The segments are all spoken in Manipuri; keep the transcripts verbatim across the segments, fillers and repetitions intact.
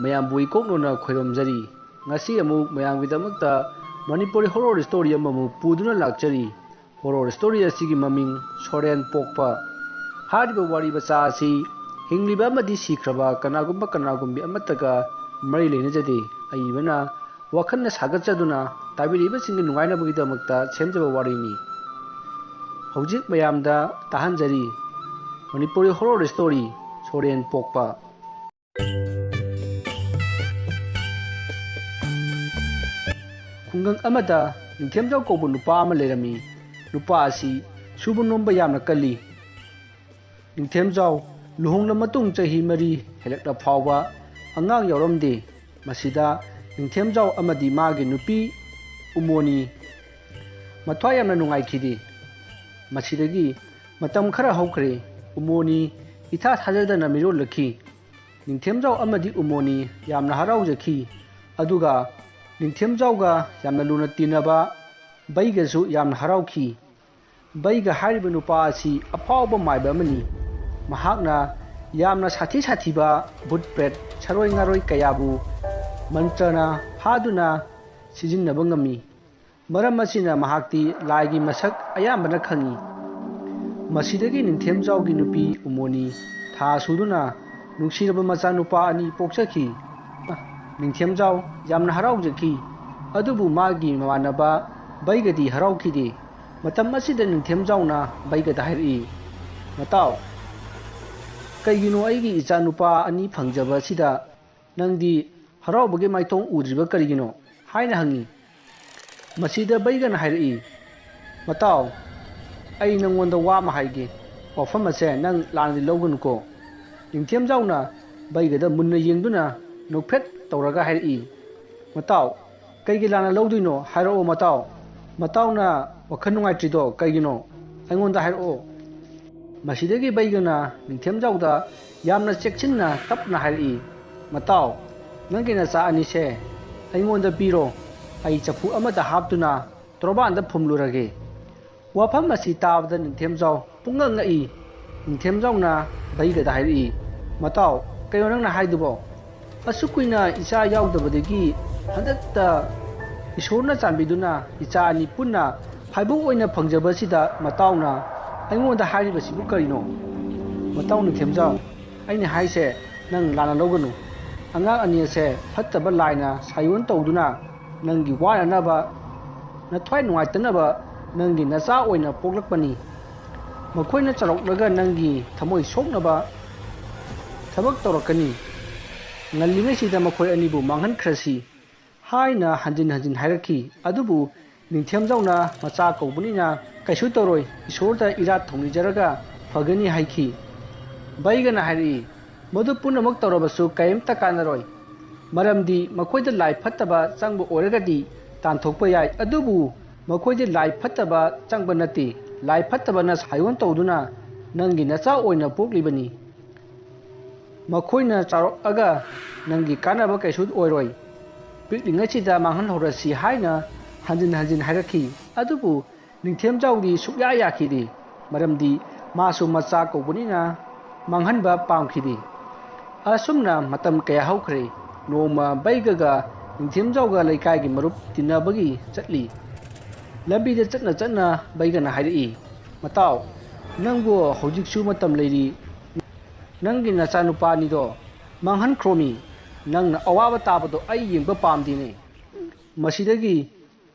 ꯃꯌꯥꯝꯕꯨ ꯏꯀꯣꯛꯅꯅ ꯈꯣꯏꯔꯝꯖꯔꯤ꯫ ꯉꯁꯤ ꯑꯃꯨꯛ ꯃꯌꯥꯝꯒꯤꯗꯃꯛꯇ ꯃꯅꯤꯄꯨꯔꯤ horror story ꯑꯃꯃꯨꯛ ꯄꯨꯗꯨꯅ ꯂꯥꯛꯆꯔꯤ꯫ Horror story ꯑꯁꯤꯒꯤ ꯃꯃꯤꯡ ꯁꯣꯔꯦꯟ ꯄꯣꯛꯄ꯫ ꯍꯥꯏꯔꯤꯕ ꯋꯥꯔꯤ ꯃꯆꯥ ꯑꯁꯤ ꯍꯤꯡꯂꯤꯕ ꯑꯃꯗꯤ ꯁꯤꯈ꯭ꯔꯕ ꯀꯅꯥꯒꯨꯝꯕ ꯀꯅꯥꯒꯨꯝꯕꯤ ꯑꯃꯠꯇꯒ ꯃꯔꯤ ꯂꯩꯅꯖꯗꯦ꯫ ꯑꯏꯕꯅ ꯋꯥꯈꯜꯅ ꯁꯥꯒꯠꯆꯗꯨꯅ ꯇꯥꯕꯤꯔꯤꯕꯁꯤꯡꯒꯤ ꯅꯨꯡꯉꯥꯏꯅꯕꯒꯤꯗꯃꯛꯇ ꯁꯦꯝꯖꯕ ꯋꯥꯔꯤꯅꯤ꯫ ꯍꯧꯖꯤꯛ ꯃꯌꯥꯝꯗ ꯇꯥꯍꯟꯖꯔꯤ ꯃꯅꯤꯄꯨꯔꯤ horror story ꯁꯣꯔꯦꯟ ꯄꯣꯛꯄ꯫ ꯈꯨꯡꯒꯪ ꯑꯃꯗ ꯅꯤꯡꯊꯦꯝꯖꯥꯎ ꯀꯧꯕ ꯅꯨꯄꯥ ꯑꯃ ꯂꯩꯔꯝꯃꯤ꯫ ꯅꯨꯄꯥ ꯑꯁꯤ ꯁꯨꯕ ꯅꯣꯝꯕ ꯌꯥꯝꯅ ꯀꯜꯂꯤ꯫ ꯅꯤꯡꯊꯦꯝꯖꯥꯎ ꯂꯨꯍꯣꯡꯂ ꯃꯇꯨꯡ ꯆꯍꯤ ꯃꯔꯤ ꯍꯦꯜꯂꯛꯂ ꯐꯥꯎꯕ ꯑꯉꯥꯡ ꯌꯥꯎꯔꯝꯗꯦ꯫ ꯃꯁꯤꯗ ꯅꯤꯡꯊꯦꯝꯖꯥꯎ ꯑꯃꯗꯤ ꯃꯥꯒꯤ ꯅꯨꯄꯤ ꯎꯃꯣꯅꯤ ꯃꯊ꯭ꯋꯥꯏ ꯌꯥꯝꯅ ꯅꯨꯡꯉꯥꯏꯈꯤꯗꯦ꯫ ꯃꯁꯤꯗꯒꯤ ꯃꯇꯝ ꯈꯔ ꯍꯧꯈ꯭ꯔꯦ꯫ ꯎꯃꯣꯅꯤ ꯏꯊꯥ ꯊꯥꯖꯗꯅ ꯃꯤꯔꯣꯜꯂꯛꯈꯤ꯫ ꯅꯤꯡꯊꯦꯝꯖꯥꯎ ꯑꯃꯗꯤ ꯎꯃꯣꯅꯤ ꯌꯥꯝꯅ ꯍꯔꯥꯎꯖꯈꯤ꯫ ꯑꯗꯨꯒ ꯅꯤꯡꯊꯦꯝꯖꯥꯎꯒ ꯌꯥꯝꯅ ꯂꯨꯅ ꯇꯤꯟꯅꯕ ꯕꯩꯒꯁꯨ ꯌꯥꯝꯅ ꯍꯔꯥꯎꯈꯤ꯫ ꯕꯩꯒ ꯍꯥꯏꯔꯤꯕ ꯅꯨꯄꯥ ꯑꯁꯤ ꯑꯐꯥꯎꯕ ꯃꯥꯏꯕ ꯑꯃꯅꯤ꯫ ꯃꯍꯥꯛꯅ ꯌꯥꯝꯅ ꯁꯥꯊꯤ ꯁꯥꯊꯤꯕ ꯚꯨꯠ ꯄ꯭ꯔꯦꯠ, ꯁꯔꯣꯏ ꯉꯥꯔꯣꯏ ꯀꯌꯥꯕꯨ ꯃꯟꯇ꯭ꯔꯅ ꯐꯥꯗꯨꯅ ꯁꯤꯖꯤꯟꯅꯕ ꯉꯝꯃꯤ꯫ ꯃꯔꯝ ꯑꯁꯤꯅ ꯃꯍꯥꯛꯇꯤ ꯂꯥꯏꯒꯤ ꯃꯁꯛ ꯑꯌꯥꯝꯕꯅ ꯈꯪꯏ꯫ ꯃꯁꯤꯗꯒꯤ ꯅꯤꯡꯊꯦꯝꯖꯥꯎꯒꯤ ꯅꯨꯄꯤ ꯎꯃꯣꯅꯤ ꯊꯥ ꯁꯨꯗꯨꯅ ꯅꯨꯡꯁꯤꯔꯕ ꯃꯆꯥꯅꯨꯄꯥ ꯑꯅꯤ ꯄꯣꯛꯆꯈꯤ꯫ ꯅꯤꯡꯊꯦꯝꯖꯥꯎ ꯌꯥꯝꯅ ꯍꯔꯥꯎꯖꯈꯤ꯫ ꯑꯗꯨꯕꯨ ꯃꯥꯒꯤ ꯃꯃꯥꯟꯅꯕ ꯕꯩꯒꯗꯤ ꯍꯔꯥꯎꯈꯤꯗꯦ꯫ ꯃꯇꯝ ꯑꯁꯤꯗ ꯅꯤꯡꯊꯦꯝꯖꯥꯎꯅ ꯕꯩꯒꯗ ꯍꯥꯏꯔꯛꯏ, "ꯃꯇꯥꯎ, ꯀꯩꯒꯤꯅꯣ ꯑꯩꯒꯤ ꯏꯆꯥꯅꯨꯄꯥ ꯑꯅꯤ ꯐꯪꯖꯕ ꯑꯁꯤꯗ ꯅꯪꯗꯤ ꯍꯔꯥꯎꯕꯒꯤ ꯃꯥꯏꯊꯣꯡ ꯎꯗ꯭ꯔꯤꯕ ꯀꯔꯤꯒꯤꯅꯣ?" ꯍꯥꯏꯅ ꯍꯪꯉꯤ꯫ ꯃꯁꯤꯗ ꯕꯩꯒꯅ ꯍꯥꯏꯔꯛꯏ, "ꯃꯇꯥꯎ, ꯑꯩ ꯅꯪꯉꯣꯟꯗ ꯋꯥ ꯑꯃ ꯍꯥꯏꯒꯦ꯫ ꯋꯥꯐꯝ ꯑꯁꯦ ꯅꯪ ꯂꯥꯟꯅꯗꯤ ꯂꯧꯒꯅꯨꯀꯣ꯫" ꯅꯤꯡꯊꯦꯝꯖꯥꯎꯅ ꯕꯩꯒꯗ ꯃꯨꯟꯅ ꯌꯦꯡꯗꯨꯅ ꯅꯣꯛꯐꯦꯠ ꯇꯧꯔꯒ ꯍꯥꯏꯔꯛꯏ, "ꯃꯇꯥꯎ, ꯀꯩꯒꯤ ꯂꯥꯟꯅ ꯂꯧꯗꯣꯏꯅꯣ? ꯍꯥꯏꯔꯛꯑꯣ ꯃꯇꯥꯎ꯫ ꯃꯇꯥꯎꯅ ꯋꯥꯈꯜ ꯅꯨꯡꯉꯥꯏꯇ꯭ꯔꯤꯗꯣ ꯀꯩꯒꯤꯅꯣ? ꯑꯩꯉꯣꯟꯗ ꯍꯥꯏꯔꯛꯑꯣ꯫" ꯃꯁꯤꯗꯒꯤ ꯕꯩꯒꯅ ꯅꯤꯡꯊꯦꯝꯖꯥꯎꯗ ꯌꯥꯝꯅ ꯆꯦꯛꯁꯤꯟꯅ ꯇꯞꯅ ꯍꯥꯏꯔꯛꯏ, "ꯃꯇꯥꯎ, ꯅꯪꯒꯤ ꯅꯆꯥ ꯑꯅꯤꯁꯦ ꯑꯩꯉꯣꯟꯗ ꯄꯤꯔꯣ꯫ ꯑꯩ ꯆꯐꯨ ꯑꯃꯗ ꯍꯥꯞꯇꯨꯅ ꯇꯣꯔꯕꯥꯟꯗ ꯐꯨꯝꯂꯨꯔꯒꯦ꯫" ꯋꯥꯐꯝ ꯑꯁꯤ ꯇꯥꯕꯗ ꯅꯤꯡꯊꯦꯝꯖꯥꯎ ꯄꯨꯡꯉꯛ ꯉꯛꯏ꯫ ꯅꯤꯡꯊꯦꯝꯖꯥꯎꯅ ꯕꯩꯒꯗ ꯍꯥꯏꯔꯛꯏ, "ꯃꯇꯥꯎ, ꯀꯩꯅꯣ ꯅꯪꯅ ꯍꯥꯏꯗꯨꯕꯣ? ꯑꯁꯨꯛ ꯀꯨꯏꯅ ꯏꯆꯥ ꯌꯥꯎꯗꯕꯗꯒꯤ ꯍꯟꯗꯛꯇ ꯏꯁꯣꯔꯅ ꯆꯥꯟꯕꯤꯗꯨꯅ ꯏꯆꯥ ꯑꯅꯤ ꯄꯨꯟꯅ ꯐꯥꯏꯕꯣꯛ ꯑꯣꯏꯅ ꯐꯪꯖꯕꯁꯤꯗ ꯃꯇꯥꯎꯅ ꯑꯩꯉꯣꯟꯗ ꯍꯥꯏꯔꯤꯕꯁꯤꯕꯨ ꯀꯔꯤꯅꯣ? ꯃꯇꯥꯎ ꯅꯤꯡꯊꯦꯝꯖꯥꯎ, ꯑꯩꯅ ꯍꯥꯏꯁꯦ ꯅꯪ ꯂꯥꯟꯅ ꯂꯧꯒꯅꯨ꯫ ꯑꯉꯥꯡ ꯑꯅꯤ ꯑꯁꯦ ꯐꯠꯇꯕ ꯂꯥꯏꯅ ꯁꯥꯏꯑꯣꯟ ꯇꯧꯗꯨꯅ ꯅꯪꯒꯤ ꯋꯥꯅꯅꯕ, ꯅꯊ꯭ꯋꯥꯏ ꯅꯨꯡꯉꯥꯏꯇꯅꯕ ꯅꯪꯒꯤ ꯅꯆꯥ ꯑꯣꯏꯅ ꯄꯣꯛꯂꯛꯄꯅꯤ꯫ ꯃꯈꯣꯏꯅ ꯆꯥꯎꯔꯛꯂꯒ ꯅꯪꯒꯤ ꯊꯃꯣꯏ ꯁꯣꯛꯅꯕ ꯊꯕꯛ ꯇꯧꯔꯛꯀꯅꯤ꯫ ꯉꯜꯂꯤꯉꯩꯁꯤꯗ ꯃꯈꯣꯏ ꯑꯅꯤꯕꯨ ꯃꯥꯡꯍꯟꯈ꯭ꯔꯁꯤ ꯍꯥꯏꯅ ꯍꯟꯖꯤꯟ ꯍꯟꯖꯤꯟ ꯍꯥꯏꯔꯛꯈꯤ꯫ ꯑꯗꯨꯕꯨ ꯅꯤꯡꯊꯦꯝꯖꯥꯎꯅ ꯃꯆꯥ ꯀꯧꯕꯅꯤꯅ ꯀꯩꯁꯨ ꯇꯧꯔꯣꯏ, ꯏꯁꯣꯔꯗ ꯏꯔꯥꯠ ꯊꯧꯅꯤꯖꯔꯒ ꯐꯒꯅꯤ ꯍꯥꯏꯈꯤ꯫ ꯕꯩꯒꯅ ꯍꯥꯏꯔꯛꯏ, ꯃꯗꯨ ꯄꯨꯝꯅꯃꯛ ꯇꯧꯔꯕꯁꯨ ꯀꯔꯤꯝꯇ ꯀꯥꯟꯅꯔꯣꯏ꯫ ꯃꯔꯝꯗꯤ ꯃꯈꯣꯏꯗ ꯂꯥꯏ ꯐꯠꯇꯕ ꯆꯪꯕ ꯑꯣꯏꯔꯒꯗꯤ ꯇꯥꯟꯊꯣꯛꯄ ꯌꯥꯏ, ꯑꯗꯨꯕꯨ ꯃꯈꯣꯏꯗꯤ ꯂꯥꯏ ꯐꯠꯇꯕ ꯆꯪꯕ ꯅꯠꯇꯦ꯫ ꯂꯥꯏ ꯐꯠꯇꯕꯅ ꯁꯥꯏꯑꯣꯟ ꯇꯧꯗꯨꯅ ꯅꯪꯒꯤ ꯅꯆꯥ ꯑꯣꯏꯅ ꯄꯣꯛꯂꯤꯕꯅꯤ꯫ ꯃꯈꯣꯏꯅ ꯆꯥꯎꯔꯛꯑꯒ ꯅꯪꯒꯤ ꯀꯥꯟꯅꯕ ꯀꯩꯁꯨ ꯑꯣꯏꯔꯣꯏ꯫ ꯄꯤꯛꯂꯤꯉꯩꯁꯤꯗ ꯃꯥꯡꯍꯟꯍꯧꯔꯁꯤ ꯍꯥꯏꯅ ꯍꯟꯖꯤꯟ ꯍꯟꯖꯤꯟ ꯍꯥꯏꯔꯛꯈꯤ꯫ ꯑꯗꯨꯕꯨ ꯅꯤꯡꯊꯦꯝꯖꯥꯎꯗꯤ ꯁꯨꯛꯌꯥ ꯌꯥꯈꯤꯗꯦ꯫ ꯃꯔꯝꯗꯤ ꯃꯥꯁꯨ ꯃꯆꯥ ꯀꯧꯕꯅꯤꯅ ꯃꯥꯡꯍꯟꯕ ꯄꯥꯝꯈꯤꯗꯦ꯫ ꯑꯁꯨꯝꯅ ꯃꯇꯝ ꯀꯌꯥ ꯍꯧꯈ꯭ꯔꯦ꯫ ꯅꯣꯡꯃ ꯕꯩꯒꯒ ꯅꯤꯡꯊꯦꯝꯖꯥꯎꯒ ꯂꯩꯀꯥꯏꯒꯤ ꯃꯔꯨꯞ ꯇꯤꯟꯅꯕꯒꯤ ꯆꯠꯂꯤ꯫ ꯂꯝꯕꯤꯗ ꯆꯠꯅ ꯆꯠꯅ ꯕꯩꯒꯅ ꯍꯥꯏꯔꯛꯏ, "ꯃꯇꯥꯎ, ꯅꯪꯕꯨ ꯍꯧꯖꯤꯛꯁꯨ ꯃꯇꯝ ꯂꯩꯔꯤ꯫ ꯅꯪꯒꯤ ꯅꯆꯥꯅꯨꯄꯥ ꯑꯅꯤꯗꯣ ꯃꯥꯡꯍꯟꯈ꯭ꯔꯣꯃꯤ꯫ ꯅꯪꯅ ꯑꯋꯥꯕ ꯇꯥꯕꯗꯣ ꯑꯩ ꯌꯦꯡꯕ ꯄꯥꯝꯗꯦꯅꯦ"꯫ ꯃꯁꯤꯗꯒꯤ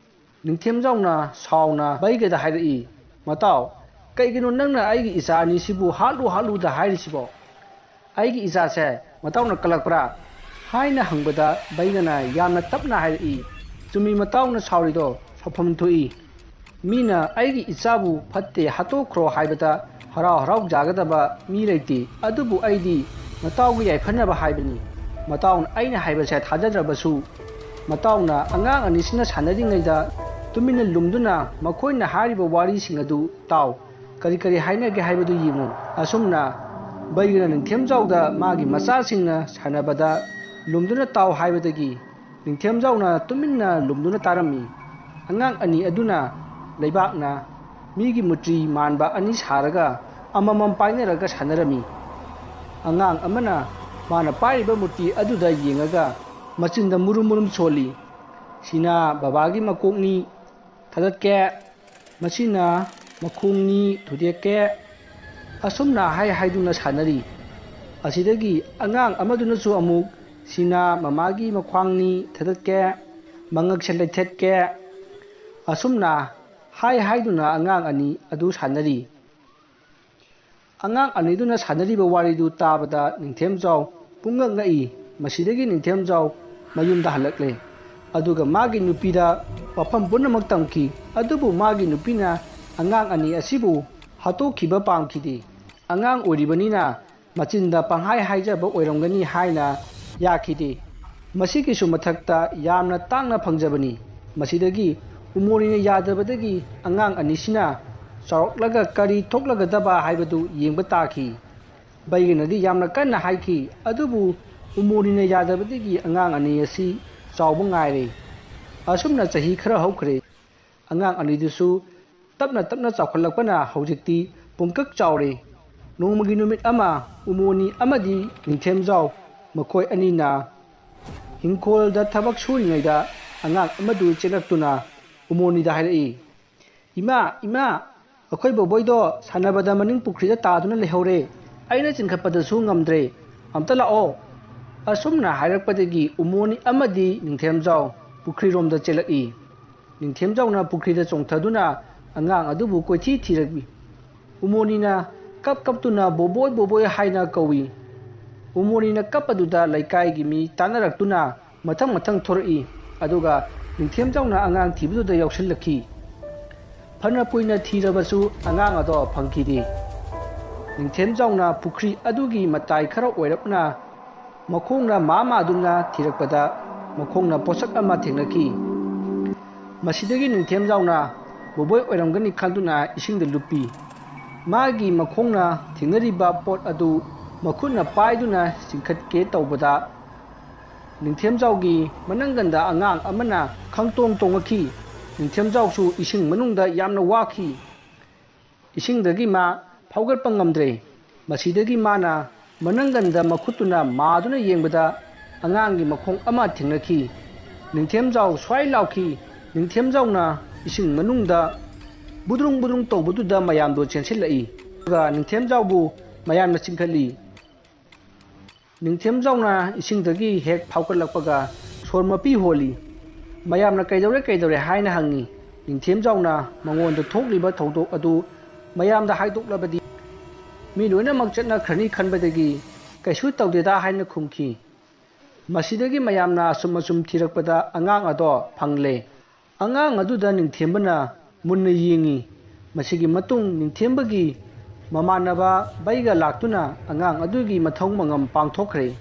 ꯅꯤꯡꯊꯦꯝꯖꯥꯎꯅ ꯁꯥꯎꯅ ꯕꯩꯒꯗ ꯍꯥꯏꯔꯛꯏ, "ꯃꯇꯥꯎ, ꯀꯩꯒꯤꯅꯣ ꯅꯪꯅ ꯑꯩꯒꯤ ꯏꯆꯥ ꯑꯅꯤꯁꯤꯕꯨ ꯍꯥꯠꯂꯨ ꯍꯥꯠꯂꯨꯗ ꯍꯥꯏꯔꯤꯁꯤꯕꯣ? ꯑꯩꯒꯤ ꯏꯆꯥꯁꯦ ꯃꯇꯥꯎꯅ ꯀꯜꯂꯛꯄ꯭ꯔꯥ?" ꯍꯥꯏꯅ ꯍꯪꯕꯗ ꯕꯩꯒꯅ ꯌꯥꯝꯅ ꯇꯞꯅ ꯍꯥꯏꯔꯛꯏ, "ꯆꯨꯝꯃꯤ ꯃꯇꯥꯎꯅ ꯁꯥꯎꯔꯤꯗꯣ, ꯁꯥꯎꯐꯝ ꯊꯣꯛꯏ꯫ ꯃꯤꯅ ꯑꯩꯒꯤ ꯏꯆꯥꯕꯨ ꯐꯠꯇꯦ ꯍꯥꯠꯇꯣꯛꯈ꯭ꯔꯣ ꯍꯥꯏꯕꯗ ꯍꯔꯥꯎ ꯍꯔꯥꯎ ꯌꯥꯒꯗꯕ ꯃꯤ ꯂꯩꯇꯦ꯫ ꯑꯗꯨꯕꯨ ꯑꯩꯗꯤ ꯃꯇꯥꯎꯒꯤ ꯌꯥꯏꯐꯅꯕ ꯍꯥꯏꯕꯅꯤ꯫ ꯃꯇꯥꯎꯅ ꯑꯩꯅ ꯍꯥꯏꯕꯁꯦ ꯊꯥꯖꯗ꯭ꯔꯕꯁꯨ, ꯃꯇꯥꯎꯅ ꯑꯉꯥꯡ ꯑꯅꯤꯁꯤꯅ ꯁꯥꯟꯅꯔꯤꯉꯩꯗ ꯇꯨꯃꯤꯟꯅ ꯂꯨꯝꯗꯨꯅ ꯃꯈꯣꯏꯅ ꯍꯥꯏꯔꯤꯕ ꯋꯥꯔꯤꯁꯤꯡ ꯑꯗꯨ ꯇꯥꯎ꯫ ꯀꯔꯤ ꯀꯔꯤ ꯍꯥꯏꯅꯒꯦ ꯍꯥꯏꯕꯗꯨ ꯌꯦꯡꯉꯨ"꯫ ꯑꯁꯨꯝꯅ ꯕꯩꯒꯅ ꯅꯤꯡꯊꯦꯝꯖꯥꯎꯗ ꯃꯥꯒꯤ ꯃꯆꯥꯁꯤꯡꯅ ꯁꯥꯟꯅꯕꯗ ꯂꯨꯝꯗꯨꯅ ꯇꯥꯎ ꯍꯥꯏꯕꯗꯒꯤ ꯅꯤꯡꯊꯦꯝꯖꯥꯎꯅ ꯇꯨꯃꯤꯟꯅ ꯂꯨꯝꯗꯨꯅ ꯇꯥꯔꯝꯃꯤ꯫ ꯑꯉꯥꯡ ꯑꯅꯤ ꯑꯗꯨꯅ ꯂꯩꯕꯥꯛꯅ ꯃꯤꯒꯤ ꯃꯨꯇ꯭ꯔꯤ ꯃꯥꯟꯕ ꯑꯅꯤ ꯁꯥꯔꯒ ꯑꯃꯃꯝ ꯄꯥꯏꯅꯔꯒ ꯁꯥꯟꯅꯔꯝꯃꯤ꯫ ꯑꯉꯥꯡ ꯑꯃꯅ ꯃꯥꯅ ꯄꯥꯏꯔꯤꯕ ꯃꯨꯔꯇꯤ ꯑꯗꯨꯗ ꯌꯦꯡꯉꯒ ꯃꯆꯤꯟꯗ ꯃꯨꯔꯨꯝ ꯃꯨꯔꯨꯝ ꯁꯣꯜꯂꯤ꯫ "ꯁꯤꯅ ꯕꯕꯥꯒꯤ ꯃꯀꯣꯛꯅꯤ, ꯊꯥꯗꯠꯀꯦ꯫ ꯃꯁꯤꯅ ꯃꯈꯣꯡꯅꯤ, ꯊꯨꯗꯦꯛꯀꯦ"꯫ ꯑꯁꯨꯝꯅ ꯍꯥꯏ ꯍꯥꯏꯗꯨꯅ ꯁꯥꯟꯅꯔꯤ꯫ ꯑꯁꯤꯗꯒꯤ ꯑꯉꯥꯡ ꯑꯃꯗꯨꯅꯁꯨ ꯑꯃꯨꯛ "ꯁꯤꯅ ꯃꯃꯥꯒꯤ ꯃꯈ꯭ꯋꯥꯡꯅꯤ, ꯊꯥꯗꯠꯀꯦ, ꯃꯉꯛꯁꯦ ꯂꯩꯊꯠꯀꯦ"꯫ ꯑꯁꯨꯝꯅ ꯍꯥꯏ ꯍꯥꯏꯗꯨꯅ ꯑꯉꯥꯡ ꯑꯅꯤ ꯑꯗꯨ ꯁꯥꯟꯅꯔꯤ꯫ ꯑꯉꯥꯡ ꯑꯅꯤꯗꯨꯅ ꯁꯥꯟꯅꯔꯤꯕ ꯋꯥꯔꯤꯗꯨ ꯇꯥꯕꯗ ꯅꯤꯡꯊꯦꯝꯖꯥꯎ ꯄꯨꯡꯉꯛ ꯉꯛꯏ꯫ ꯃꯁꯤꯗꯒꯤ ꯅꯤꯡꯊꯦꯝꯖꯥꯎ ꯃꯌꯨꯝꯗ ꯍꯜꯂꯛꯂꯦ꯫ ꯑꯗꯨꯒ ꯃꯥꯒꯤ ꯅꯨꯄꯤꯗ ꯋꯥꯐꯝ ꯄꯨꯝꯅꯃꯛ ꯇꯝꯈꯤ꯫ ꯑꯗꯨꯕꯨ ꯃꯥꯒꯤ ꯅꯨꯄꯤꯅ ꯑꯉꯥꯡ ꯑꯅꯤ ꯑꯁꯤꯕꯨ ꯍꯥꯠꯇꯣꯛꯈꯤꯕ ꯄꯥꯝꯈꯤꯗꯦ꯫ ꯑꯉꯥꯡ ꯑꯣꯏꯔꯤꯕꯅꯤꯅ ꯃꯆꯤꯟꯗ ꯄꯪꯍꯥꯏ ꯍꯥꯏꯖꯕ ꯑꯣꯏꯔꯝꯒꯅꯤ ꯍꯥꯏꯅ ꯌꯥꯈꯤꯗꯦ꯫ ꯃꯁꯤꯒꯤꯁꯨ ꯃꯊꯛꯇ ꯌꯥꯝꯅ ꯇꯥꯡꯅ ꯐꯪꯖꯕꯅꯤ꯫ ꯃꯁꯤꯗꯒꯤ ꯎꯃꯣꯔꯤꯅ ꯌꯥꯗꯕꯗꯒꯤ ꯑꯉꯥꯡ ꯑꯅꯤꯁꯤꯅ ꯆꯥꯎꯔꯛꯂꯒ ꯀꯔꯤ ꯊꯣꯛꯂꯒꯗꯕ ꯍꯥꯏꯕꯗꯨ ꯌꯦꯡꯕ ꯇꯥꯈꯤ꯫ ꯕꯩꯒꯅꯗꯤ ꯌꯥꯝꯅ ꯀꯟꯅ ꯍꯥꯏꯈꯤ, ꯑꯗꯨꯕꯨ ꯎꯃꯣꯔꯤꯅ ꯌꯥꯗꯕꯗꯒꯤ ꯑꯉꯥꯡ ꯑꯅꯤ ꯑꯁꯤ ꯆꯥꯎꯕ ꯉꯥꯏꯔꯦ꯫ ꯑꯁꯨꯝꯅ ꯆꯍꯤ ꯈꯔ ꯍꯧꯈ꯭ꯔꯦ꯫ ꯑꯉꯥꯡ ꯑꯅꯤꯗꯨꯁꯨ ꯇꯞꯅ ꯇꯞꯅ ꯆꯥꯎꯈꯠꯂꯛꯄꯅ ꯍꯧꯖꯤꯛꯇꯤ ꯄꯨꯡꯀꯛ ꯆꯥꯎꯔꯦ꯫ ꯅꯣꯡꯃꯒꯤ ꯅꯨꯃꯤꯠ ꯑꯃ ꯎꯃꯣꯅꯤ ꯑꯃꯗꯤ ꯅꯤꯡꯊꯦꯝꯖꯥꯎ ꯃꯈꯣꯏ ꯑꯅꯤꯅ ꯍꯤꯡꯈꯣꯜꯗ ꯊꯕꯛ ꯁꯨꯔꯤꯉꯩꯗ ꯑꯉꯥꯡ ꯑꯃꯗꯨ ꯆꯦꯜꯂꯛꯇꯨꯅ ꯎꯃꯣꯅꯤꯗ ꯍꯥꯏꯔꯛꯏ, "ꯏꯃꯥ, ꯏꯃꯥ, ꯑꯩꯈꯣꯏ ꯕꯣꯕꯣꯏꯗꯣ ꯁꯥꯟꯅꯕꯗ ꯃꯅꯤꯡ ꯄꯨꯈ꯭ꯔꯤꯗ ꯇꯥꯗꯨꯅ ꯂꯩꯍꯧꯔꯦ꯫ ꯑꯩꯅ ꯆꯤꯡꯈꯠꯄꯗꯁꯨ ꯉꯝꯗ꯭ꯔꯦ꯫ ꯑꯝꯇ ꯂꯥꯛꯑꯣ"꯫ ꯑꯁꯨꯝꯅ ꯍꯥꯏꯔꯛꯄꯗꯒꯤ ꯎꯃꯣꯅꯤ ꯑꯃꯗꯤ ꯅꯤꯡꯊꯦꯝꯖꯥꯎ ꯄꯨꯈ꯭ꯔꯤꯔꯣꯝꯗ ꯆꯦꯜꯂꯛꯏ꯫ ꯅꯤꯡꯊꯦꯝꯖꯥꯎꯅ ꯄꯨꯈ꯭ꯔꯤꯗ ꯆꯣꯡꯊꯗꯨꯅ ꯑꯉꯥꯡ ꯑꯗꯨꯕꯨ ꯀꯣꯏꯊꯤ ꯊꯤꯔꯛꯏ꯫ ꯎꯃꯣꯅꯤꯅ ꯀꯞ ꯀꯞꯇꯨꯅ "ꯕꯣꯕꯣꯏ, ꯕꯣꯕꯣꯏ" ꯍꯥꯏꯅ ꯀꯧꯏ꯫ ꯎꯃꯣꯅꯤꯅ ꯀꯞꯄꯗꯨꯗ ꯂꯩꯀꯥꯏꯒꯤ ꯃꯤ ꯇꯥꯅꯔꯛꯇꯨꯅ ꯃꯊꯪ ꯃꯊꯪ ꯊꯣꯔꯛꯏ꯫ ꯑꯗꯨꯒ ꯅꯤꯡꯊꯦꯝꯖꯥꯎꯅ ꯑꯉꯥꯡ ꯊꯤꯕꯗꯨꯗ ꯌꯥꯎꯁꯤꯜꯂꯛꯈꯤ꯫ ꯐꯅ ꯀꯨꯏꯅ ꯊꯤꯔꯕꯁꯨ ꯑꯉꯥꯡ ꯑꯗꯣ ꯐꯪꯈꯤꯗꯦ꯫ ꯅꯤꯡꯊꯦꯝꯖꯥꯎꯅ ꯄꯨꯈ꯭ꯔꯤ ꯑꯗꯨꯒꯤ ꯃꯇꯥꯏ ꯈꯔ ꯑꯣꯏꯔꯞꯅ ꯃꯈꯣꯡꯅ ꯃꯥ ꯃꯥꯗꯨꯅ ꯊꯤꯔꯛꯄꯗ ꯃꯈꯣꯡꯅ ꯄꯣꯠꯁꯛ ꯑꯃ ꯊꯦꯡꯅꯈꯤ꯫ ꯃꯁꯤꯗꯒꯤ ꯅꯤꯡꯊꯦꯝꯖꯥꯎꯅ ꯕꯣꯕꯣꯏ ꯑꯣꯏꯔꯝꯒꯅꯤ ꯈꯟꯗꯨꯅ ꯏꯁꯤꯡꯗ ꯂꯨꯞꯄꯤ꯫ ꯃꯥꯒꯤ ꯃꯈꯣꯡꯅ ꯊꯦꯡꯅꯔꯤꯕ ꯄꯣꯠ ꯑꯗꯨ ꯃꯈꯨꯠꯅ ꯄꯥꯏꯗꯨꯅ ꯆꯤꯡꯈꯠꯀꯦ ꯇꯧꯕꯗ, ꯅꯤꯡꯊꯦꯝꯖꯥꯎꯒꯤ ꯃꯅꯪꯒꯟꯗ ꯑꯉꯥꯡ ꯑꯃꯅ ꯈꯪꯇꯣꯡ ꯇꯣꯡꯉꯛꯈꯤ꯫ ꯅꯤꯡꯊꯦꯝꯖꯥꯎꯁꯨ ꯏꯁꯤꯡ ꯃꯅꯨꯡꯗ ꯌꯥꯝꯅ ꯋꯥꯈꯤ꯫ ꯏꯁꯤꯡꯗꯒꯤ ꯃꯥ ꯐꯥꯎꯒꯠꯄ ꯉꯝꯗ꯭ꯔꯦ꯫ ꯃꯁꯤꯗꯒꯤ ꯃꯥꯅ ꯃꯅꯪꯒꯟꯗ ꯃꯈꯨꯠꯇꯨꯅ ꯃꯥꯗꯨꯅ ꯌꯦꯡꯕꯗ ꯑꯉꯥꯡꯒꯤ ꯃꯈꯣꯡ ꯑꯃ ꯊꯦꯡꯅꯈꯤ꯫ ꯅꯤꯡꯊꯦꯝꯖꯥꯎ ꯁ꯭ꯋꯥꯏ ꯂꯥꯎꯈꯤ꯫ ꯅꯤꯡꯊꯦꯝꯖꯥꯎꯅ ꯏꯁꯤꯡ ꯃꯅꯨꯡꯗ ꯕꯨꯗ꯭ꯔꯨꯡ ꯕꯨꯗ꯭ꯔꯨꯡ ꯇꯧꯕꯗꯨꯗ ꯃꯌꯥꯝꯗꯣ ꯆꯦꯟꯁꯤꯜꯂꯛꯏ꯫ ꯑꯗꯨꯒ ꯅꯤꯡꯊꯦꯝꯖꯥꯎꯕꯨ ꯃꯌꯥꯝꯅ ꯆꯤꯡꯈꯠꯂꯤ꯫ ꯅꯤꯡꯊꯦꯝꯖꯥꯎꯅ ꯏꯁꯤꯡꯗꯒꯤ ꯍꯦꯛ ꯐꯥꯎꯒꯠꯂꯛꯄꯒ ꯁꯣꯔ ꯃꯄꯤ ꯍꯣꯜꯂꯤ꯫ ꯃꯌꯥꯝꯅ "ꯀꯩꯗꯧꯔꯦ, ꯀꯩꯗꯧꯔꯦ?" ꯍꯥꯏꯅ ꯍꯪꯉꯤ꯫ ꯅꯤꯡꯊꯦꯝꯖꯥꯎꯅ ꯃꯉꯣꯟꯗ ꯊꯣꯛꯂꯤꯕ ꯊꯧꯗꯣꯛ ꯑꯗꯨ ꯃꯌꯥꯝꯗ ꯍꯥꯏꯗꯣꯛꯂꯕꯗꯤ ꯃꯤ ꯂꯣꯏꯅꯃꯛ ꯆꯠꯅꯈ꯭ꯔꯅꯤ ꯈꯟꯕꯗꯒꯤ "ꯀꯩꯁꯨ ꯇꯧꯗꯦꯗ" ꯍꯥꯏꯅ ꯈꯨꯝꯈꯤ꯫ ꯃꯁꯤꯗꯒꯤ ꯃꯌꯥꯝꯅ ꯑꯁꯨꯝ ꯑꯁꯨꯝ ꯊꯤꯔꯛꯄꯗ ꯑꯉꯥꯡ ꯑꯗꯣ ꯐꯪꯂꯦ꯫ ꯑꯉꯥꯡ ꯑꯗꯨꯗ ꯅꯤꯡꯊꯦꯝꯕꯅ ꯃꯨꯟꯅ ꯌꯦꯡꯉꯤ꯫ ꯃꯁꯤꯒꯤ ꯃꯇꯨꯡ ꯅꯤꯡꯊꯦꯝꯕꯒꯤ ꯃꯃꯥꯟꯅꯕ ꯕꯩꯒ ꯂꯥꯛꯇꯨꯅ ꯑꯉꯥꯡ ꯑꯗꯨꯒꯤ ꯃꯊꯧ ꯃꯉꯝ ꯄꯥꯡꯊꯣꯛꯈ꯭ꯔꯦ꯫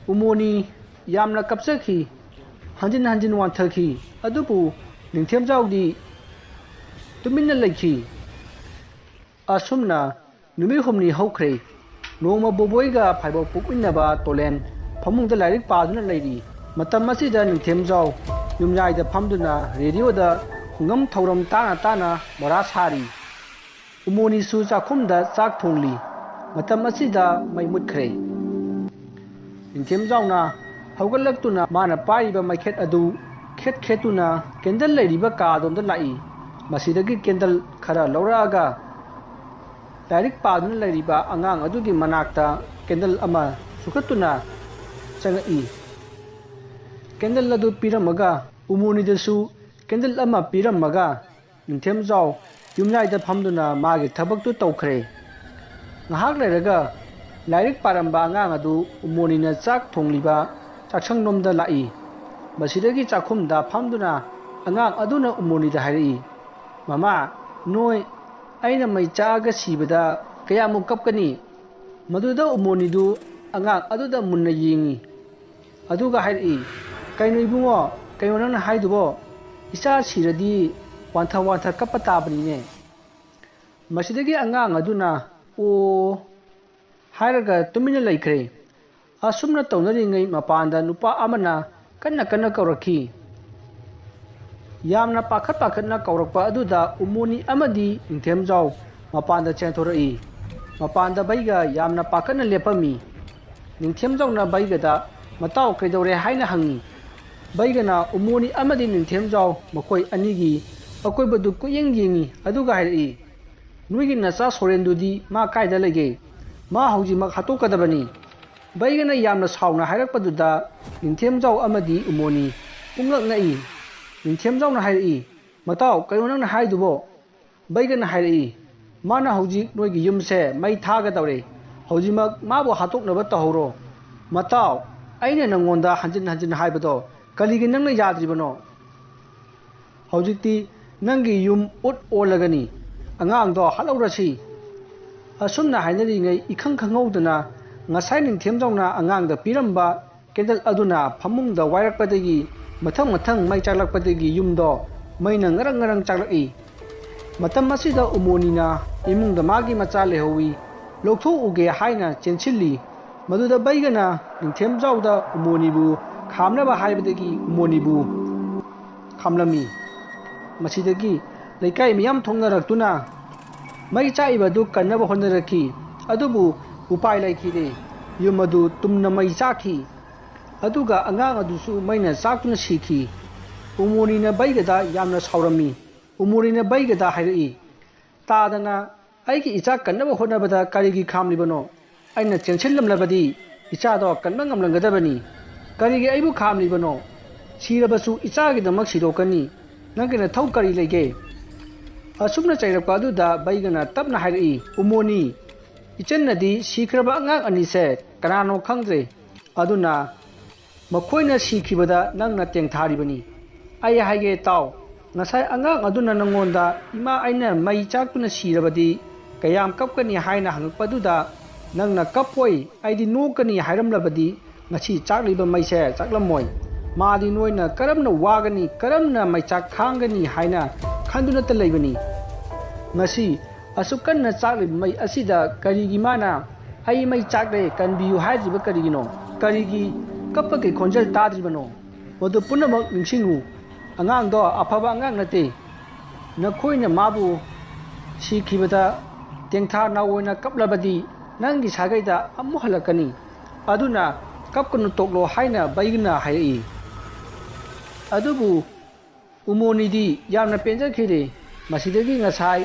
ꯎꯃꯣꯅꯤ ꯌꯥꯝꯅ ꯀꯞꯆꯈꯤ, ꯍꯟꯖꯤꯟ ꯍꯟꯖꯤꯟ ꯋꯥꯟꯊꯈꯤ, ꯑꯗꯨꯕꯨ ꯅꯤꯡꯊꯦꯝꯖꯥꯎꯗꯤ ꯇꯨꯃꯤꯟꯅ ꯂꯩꯈꯤ꯫ ꯑꯁꯨꯝꯅ ꯅꯨꯃꯤꯠ ꯍꯨꯝꯅꯤ ꯍꯧꯈ꯭ꯔꯦ꯫ ꯅꯣꯡꯃ ꯕꯣꯕꯣꯏꯒ ꯐꯥꯏꯕꯣꯛ ꯄꯣꯛꯃꯤꯟꯅꯕ ꯇꯣꯂꯦꯟ ꯐꯃꯨꯡꯗ ꯂꯥꯏꯔꯤꯛ ꯄꯥꯗꯨꯅ ꯂꯩꯔꯤ꯫ ꯃꯇꯝ ꯑꯁꯤꯗ ꯅꯤꯡꯊꯦꯝꯖꯥꯎ ꯌꯨꯝꯌꯥꯏꯗ ꯐꯝꯗꯨꯅ ꯔꯦꯗꯤꯑꯣꯗ ꯈꯨꯡꯒꯪ ꯊꯧꯔꯝ ꯇꯥꯅ ꯇꯥꯅ ꯃꯣꯔꯥ ꯁꯥꯔꯤ꯫ ꯎꯃꯣꯅꯤꯁꯨ ꯆꯥꯛꯈꯨꯝꯗ ꯆꯥꯛ ꯊꯣꯡꯂꯤ꯫ ꯃꯇꯝ ꯑꯁꯤꯗ ꯃꯩ ꯃꯨꯠꯈ꯭ꯔꯦ꯫ ꯅꯤꯡꯊꯦꯝꯖꯥꯎꯅ ꯍꯧꯒꯠꯂꯛꯇꯨꯅ ꯃꯥꯅ ꯄꯥꯏꯔꯤꯕ ꯃꯩꯈꯦꯠ ꯑꯗꯨ ꯈꯦꯠ ꯈꯦꯠꯇꯨꯅ ꯀꯦꯟꯗꯜ ꯂꯩꯔꯤꯕ ꯀꯥꯗꯣꯝꯗ ꯂꯥꯛꯏ꯫ ꯃꯁꯤꯗꯒꯤ ꯀꯦꯟꯗꯜ ꯈꯔ ꯂꯧꯔꯛꯑꯒ ꯂꯥꯏꯔꯤꯛ ꯄꯥꯗꯨꯅ ꯂꯩꯔꯤꯕ ꯑꯉꯥꯡ ꯑꯗꯨꯒꯤ ꯃꯅꯥꯛꯇ ꯀꯦꯟꯗꯜ ꯑꯃ ꯁꯨꯈꯠꯇꯨꯅ ꯆꯪꯉꯛꯏ꯫ ꯀꯦꯟꯗꯜ ꯑꯗꯨ ꯄꯤꯔꯝꯃꯒ ꯎꯃꯣꯅꯤꯗꯁꯨ ꯀꯦꯟꯗꯜ ꯑꯃ ꯄꯤꯔꯝꯃꯒ ꯅꯤꯡꯊꯦꯝꯖꯥꯎ ꯌꯨꯝꯌꯥꯏꯗ ꯐꯝꯗꯨꯅ ꯃꯥꯒꯤ ꯊꯕꯛꯇꯨ ꯇꯧꯈ꯭ꯔꯦ꯫ ꯉꯥꯏꯍꯥꯛ ꯂꯩꯔꯒ ꯂꯥꯏꯔꯤꯛ ꯄꯥꯔꯝꯕ ꯑꯉꯥꯡ ꯑꯗꯨ ꯎꯃꯣꯅꯤꯅ ꯆꯥꯛ ꯊꯣꯡꯂꯤꯕ ꯆꯥꯛꯁꯪꯂꯣꯝꯗ ꯂꯥꯛꯏ꯫ ꯃꯁꯤꯗꯒꯤ ꯆꯥꯛꯈꯨꯝꯗ ꯐꯝꯗꯨꯅ ꯑꯉꯥꯡ ꯑꯗꯨꯅ ꯎꯃꯣꯅꯤꯗ ꯍꯥꯏꯔꯛꯏ, "ꯃꯃꯥ, ꯅꯣꯏ ꯑꯩꯅ ꯃꯩ ꯆꯥꯛꯑꯒ ꯁꯤꯕꯗ ꯀꯌꯥꯃꯨꯛ ꯀꯞꯀꯅꯤ?" ꯃꯗꯨꯗ ꯎꯃꯣꯅꯤꯗꯨ ꯑꯉꯥꯡ ꯑꯗꯨꯗ ꯃꯨꯟꯅ ꯌꯦꯡꯏ꯫ ꯑꯗꯨꯒ ꯍꯥꯏꯔꯛꯏ, "ꯀꯩꯅꯣ ꯏꯕꯨꯡꯉꯣ, ꯀꯩꯅꯣ ꯅꯪꯅ ꯍꯥꯏꯗꯨꯕꯣ? ꯏꯆꯥ ꯁꯤꯔꯗꯤ ꯋꯥꯟꯊ ꯋꯥꯟꯊ ꯀꯞꯄ ꯇꯥꯕꯅꯤꯅꯦ"꯫ ꯃꯁꯤꯗꯒꯤ ꯑꯉꯥꯡ ꯑꯗꯨꯅ "ꯑꯣ" ꯍꯥꯏꯔꯒ ꯇꯨꯃꯤꯟꯅ ꯂꯩꯈ꯭ꯔꯦ꯫ ꯑꯁꯨꯝꯅ ꯇꯧꯅꯔꯤꯉꯩ ꯃꯄꯥꯟꯗ ꯅꯨꯄꯥ ꯑꯃꯅ ꯀꯟꯅ ꯀꯟꯅ ꯀꯧꯔꯛꯈꯤ꯫ ꯌꯥꯝꯅ ꯄꯥꯈꯠ ꯄꯥꯈꯠꯅ ꯀꯧꯔꯛꯄ ꯑꯗꯨꯗ ꯎꯃꯣꯅꯤ ꯑꯃꯗꯤ ꯅꯤꯡꯊꯦꯝꯖꯥꯎ ꯃꯄꯥꯟꯗ ꯆꯦꯟꯊꯣꯔꯛꯏ꯫ ꯃꯄꯥꯟꯗ ꯕꯩꯒ ꯌꯥꯝꯅ ꯄꯥꯈꯠꯅ ꯂꯦꯞꯄꯝꯃꯤ꯫ ꯅꯤꯡꯊꯦꯝꯖꯥꯎꯅ ꯕꯩꯒꯗ, "ꯃꯇꯥꯎ, ꯀꯩꯗꯧꯔꯦ?" ꯍꯥꯏꯅ ꯍꯪꯉꯤ꯫ ꯕꯩꯒꯅ, "ꯎꯃꯣꯅꯤ ꯑꯃꯗꯤ ꯅꯤꯡꯊꯦꯝꯖꯥꯎ ꯃꯈꯣꯏ ꯑꯅꯤꯒꯤ ꯑꯀꯣꯏꯕꯗꯨ ꯀꯨꯌꯦꯡ ꯌꯦꯡꯉꯤ, ꯑꯗꯨꯒ ꯍꯥꯏꯔꯛꯏ, 'ꯅꯣꯏꯒꯤ ꯅꯆꯥ ꯁꯣꯔꯦꯟꯗꯨꯗꯤ ꯃꯥ ꯀꯥꯏꯗ ꯂꯩꯒꯦ? ꯃꯥ ꯍꯧꯖꯤꯛꯃꯛ ꯍꯥꯠꯇꯣꯛꯀꯗꯕꯅꯤ!'" ꯕꯩꯒꯅ ꯌꯥꯝꯅ ꯁꯥꯎꯅ ꯍꯥꯏꯔꯛꯄꯗꯨꯗ ꯅꯤꯡꯊꯦꯝꯖꯥꯎ ꯑꯃꯗꯤ ꯎꯃꯣꯅꯤ ꯄꯨꯝꯂꯛ ꯅꯛꯏ꯫ ꯅꯤꯡꯊꯦꯝꯖꯥꯎꯅ ꯍꯥꯏꯔꯛꯏ, "ꯃꯇꯥꯎ, ꯀꯩꯅꯣ ꯅꯪꯅ ꯍꯥꯏꯗꯨꯕꯣ?" ꯕꯩꯒꯅ ꯍꯥꯏꯔꯛꯏ, "ꯃꯥꯅ ꯍꯧꯖꯤꯛ ꯅꯣꯏꯒꯤ ꯌꯨꯝꯁꯦ ꯃꯩ ꯊꯥꯒꯗꯧꯔꯦ꯫ ꯍꯧꯖꯤꯛꯃꯛ ꯃꯥꯕꯨ ꯍꯥꯠꯇꯣꯛꯅꯕ ꯇꯧꯍꯧꯔꯣ꯫ ꯃꯇꯥꯎ, ꯑꯩꯅ ꯅꯪꯉꯣꯟꯗ ꯍꯟꯖꯤꯟ ꯍꯟꯖꯤꯟ ꯍꯥꯏꯕꯗꯣ ꯀꯔꯤꯒꯤ ꯅꯪꯅ ꯌꯥꯗ꯭ꯔꯤꯕꯅꯣ? ꯍꯧꯖꯤꯛꯇꯤ ꯅꯪꯒꯤ ꯌꯨꯝ ꯎꯠ ꯑꯣꯜꯂꯒꯅꯤ꯫ ꯑꯉꯥꯡꯗꯣ ꯍꯥꯠꯍꯧꯔꯁꯤ!" ꯑꯁꯨꯝꯅ ꯍꯥꯏꯅꯔꯤꯉꯩ ꯏꯈꯪ ꯈꯪꯍꯧꯗꯅ ꯉꯁꯥꯏ ꯅꯤꯡꯊꯦꯝꯖꯥꯎꯅ ꯑꯉꯥꯡꯗ ꯄꯤꯔꯝꯕ ꯀꯦꯟꯗꯜ ꯑꯗꯨꯅ ꯐꯃꯨꯡꯗ ꯋꯥꯏꯔꯛꯄꯗꯒꯤ ꯃꯊꯪ ꯃꯊꯪ ꯃꯩ ꯆꯥꯛꯂꯛꯄꯗꯒꯤ ꯌꯨꯝꯗꯣ ꯃꯩꯅ ꯉꯔꯪ ꯉꯔꯪ ꯆꯥꯛꯂꯛꯏ꯫ ꯃꯇꯝ ꯑꯁꯤꯗ ꯎꯃꯣꯅꯤꯅ ꯏꯃꯨꯡꯗ ꯃꯥꯒꯤ ꯃꯆꯥ ꯂꯩꯍꯧꯋꯤ, ꯂꯧꯊꯣꯛꯎꯒꯦ ꯍꯥꯏꯅ ꯆꯦꯟꯁꯤꯜꯂꯤ꯫ ꯃꯗꯨꯗ ꯕꯩꯒꯅ ꯅꯤꯡꯊꯦꯝꯖꯥꯎꯗ ꯎꯃꯣꯅꯤꯕꯨ ꯈꯥꯝꯅꯕ ꯍꯥꯏꯕꯗꯒꯤ ꯎꯃꯣꯅꯤꯕꯨ ꯈꯥꯝꯂꯝꯃꯤ꯫ ꯃꯁꯤꯗꯒꯤ ꯂꯩꯀꯥꯏ ꯃꯤꯌꯥꯝ ꯊꯣꯛꯅꯔꯛꯇꯨꯅ ꯃꯩ ꯆꯥꯛꯏꯕ ꯑꯗꯨ ꯀꯟꯅꯕ ꯍꯣꯠꯅꯔꯛꯈꯤ꯫ ꯑꯗꯨꯕꯨ ꯎꯄꯥꯏ ꯂꯩꯈꯤꯗꯦ꯫ ꯌꯨꯝ ꯑꯗꯨ ꯇꯨꯝꯅ ꯃꯩ ꯆꯥꯛꯈꯤ꯫ ꯑꯗꯨꯒ ꯑꯉꯥꯡ ꯑꯗꯨꯁꯨ ꯃꯩꯅ ꯆꯥꯛꯇꯨꯅ ꯁꯤꯈꯤ꯫ ꯎꯃꯣꯅꯤꯅ ꯕꯩꯒꯗ ꯌꯥꯝꯅ ꯁꯥꯎꯔꯝꯃꯤ꯫ ꯎꯃꯣꯅꯤꯅ ꯕꯩꯒꯗ ꯍꯥꯏꯔꯛꯏ, "ꯇꯥꯗꯅ ꯑꯩꯒꯤ ꯏꯆꯥ ꯀꯟꯅꯕ ꯍꯣꯠꯅꯕꯗ ꯀꯔꯤꯒꯤ ꯈꯥꯝꯂꯤꯕꯅꯣ? ꯑꯩꯅ ꯆꯦꯟꯁꯤꯜꯂꯝꯂꯕꯗꯤ ꯏꯆꯥꯗꯣ ꯀꯟꯕ ꯉꯝꯂꯝꯒꯗꯕꯅꯤ꯫ ꯀꯔꯤꯒꯤ ꯑꯩꯕꯨ ꯈꯥꯝꯂꯤꯕꯅꯣ? ꯁꯤꯔꯕꯁꯨ ꯏꯆꯥꯒꯤꯗꯃꯛ ꯁꯤꯗꯣꯛꯀꯅꯤ꯫ ꯅꯪꯒꯤ ꯅꯊꯧ ꯀꯔꯤ ꯂꯩꯒꯦ?" ꯑꯁꯨꯝꯅ ꯆꯩꯔꯛꯄ ꯑꯗꯨꯗ ꯕꯩꯒꯅ ꯇꯞꯅ ꯍꯥꯏꯔꯛꯏ, "ꯎꯃꯣꯅꯤ, ꯏꯆꯟꯅꯗꯤ ꯁꯤꯈ꯭ꯔꯕ ꯑꯉꯥꯡ ꯑꯅꯤꯁꯦ ꯀꯅꯥꯅꯣ ꯈꯪꯗ꯭ꯔꯦ꯫ ꯑꯗꯨꯅ ꯃꯈꯣꯏꯅ ꯁꯤꯈꯤꯕꯗ ꯅꯪꯅ ꯇꯦꯡꯊꯥꯔꯤꯕꯅꯤ꯫ ꯑꯩ ꯍꯥꯏꯒꯦ ꯇꯥꯎ, ꯉꯁꯥꯏ ꯑꯉꯥꯡ ꯑꯗꯨꯅ ꯅꯪꯉꯣꯟꯗ, 'ꯏꯃꯥ, ꯑꯩꯅ ꯃꯩ ꯆꯥꯛꯇꯨꯅ ꯁꯤꯔꯕꯗꯤ ꯀꯌꯥꯝ ꯀꯞꯀꯅꯤ?' ꯍꯥꯏꯅ ꯍꯪꯉꯛꯄꯗꯨꯗ ꯅꯪꯅ, 'ꯀꯞꯄꯣꯏ, ꯑꯩꯗꯤ ꯅꯣꯛꯀꯅꯤ' ꯍꯥꯏꯔꯝꯂꯕꯗꯤ ꯉꯁꯤ ꯆꯥꯛꯂꯤꯕ ꯃꯩꯁꯦ ꯆꯥꯛꯂꯝꯃꯣꯏ꯫ ꯃꯥꯗꯤ ꯅꯣꯏꯅ ꯀꯔꯝꯅ ꯋꯥꯒꯅꯤ, ꯀꯔꯝꯅ ꯃꯩꯆꯥꯛ ꯈꯥꯡꯒꯅꯤ ꯍꯥꯏꯅ ꯈꯟꯗꯨꯅꯇ ꯂꯩꯕꯅꯤ꯫ ꯉꯁꯤ ꯑꯁꯨꯛ ꯀꯟꯅ ꯆꯥꯛꯂꯤꯕ ꯃꯩ ꯑꯁꯤꯗ ꯀꯔꯤꯒꯤ ꯃꯥꯅ 'ꯑꯩ ꯃꯩ ꯆꯥꯛꯂꯦ, ꯀꯟꯕꯤꯌꯨ' ꯍꯥꯏꯗ꯭ꯔꯤꯕ ꯀꯔꯤꯒꯤꯅꯣ? ꯀꯔꯤꯒꯤ ꯀꯞꯄꯒꯤ ꯈꯣꯟꯖꯦꯜ ꯇꯥꯗ꯭ꯔꯤꯕꯅꯣ? ꯃꯗꯨ ꯄꯨꯝꯅꯃꯛ ꯅꯤꯡꯁꯤꯡꯉꯨ꯫ ꯑꯉꯥꯡꯗꯣ ꯑꯐꯕ ꯑꯉꯥꯡ ꯅꯠꯇꯦ꯫ ꯅꯈꯣꯏꯅ ꯃꯥꯕꯨ ꯁꯤꯈꯤꯕꯗ ꯇꯦꯡꯊꯥ ꯅꯥꯎ ꯑꯣꯏꯅ ꯀꯞꯂꯕꯗꯤ ꯅꯪꯒꯤ ꯁꯥꯒꯩꯗ ꯑꯃꯨꯛ ꯍꯜꯂꯛꯀꯅꯤ꯫ ꯑꯗꯨꯅ ꯀꯞꯀꯅꯨ ꯇꯣꯛꯂꯣ ꯍꯥꯏꯅ ꯕꯩꯒꯅ ꯍꯥꯏꯔꯛꯏ꯫ ꯑꯗꯨꯕꯨ ꯎꯃꯣꯅꯤꯗꯤ ꯌꯥꯝꯅ ꯄꯦꯟꯖꯈꯤꯗꯦ꯫ ꯃꯁꯤꯗꯒꯤ ꯉꯁꯥꯏ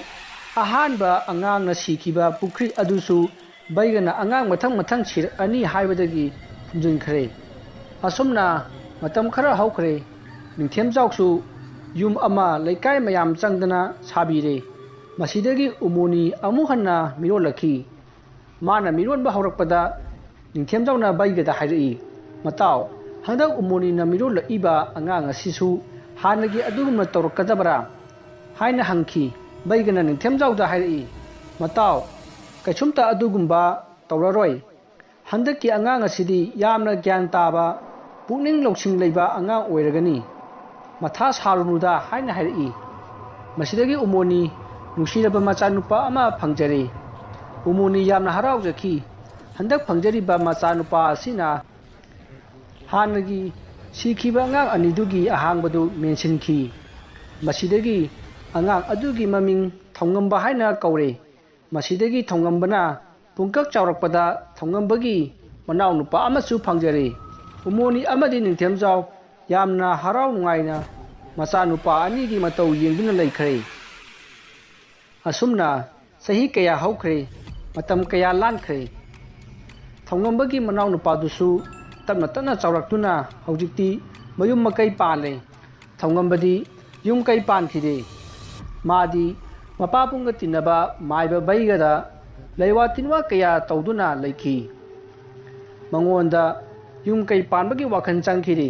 ꯑꯍꯥꯟꯕ ꯑꯉꯥꯡꯅ ꯁꯤꯈꯤꯕ ꯄꯨꯈ꯭ꯔꯤ ꯑꯗꯨꯁꯨ ꯕꯩꯒꯅ ꯑꯉꯥꯡ ꯃꯊꯪ ꯃꯊꯪ ꯁꯤꯔꯛꯑꯅꯤ ꯍꯥꯏꯕꯗꯒꯤ ꯐꯨꯝꯖꯤꯟꯈ꯭ꯔꯦ꯫ ꯑꯁꯨꯝꯅ ꯃꯇꯝ ꯈꯔ ꯍꯧꯈ꯭ꯔꯦ꯫ ꯅꯤꯡꯊꯦꯝꯖꯥꯎꯁꯨ ꯌꯨꯝ ꯑꯃ ꯂꯩꯀꯥꯏ ꯃꯌꯥꯝ ꯆꯪꯗꯅ ꯁꯥꯕꯤꯔꯦ꯫ ꯃꯁꯤꯗꯒꯤ ꯎꯃꯣꯅꯤ ꯑꯃꯨꯛ ꯍꯟꯅ ꯃꯤꯔꯣꯜꯂꯛꯈꯤ꯫ ꯃꯥꯅ ꯃꯤꯔꯣꯟꯕ ꯍꯧꯔꯛꯄꯗ ꯅꯤꯡꯊꯦꯝꯖꯥꯎꯅ ꯕꯩꯒꯗ ꯍꯥꯏꯔꯛꯏ, "ꯃꯇꯥꯎ, ꯍꯟꯗꯛ ꯎꯃꯣꯅꯤꯅ ꯃꯤꯔꯣꯜꯂꯛꯏꯕ ꯑꯉꯥꯡ ꯑꯁꯤꯁꯨ ꯍꯥꯟꯅꯒꯤ ꯑꯗꯨꯒꯨꯝꯅ ꯇꯧꯔꯛꯀꯗꯕꯔꯥ?" ꯍꯥꯏꯅ ꯍꯪꯈꯤ꯫ ꯕꯩꯒꯅ ꯅꯤꯡꯊꯦꯝꯖꯥꯎꯗ ꯍꯥꯏꯔꯛꯏ, "ꯃꯇꯥꯎ, ꯀꯩꯁꯨꯝꯇ ꯑꯗꯨꯒꯨꯝꯕ ꯇꯧꯔꯔꯣꯏ꯫ ꯍꯟꯗꯛꯀꯤ ꯑꯉꯥꯡ ꯑꯁꯤꯗꯤ ꯌꯥꯝꯅ ꯒ꯭ꯌꯥꯟ ꯇꯥꯕ, ꯄꯨꯛꯅꯤꯡ ꯂꯧꯁꯤꯡ ꯂꯩꯕ ꯑꯉꯥꯡ ꯑꯣꯏꯔꯒꯅꯤ꯫ ꯃꯊꯥ ꯁꯥꯔꯨꯅꯨꯗ" ꯍꯥꯏꯅ ꯍꯥꯏꯔꯛꯏ꯫ ꯃꯁꯤꯗꯒꯤ ꯎꯃꯣꯅꯤ ꯅꯨꯡꯁꯤꯔꯕ ꯃꯆꯥꯅꯨꯄꯥ ꯑꯃ ꯐꯪꯖꯔꯦ꯫ ꯎꯃꯣꯅꯤ ꯌꯥꯝꯅ ꯍꯔꯥꯎꯖꯈꯤ꯫ ꯍꯟꯗꯛ ꯐꯪꯖꯔꯤꯕ ꯃꯆꯥꯅꯨꯄꯥ ꯑꯁꯤꯅ ꯍꯥꯟꯅꯒꯤ ꯁꯤꯈꯤꯕ ꯑꯉꯥꯡ ꯑꯅꯤꯗꯨꯒꯤ ꯑꯍꯥꯡꯕꯗꯨ ꯃꯦꯟꯁꯤꯟꯈꯤ꯫ ꯃꯁꯤꯗꯒꯤ ꯑꯉꯥꯡ ꯑꯗꯨꯒꯤ ꯃꯃꯤꯡ ꯊꯧꯉꯝꯕ ꯍꯥꯏꯅ ꯀꯧꯔꯦ꯫ ꯃꯁꯤꯗꯒꯤ ꯊꯧꯉꯝꯕꯅ ꯄꯨꯡꯀꯛ ꯆꯥꯎꯔꯛꯄꯗ ꯊꯧꯉꯝꯕꯒꯤ ꯃꯅꯥꯎꯅꯨꯄꯥ ꯑꯃꯁꯨ ꯐꯪꯖꯔꯦ꯫ ꯎꯃꯣꯅꯤ ꯑꯃꯗꯤ ꯅꯤꯡꯊꯦꯝꯖꯥꯎ ꯌꯥꯝꯅ ꯍꯔꯥꯎ ꯅꯨꯡꯉꯥꯏꯅ ꯃꯆꯥꯅꯨꯄꯥ ꯑꯅꯤꯒꯤ ꯃꯇꯧ ꯌꯦꯡꯗꯨꯅ ꯂꯩꯈ꯭ꯔꯦ꯫ ꯑꯁꯨꯝꯅ ꯆꯍꯤ ꯀꯌꯥ ꯍꯧꯈ꯭ꯔꯦ, ꯃꯇꯝ ꯀꯌꯥ ꯂꯥꯟꯈ꯭ꯔꯦ꯫ ꯊꯧꯉꯝꯕꯒꯤ ꯃꯅꯥꯎꯅꯨꯄꯥꯗꯨꯁꯨ ꯇꯞꯅ ꯇꯞꯅ ꯆꯥꯎꯔꯛꯇꯨꯅ ꯍꯧꯖꯤꯛꯇꯤ ꯃꯌꯨꯝ ꯃꯀꯩ ꯄꯥꯜꯂꯦ꯫ ꯊꯧꯉꯝꯕꯗꯤ ꯌꯨꯝ ꯀꯩ ꯄꯥꯟꯈꯤꯗꯦ꯫ ꯃꯥꯗꯤ ꯃꯄꯥꯕꯨꯡꯒ ꯇꯤꯟꯅꯕ ꯃꯥꯏꯕ ꯕꯩꯒꯗ ꯂꯩꯋꯥ ꯇꯤꯟꯋꯥ ꯀꯌꯥ ꯇꯧꯗꯨꯅ ꯂꯩꯈꯤ꯫ ꯃꯉꯣꯟꯗ ꯌꯨꯝ ꯀꯩ ꯄꯥꯟꯕꯒꯤ ꯋꯥꯈꯜ ꯆꯪꯈꯤꯗꯦ꯫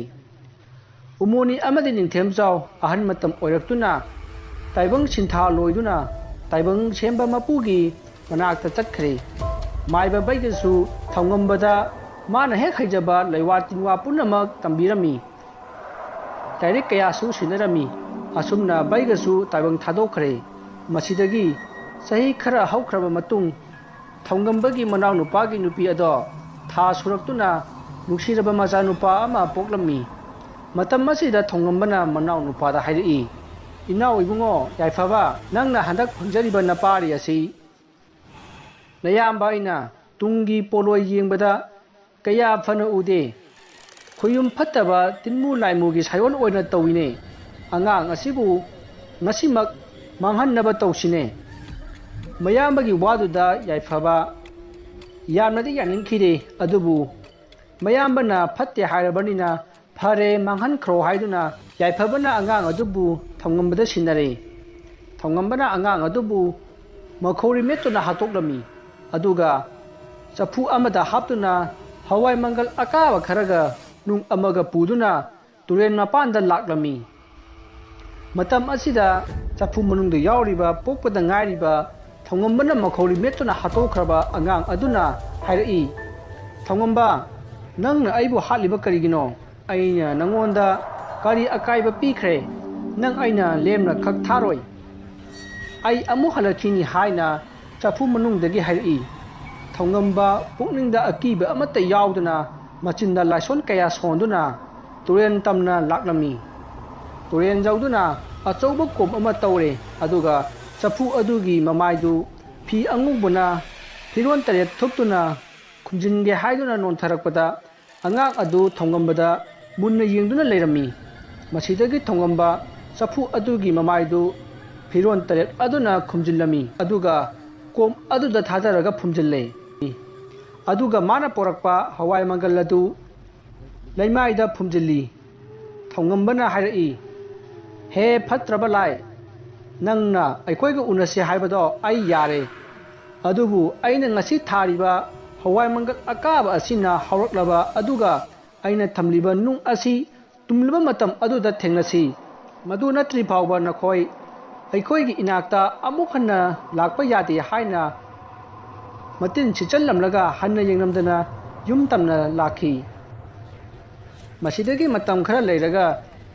ꯎꯃꯣꯅꯤ ꯑꯃꯗꯤ ꯅꯤꯡꯊꯦꯝꯖꯥꯎ ꯑꯍꯟ ꯃꯇꯝ ꯑꯣꯏꯔꯛꯇꯨꯅ ꯇꯥꯏꯕꯪ ꯁꯤꯟꯊꯥ ꯂꯣꯏꯗꯨꯅ ꯇꯥꯏꯕꯪ ꯁꯦꯝꯕ ꯃꯄꯨꯒꯤ ꯃꯅꯥꯛꯇ ꯆꯠꯈ꯭ꯔꯦ꯫ ꯃꯥꯏꯕ ꯕꯩꯒꯁꯨ ꯊꯧꯉꯝꯕꯗ ꯃꯥꯅ ꯍꯦꯛ ꯍꯩꯖꯕ ꯂꯩꯋꯥ ꯇꯤꯟꯋꯥ ꯄꯨꯝꯅꯃꯛ ꯇꯝꯕꯤꯔꯝꯃꯤ꯫ ꯂꯥꯏꯔꯤꯛ ꯀꯌꯥꯁꯨ ꯁꯤꯟꯅꯔꯝꯃꯤ꯫ ꯑꯁꯨꯝꯅ ꯕꯩꯒꯁꯨ ꯇꯥꯏꯕꯪ ꯊꯥꯗꯣꯛꯈ꯭ꯔꯦ꯫ ꯃꯁꯤꯗꯒꯤ ꯆꯍꯤ ꯈꯔ ꯍꯧꯈ꯭ꯔꯕ ꯃꯇꯨꯡ ꯊꯧꯉꯝꯕꯒꯤ ꯃꯅꯥꯎꯅꯨꯄꯥꯒꯤ ꯅꯨꯄꯤ ꯑꯗꯣ ꯊꯥ ꯁꯨꯔꯛꯇꯨꯅ ꯅꯨꯡꯁꯤꯔꯕ ꯃꯆꯥꯅꯨꯄꯥ ꯑꯃ ꯄꯣꯛꯂꯝꯃꯤ꯫ ꯃꯇꯝ ꯑꯁꯤꯗ ꯊꯧꯉꯝꯕꯅ ꯃꯅꯥꯎꯅꯨꯄꯥꯗ ꯍꯥꯏꯔꯛꯏ, "ꯏꯅꯥꯎ ꯏꯕꯨꯡꯉꯣ ꯌꯥꯏꯐꯕ, ꯅꯪꯅ ꯍꯟꯗꯛ ꯐꯪꯖꯔꯤꯕ ꯅꯄꯥꯔꯤ ꯑꯁꯤ "ꯅꯌꯥꯝꯕ, ꯑꯩꯅ ꯇꯨꯡꯒꯤ ꯄꯣꯠꯂꯣꯏ ꯌꯦꯡꯕꯗ ꯀꯌꯥ ꯐꯅ ꯎꯗꯦ꯫ ꯈꯨꯌꯨꯝ ꯐꯠꯇꯕ ꯇꯤꯟꯃꯨ ꯂꯥꯏꯃꯨꯒꯤ ꯁꯥꯏꯑꯣꯟ ꯑꯣꯏꯅ ꯇꯧꯏꯅꯦ꯫ ꯑꯉꯥꯡ ꯑꯁꯤꯕꯨ ꯉꯁꯤꯃꯛ ꯃꯥꯡꯍꯟꯅꯕ ꯇꯧꯁꯤꯅꯦ꯫" ꯃꯌꯥꯝꯕꯒꯤ ꯋꯥꯗꯨꯗ ꯌꯥꯏꯐꯕ ꯌꯥꯝꯅꯗꯤ ꯌꯥꯅꯤꯡꯈꯤꯗꯦ, ꯑꯗꯨꯕꯨ ꯃꯌꯥꯝꯕꯅ ꯐꯠꯇꯦ ꯍꯥꯏꯔꯕꯅꯤꯅ "ꯐꯔꯦ, ꯃꯥꯡꯍꯟꯈ꯭ꯔꯣ" ꯍꯥꯏꯗꯨꯅ ꯌꯥꯏꯐꯕꯅ ꯑꯉꯥꯡ ꯑꯗꯨꯕꯨ ꯊꯧꯉꯝꯕꯗ ꯁꯤꯟꯅꯔꯦ꯫ ꯊꯧꯉꯝꯕꯅ ꯑꯉꯥꯡ ꯑꯗꯨꯕꯨ ꯃꯈꯧꯔꯤ ꯃꯦꯠꯇꯨꯅ ꯍꯥꯠꯇꯣꯛꯂꯝꯃꯤ꯫ ꯑꯗꯨꯒ ꯆꯐꯨ ꯑꯃꯗ ꯍꯥꯞꯇꯨꯅ ꯍꯋꯥꯏ ꯃꯪꯒꯜ ꯑꯀꯥꯕ ꯈꯔꯒ ꯅꯨꯡ ꯑꯃꯒ ꯄꯨꯗꯨꯅ ꯇꯨꯔꯦꯟ ꯃꯄꯥꯟꯗ ꯂꯥꯛꯂꯝꯃꯤ꯫ ꯃꯇꯝ ꯑꯁꯤꯗ ꯆꯐꯨ ꯃꯅꯨꯡꯗ ꯌꯥꯎꯔꯤꯕ ꯄꯣꯛꯄꯗ ꯉꯥꯏꯔꯤꯕ ꯊꯧꯉꯝꯕꯅ ꯃꯈꯧꯔꯤ ꯃꯦꯠꯇꯨꯅ ꯍꯥꯠꯇꯣꯛꯈ꯭ꯔꯕ ꯑꯉꯥꯡ ꯑꯗꯨꯅ ꯍꯥꯏꯔꯛꯏ, "ꯊꯧꯉꯝꯕ, ꯅꯪꯅ ꯑꯩꯕꯨ ꯍꯥꯠꯂꯤꯕ ꯀꯔꯤꯒꯤꯅꯣ? ꯑꯩꯅ ꯅꯪꯉꯣꯟꯗ ꯀꯔꯤ ꯑꯀꯥꯏꯕ ꯄꯤꯈ꯭ꯔꯦ? ꯅꯪ ꯑꯩꯅ ꯂꯦꯝꯅ ꯈꯛ ꯊꯥꯔꯣꯏ꯫ ꯑꯩ ꯑꯃꯨꯛ ꯍꯜꯂꯛꯈꯤꯅꯤ" ꯍꯥꯏꯅ ꯆꯐꯨ ꯃꯅꯨꯡꯗꯒꯤ ꯍꯥꯏꯔꯛꯏ꯫ ꯊꯧꯉꯝꯕ ꯄꯨꯛꯅꯤꯡꯗ ꯑꯀꯤꯕ ꯑꯃꯠꯇ ꯌꯥꯎꯗꯅ ꯃꯆꯤꯟꯗ ꯂꯥꯏꯁꯣꯟ ꯀꯌꯥ ꯁꯣꯟꯗꯨꯅ ꯇꯨꯔꯦꯟ ꯇꯝꯅ ꯂꯥꯛꯂꯝꯃꯤ꯫ ꯇꯨꯔꯦꯟ ꯌꯧꯗꯨꯅ ꯑꯆꯧꯕ ꯀꯣꯝ ꯑꯃ ꯇꯧꯔꯦ, ꯑꯗꯨꯒ ꯆꯐꯨ ꯑꯗꯨꯒꯤ ꯃꯃꯥꯏꯗꯨ ꯐꯤ ꯑꯉꯧꯕꯅ ꯐꯤꯔꯣꯟ ꯇꯔꯦꯠ ꯊꯨꯞꯇꯨꯅ ꯈꯨꯝꯖꯤꯟꯒꯦ ꯍꯥꯏꯗꯨꯅ ꯅꯣꯟꯊꯔꯛꯄꯗ, ꯑꯉꯥꯡ ꯑꯗꯨ ꯊꯧꯉꯝꯕꯗ ꯃꯨꯟꯅ ꯌꯦꯡꯗꯨꯅ ꯂꯩꯔꯝꯃꯤ꯫ ꯃꯁꯤꯗꯒꯤ ꯊꯧꯉꯝꯕ ꯆꯐꯨ ꯑꯗꯨꯒꯤ ꯃꯃꯥꯏꯗꯨ ꯐꯤꯔꯣꯟ ꯇꯔꯦꯠ ꯑꯗꯨꯅ ꯈꯨꯝꯖꯤꯜꯂꯝꯃꯤ, ꯑꯗꯨꯒ ꯀꯣꯝ ꯑꯗꯨꯗ ꯊꯥꯗꯔꯒ ꯐꯨꯝꯖꯤꯜꯂꯦ꯫ ꯑꯗꯨꯒ ꯃꯥꯅ ꯄꯣꯔꯛꯄ ꯍꯋꯥꯏ ꯃꯪꯒꯜ ꯑꯗꯨ ꯂꯩꯃꯥꯏꯗ ꯐꯨꯝꯖꯤꯜꯂꯤ꯫ ꯊꯧꯉꯝꯕꯅ ꯍꯥꯏꯔꯛꯏ, "ꯍꯦ ꯐꯠꯇ꯭ꯔꯕ ꯂꯥꯏ, ꯅꯪꯅ ꯑꯩꯈꯣꯏꯒ ꯎꯅꯁꯤ ꯍꯥꯏꯕꯗꯣ ꯑꯩ ꯌꯥꯔꯦ꯫ ꯑꯗꯨꯕꯨ ꯑꯩꯅ ꯉꯁꯤ ꯊꯥꯔꯤꯕ ꯍꯋꯥꯏ ꯃꯪꯒꯜ ꯑꯀꯥꯕ ꯑꯁꯤꯅ ꯍꯧꯔꯛꯂꯕ, ꯑꯗꯨꯒ ꯑꯩꯅ ꯊꯝꯂꯤꯕ ꯅꯨꯡ ꯑꯁꯤ ꯇꯨꯝꯂꯕ ꯃꯇꯝ ꯑꯗꯨꯗ ꯊꯦꯡꯅꯁꯤ꯫ ꯃꯗꯨ ꯅꯠꯇ꯭ꯔꯤ ꯐꯥꯎꯕ ꯅꯈꯣꯏ ꯑꯩꯈꯣꯏꯒꯤ ꯏꯅꯥꯛꯇ ꯑꯃꯨꯛ ꯍꯟꯅ ꯂꯥꯛꯄ ꯌꯥꯗꯦ" ꯍꯥꯏꯅ ꯃꯇꯤꯟ ꯁꯤꯠꯆꯜꯂꯝꯂꯒ ꯍꯟꯅ ꯌꯦꯡꯂꯝꯗꯅ ꯌꯨꯝ ꯇꯝꯅ ꯂꯥꯛꯈꯤ꯫ ꯃꯁꯤꯗꯒꯤ ꯃꯇꯝ ꯈꯔ ꯂꯩꯔꯒ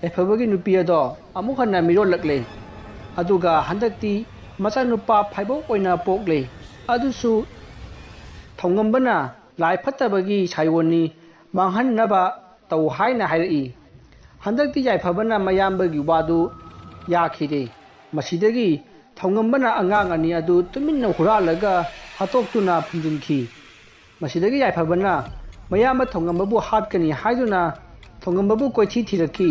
ꯌꯥꯏꯐꯕꯒꯤ ꯅꯨꯄꯤ ꯑꯗꯣ ꯑꯃꯨꯛ ꯍꯟꯅ ꯃꯤꯔꯣꯜꯂꯛꯂꯦ꯫ ꯑꯗꯨꯒ ꯍꯟꯗꯛꯇꯤ ꯃꯆꯥꯅꯨꯄꯥ ꯐꯥꯏꯕꯣꯛ ꯑꯣꯏꯅ ꯄꯣꯛꯂꯦ꯫ ꯑꯗꯨꯁꯨ ꯊꯧꯉꯝꯕꯅ ꯂꯥꯏ ꯐꯠꯇꯕꯒꯤ ꯁꯥꯏꯑꯣꯟꯅꯤ, ꯃꯥꯡꯍꯟꯅꯕ ꯇꯧ ꯍꯥꯏꯅ ꯍꯥꯏꯔꯛꯏ꯫ ꯍꯟꯗꯛꯇꯤ ꯌꯥꯏꯐꯕꯅ ꯃꯌꯥꯝꯕꯒꯤ ꯋꯥꯗꯨ ꯌꯥꯈꯤꯗꯦ꯫ ꯃꯁꯤꯗꯒꯤ ꯊꯧꯉꯝꯕꯅ ꯑꯉꯥꯡ ꯑꯅꯤ ꯑꯗꯨ ꯇꯨꯃꯤꯟꯅ ꯍꯨꯔꯥꯜꯂꯒ ꯍꯥꯠꯇꯣꯛꯇꯨꯅ ꯐꯨꯝꯖꯤꯟꯈꯤ꯫ ꯃꯁꯤꯗꯒꯤ ꯌꯥꯏꯐꯕꯅ ꯃꯌꯥꯝꯕ ꯊꯣꯡꯉꯝꯕꯕꯨ ꯍꯥꯠꯀꯅꯤ ꯍꯥꯏꯗꯨꯅ ꯊꯣꯡꯉꯝꯕꯕꯨ ꯀꯣꯏꯊꯤ ꯊꯤꯔꯛꯈꯤ꯫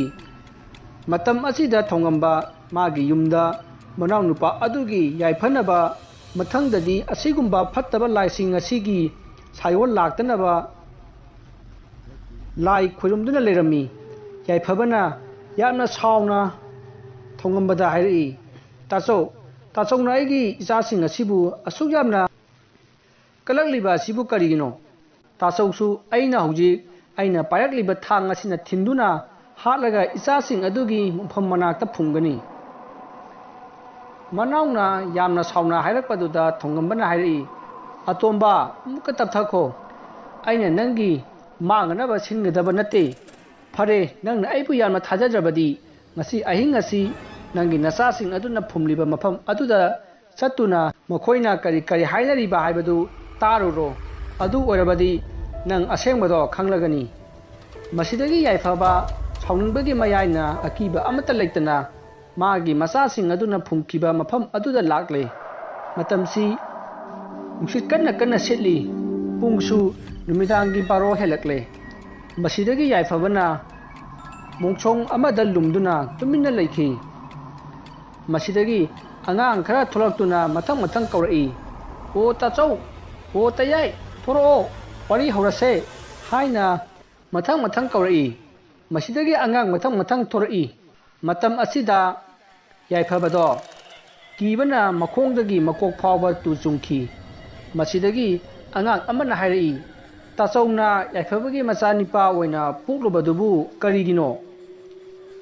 ꯃꯇꯝ ꯑꯁꯤꯗ ꯊꯣꯡꯉꯝꯕ ꯃꯥꯒꯤ ꯌꯨꯝꯗ ꯃꯅꯥꯎꯅꯨꯄꯥ ꯑꯗꯨꯒꯤ ꯌꯥꯏꯐꯅꯕ, ꯃꯊꯪꯗꯗꯤ ꯑꯁꯤꯒꯨꯝꯕ ꯐꯠꯇꯕ ꯂꯥꯏꯁꯤꯡ ꯑꯁꯤꯒꯤ ꯁꯥꯏꯑꯣꯟ ꯂꯥꯛꯇꯅꯕ ꯂꯥꯏ ꯈꯣꯏꯔꯨꯝꯗꯨꯅ ꯂꯩꯔꯝꯃꯤ꯫ ꯌꯥꯏꯐꯕꯅ ꯌꯥꯝꯅ ꯁꯥꯎꯅ ꯊꯣꯡꯉꯝꯕꯗ ꯍꯥꯏꯔꯛꯏ, "ꯇꯥꯆꯧ, ꯇꯥꯆꯧꯅ ꯑꯩꯒꯤ ꯏꯆꯥꯁꯤꯡ ꯑꯁꯤꯕꯨ ꯑꯁꯨꯛ ꯌꯥꯝꯅ ꯀꯜꯂꯛꯂꯤꯕ ꯑꯁꯤꯕꯨ ꯀꯔꯤꯒꯤꯅꯣ? ꯇꯥꯆꯧꯁꯨ ꯑꯩꯅ ꯍꯧꯖꯤꯛ ꯑꯩꯅ ꯄꯥꯏꯔꯛꯂꯤꯕ ꯊꯥꯡ ꯑꯁꯤꯅ ꯊꯤꯟꯗꯨꯅ ꯍꯥꯠꯂꯒ ꯏꯆꯥꯁꯤꯡ ꯑꯗꯨꯒꯤ ꯃꯐꯝ ꯃꯅꯥꯛꯇ ꯐꯨꯝꯒꯅꯤ꯫" ꯃꯅꯥꯎꯅ ꯌꯥꯝꯅ ꯁꯥꯎꯅ ꯍꯥꯏꯔꯛꯄꯗꯨꯗ ꯊꯣꯡꯉꯝꯕꯅ ꯍꯥꯏꯔꯛꯏ, "ꯑꯇꯣꯝꯕ, ꯑꯃꯨꯛꯀ ꯇꯞꯊꯈꯣ꯫ ꯑꯩꯅ ꯅꯪꯒꯤ ꯃꯥꯡꯅꯅꯕ ꯁꯤꯟꯒꯗꯕ ꯅꯠꯇꯦ꯫ ꯐꯔꯦ, ꯅꯪꯅ ꯑꯩꯕꯨ ꯌꯥꯝꯅ ꯊꯥꯖꯗ꯭ꯔꯕꯗꯤ ꯉꯁꯤ ꯑꯍꯤꯡ ꯑꯁꯤ ꯅꯪꯒꯤ ꯅꯆꯥꯁꯤꯡ ꯑꯗꯨꯅ ꯐꯨꯝꯂꯤꯕ ꯃꯐꯝ ꯑꯗꯨꯗ ꯆꯠꯇꯨꯅ ꯃꯈꯣꯏꯅ ꯀꯔꯤ ꯀꯔꯤ ꯍꯥꯏꯅꯔꯤꯕ ꯍꯥꯏꯕꯗꯨ ꯇꯥꯔꯨꯔꯣ꯫ ꯑꯗꯨ ꯑꯣꯏꯔꯕꯗꯤ ꯅꯪ ꯑꯁꯦꯡꯕꯗꯣ ꯈꯪꯂꯒꯅꯤ꯫" ꯃꯁꯤꯗꯒꯤ ꯌꯥꯏꯐꯕ ꯁꯥꯎꯅꯤꯡꯕꯒꯤ ꯃꯌꯥꯏꯅ ꯑꯀꯤꯕ ꯑꯃꯠꯇ ꯂꯩꯇꯅ ꯃꯥꯒꯤ ꯃꯆꯥꯁꯤꯡ ꯑꯗꯨꯅ ꯐꯨꯝꯈꯤꯕ ꯃꯐꯝ ꯑꯗꯨꯗ ꯂꯥꯛꯂꯦ꯫ ꯃꯇꯝꯁꯤ ꯅꯨꯡꯁꯤꯠ ꯀꯟꯅ ꯀꯟꯅ ꯁꯤꯠꯂꯤ꯫ ꯄꯨꯡꯁꯨ ꯅꯨꯃꯤꯗꯥꯡꯒꯤ ꯕꯥꯔꯣ ꯍꯦꯜꯂꯛꯂꯦ꯫ ꯃꯁꯤꯗꯒꯤ ꯌꯥꯏꯐꯕꯅ ꯃꯣꯡꯁꯣꯡ ꯑꯃꯗ ꯂꯨꯝꯗꯨꯅ ꯇꯨꯃꯤꯟꯅ ꯂꯩꯈꯤ꯫ ꯃꯁꯤꯗꯒꯤ ꯑꯉꯥꯡ ꯈꯔ ꯊꯣꯛꯂꯛꯇꯨꯅ ꯃꯊꯪ ꯃꯊꯪ ꯀꯧꯔꯛꯏ, "ꯑꯣ ꯇꯥꯆꯧ, ꯑꯣ ꯇꯌꯥꯏ, ꯊꯣꯔꯛꯑꯣ, ꯋꯥꯔꯤ ꯍꯧꯔꯁꯦ" ꯍꯥꯏꯅ ꯃꯊꯪ ꯃꯊꯪ ꯀꯧꯔꯛꯏ꯫ ꯃꯁꯤꯗꯒꯤ ꯑꯉꯥꯡ ꯃꯊꯪ ꯃꯊꯪ ꯊꯣꯔꯛꯏ꯫ ꯃꯇꯝ ꯑꯁꯤꯗ ꯌꯥꯏꯐꯕꯗꯣ ꯀꯤꯕꯅ ꯃꯈꯣꯡꯗꯒꯤ ꯃꯀꯣꯛ ꯐꯥꯎꯕ ꯇꯨ ꯆꯨꯡꯈꯤ꯫ ꯃꯁꯤꯗꯒꯤ ꯑꯉꯥꯡ ꯑꯃꯅ ꯍꯥꯏꯔꯛꯏ, "ꯇꯥꯆꯧꯅ ꯌꯥꯏꯐꯕꯒꯤ ꯃꯆꯥꯅꯤꯄꯥ ꯑꯣꯏꯅ ꯄꯣꯛꯂꯨꯕꯗꯨꯕꯨ ꯀꯔꯤꯒꯤꯅꯣ?"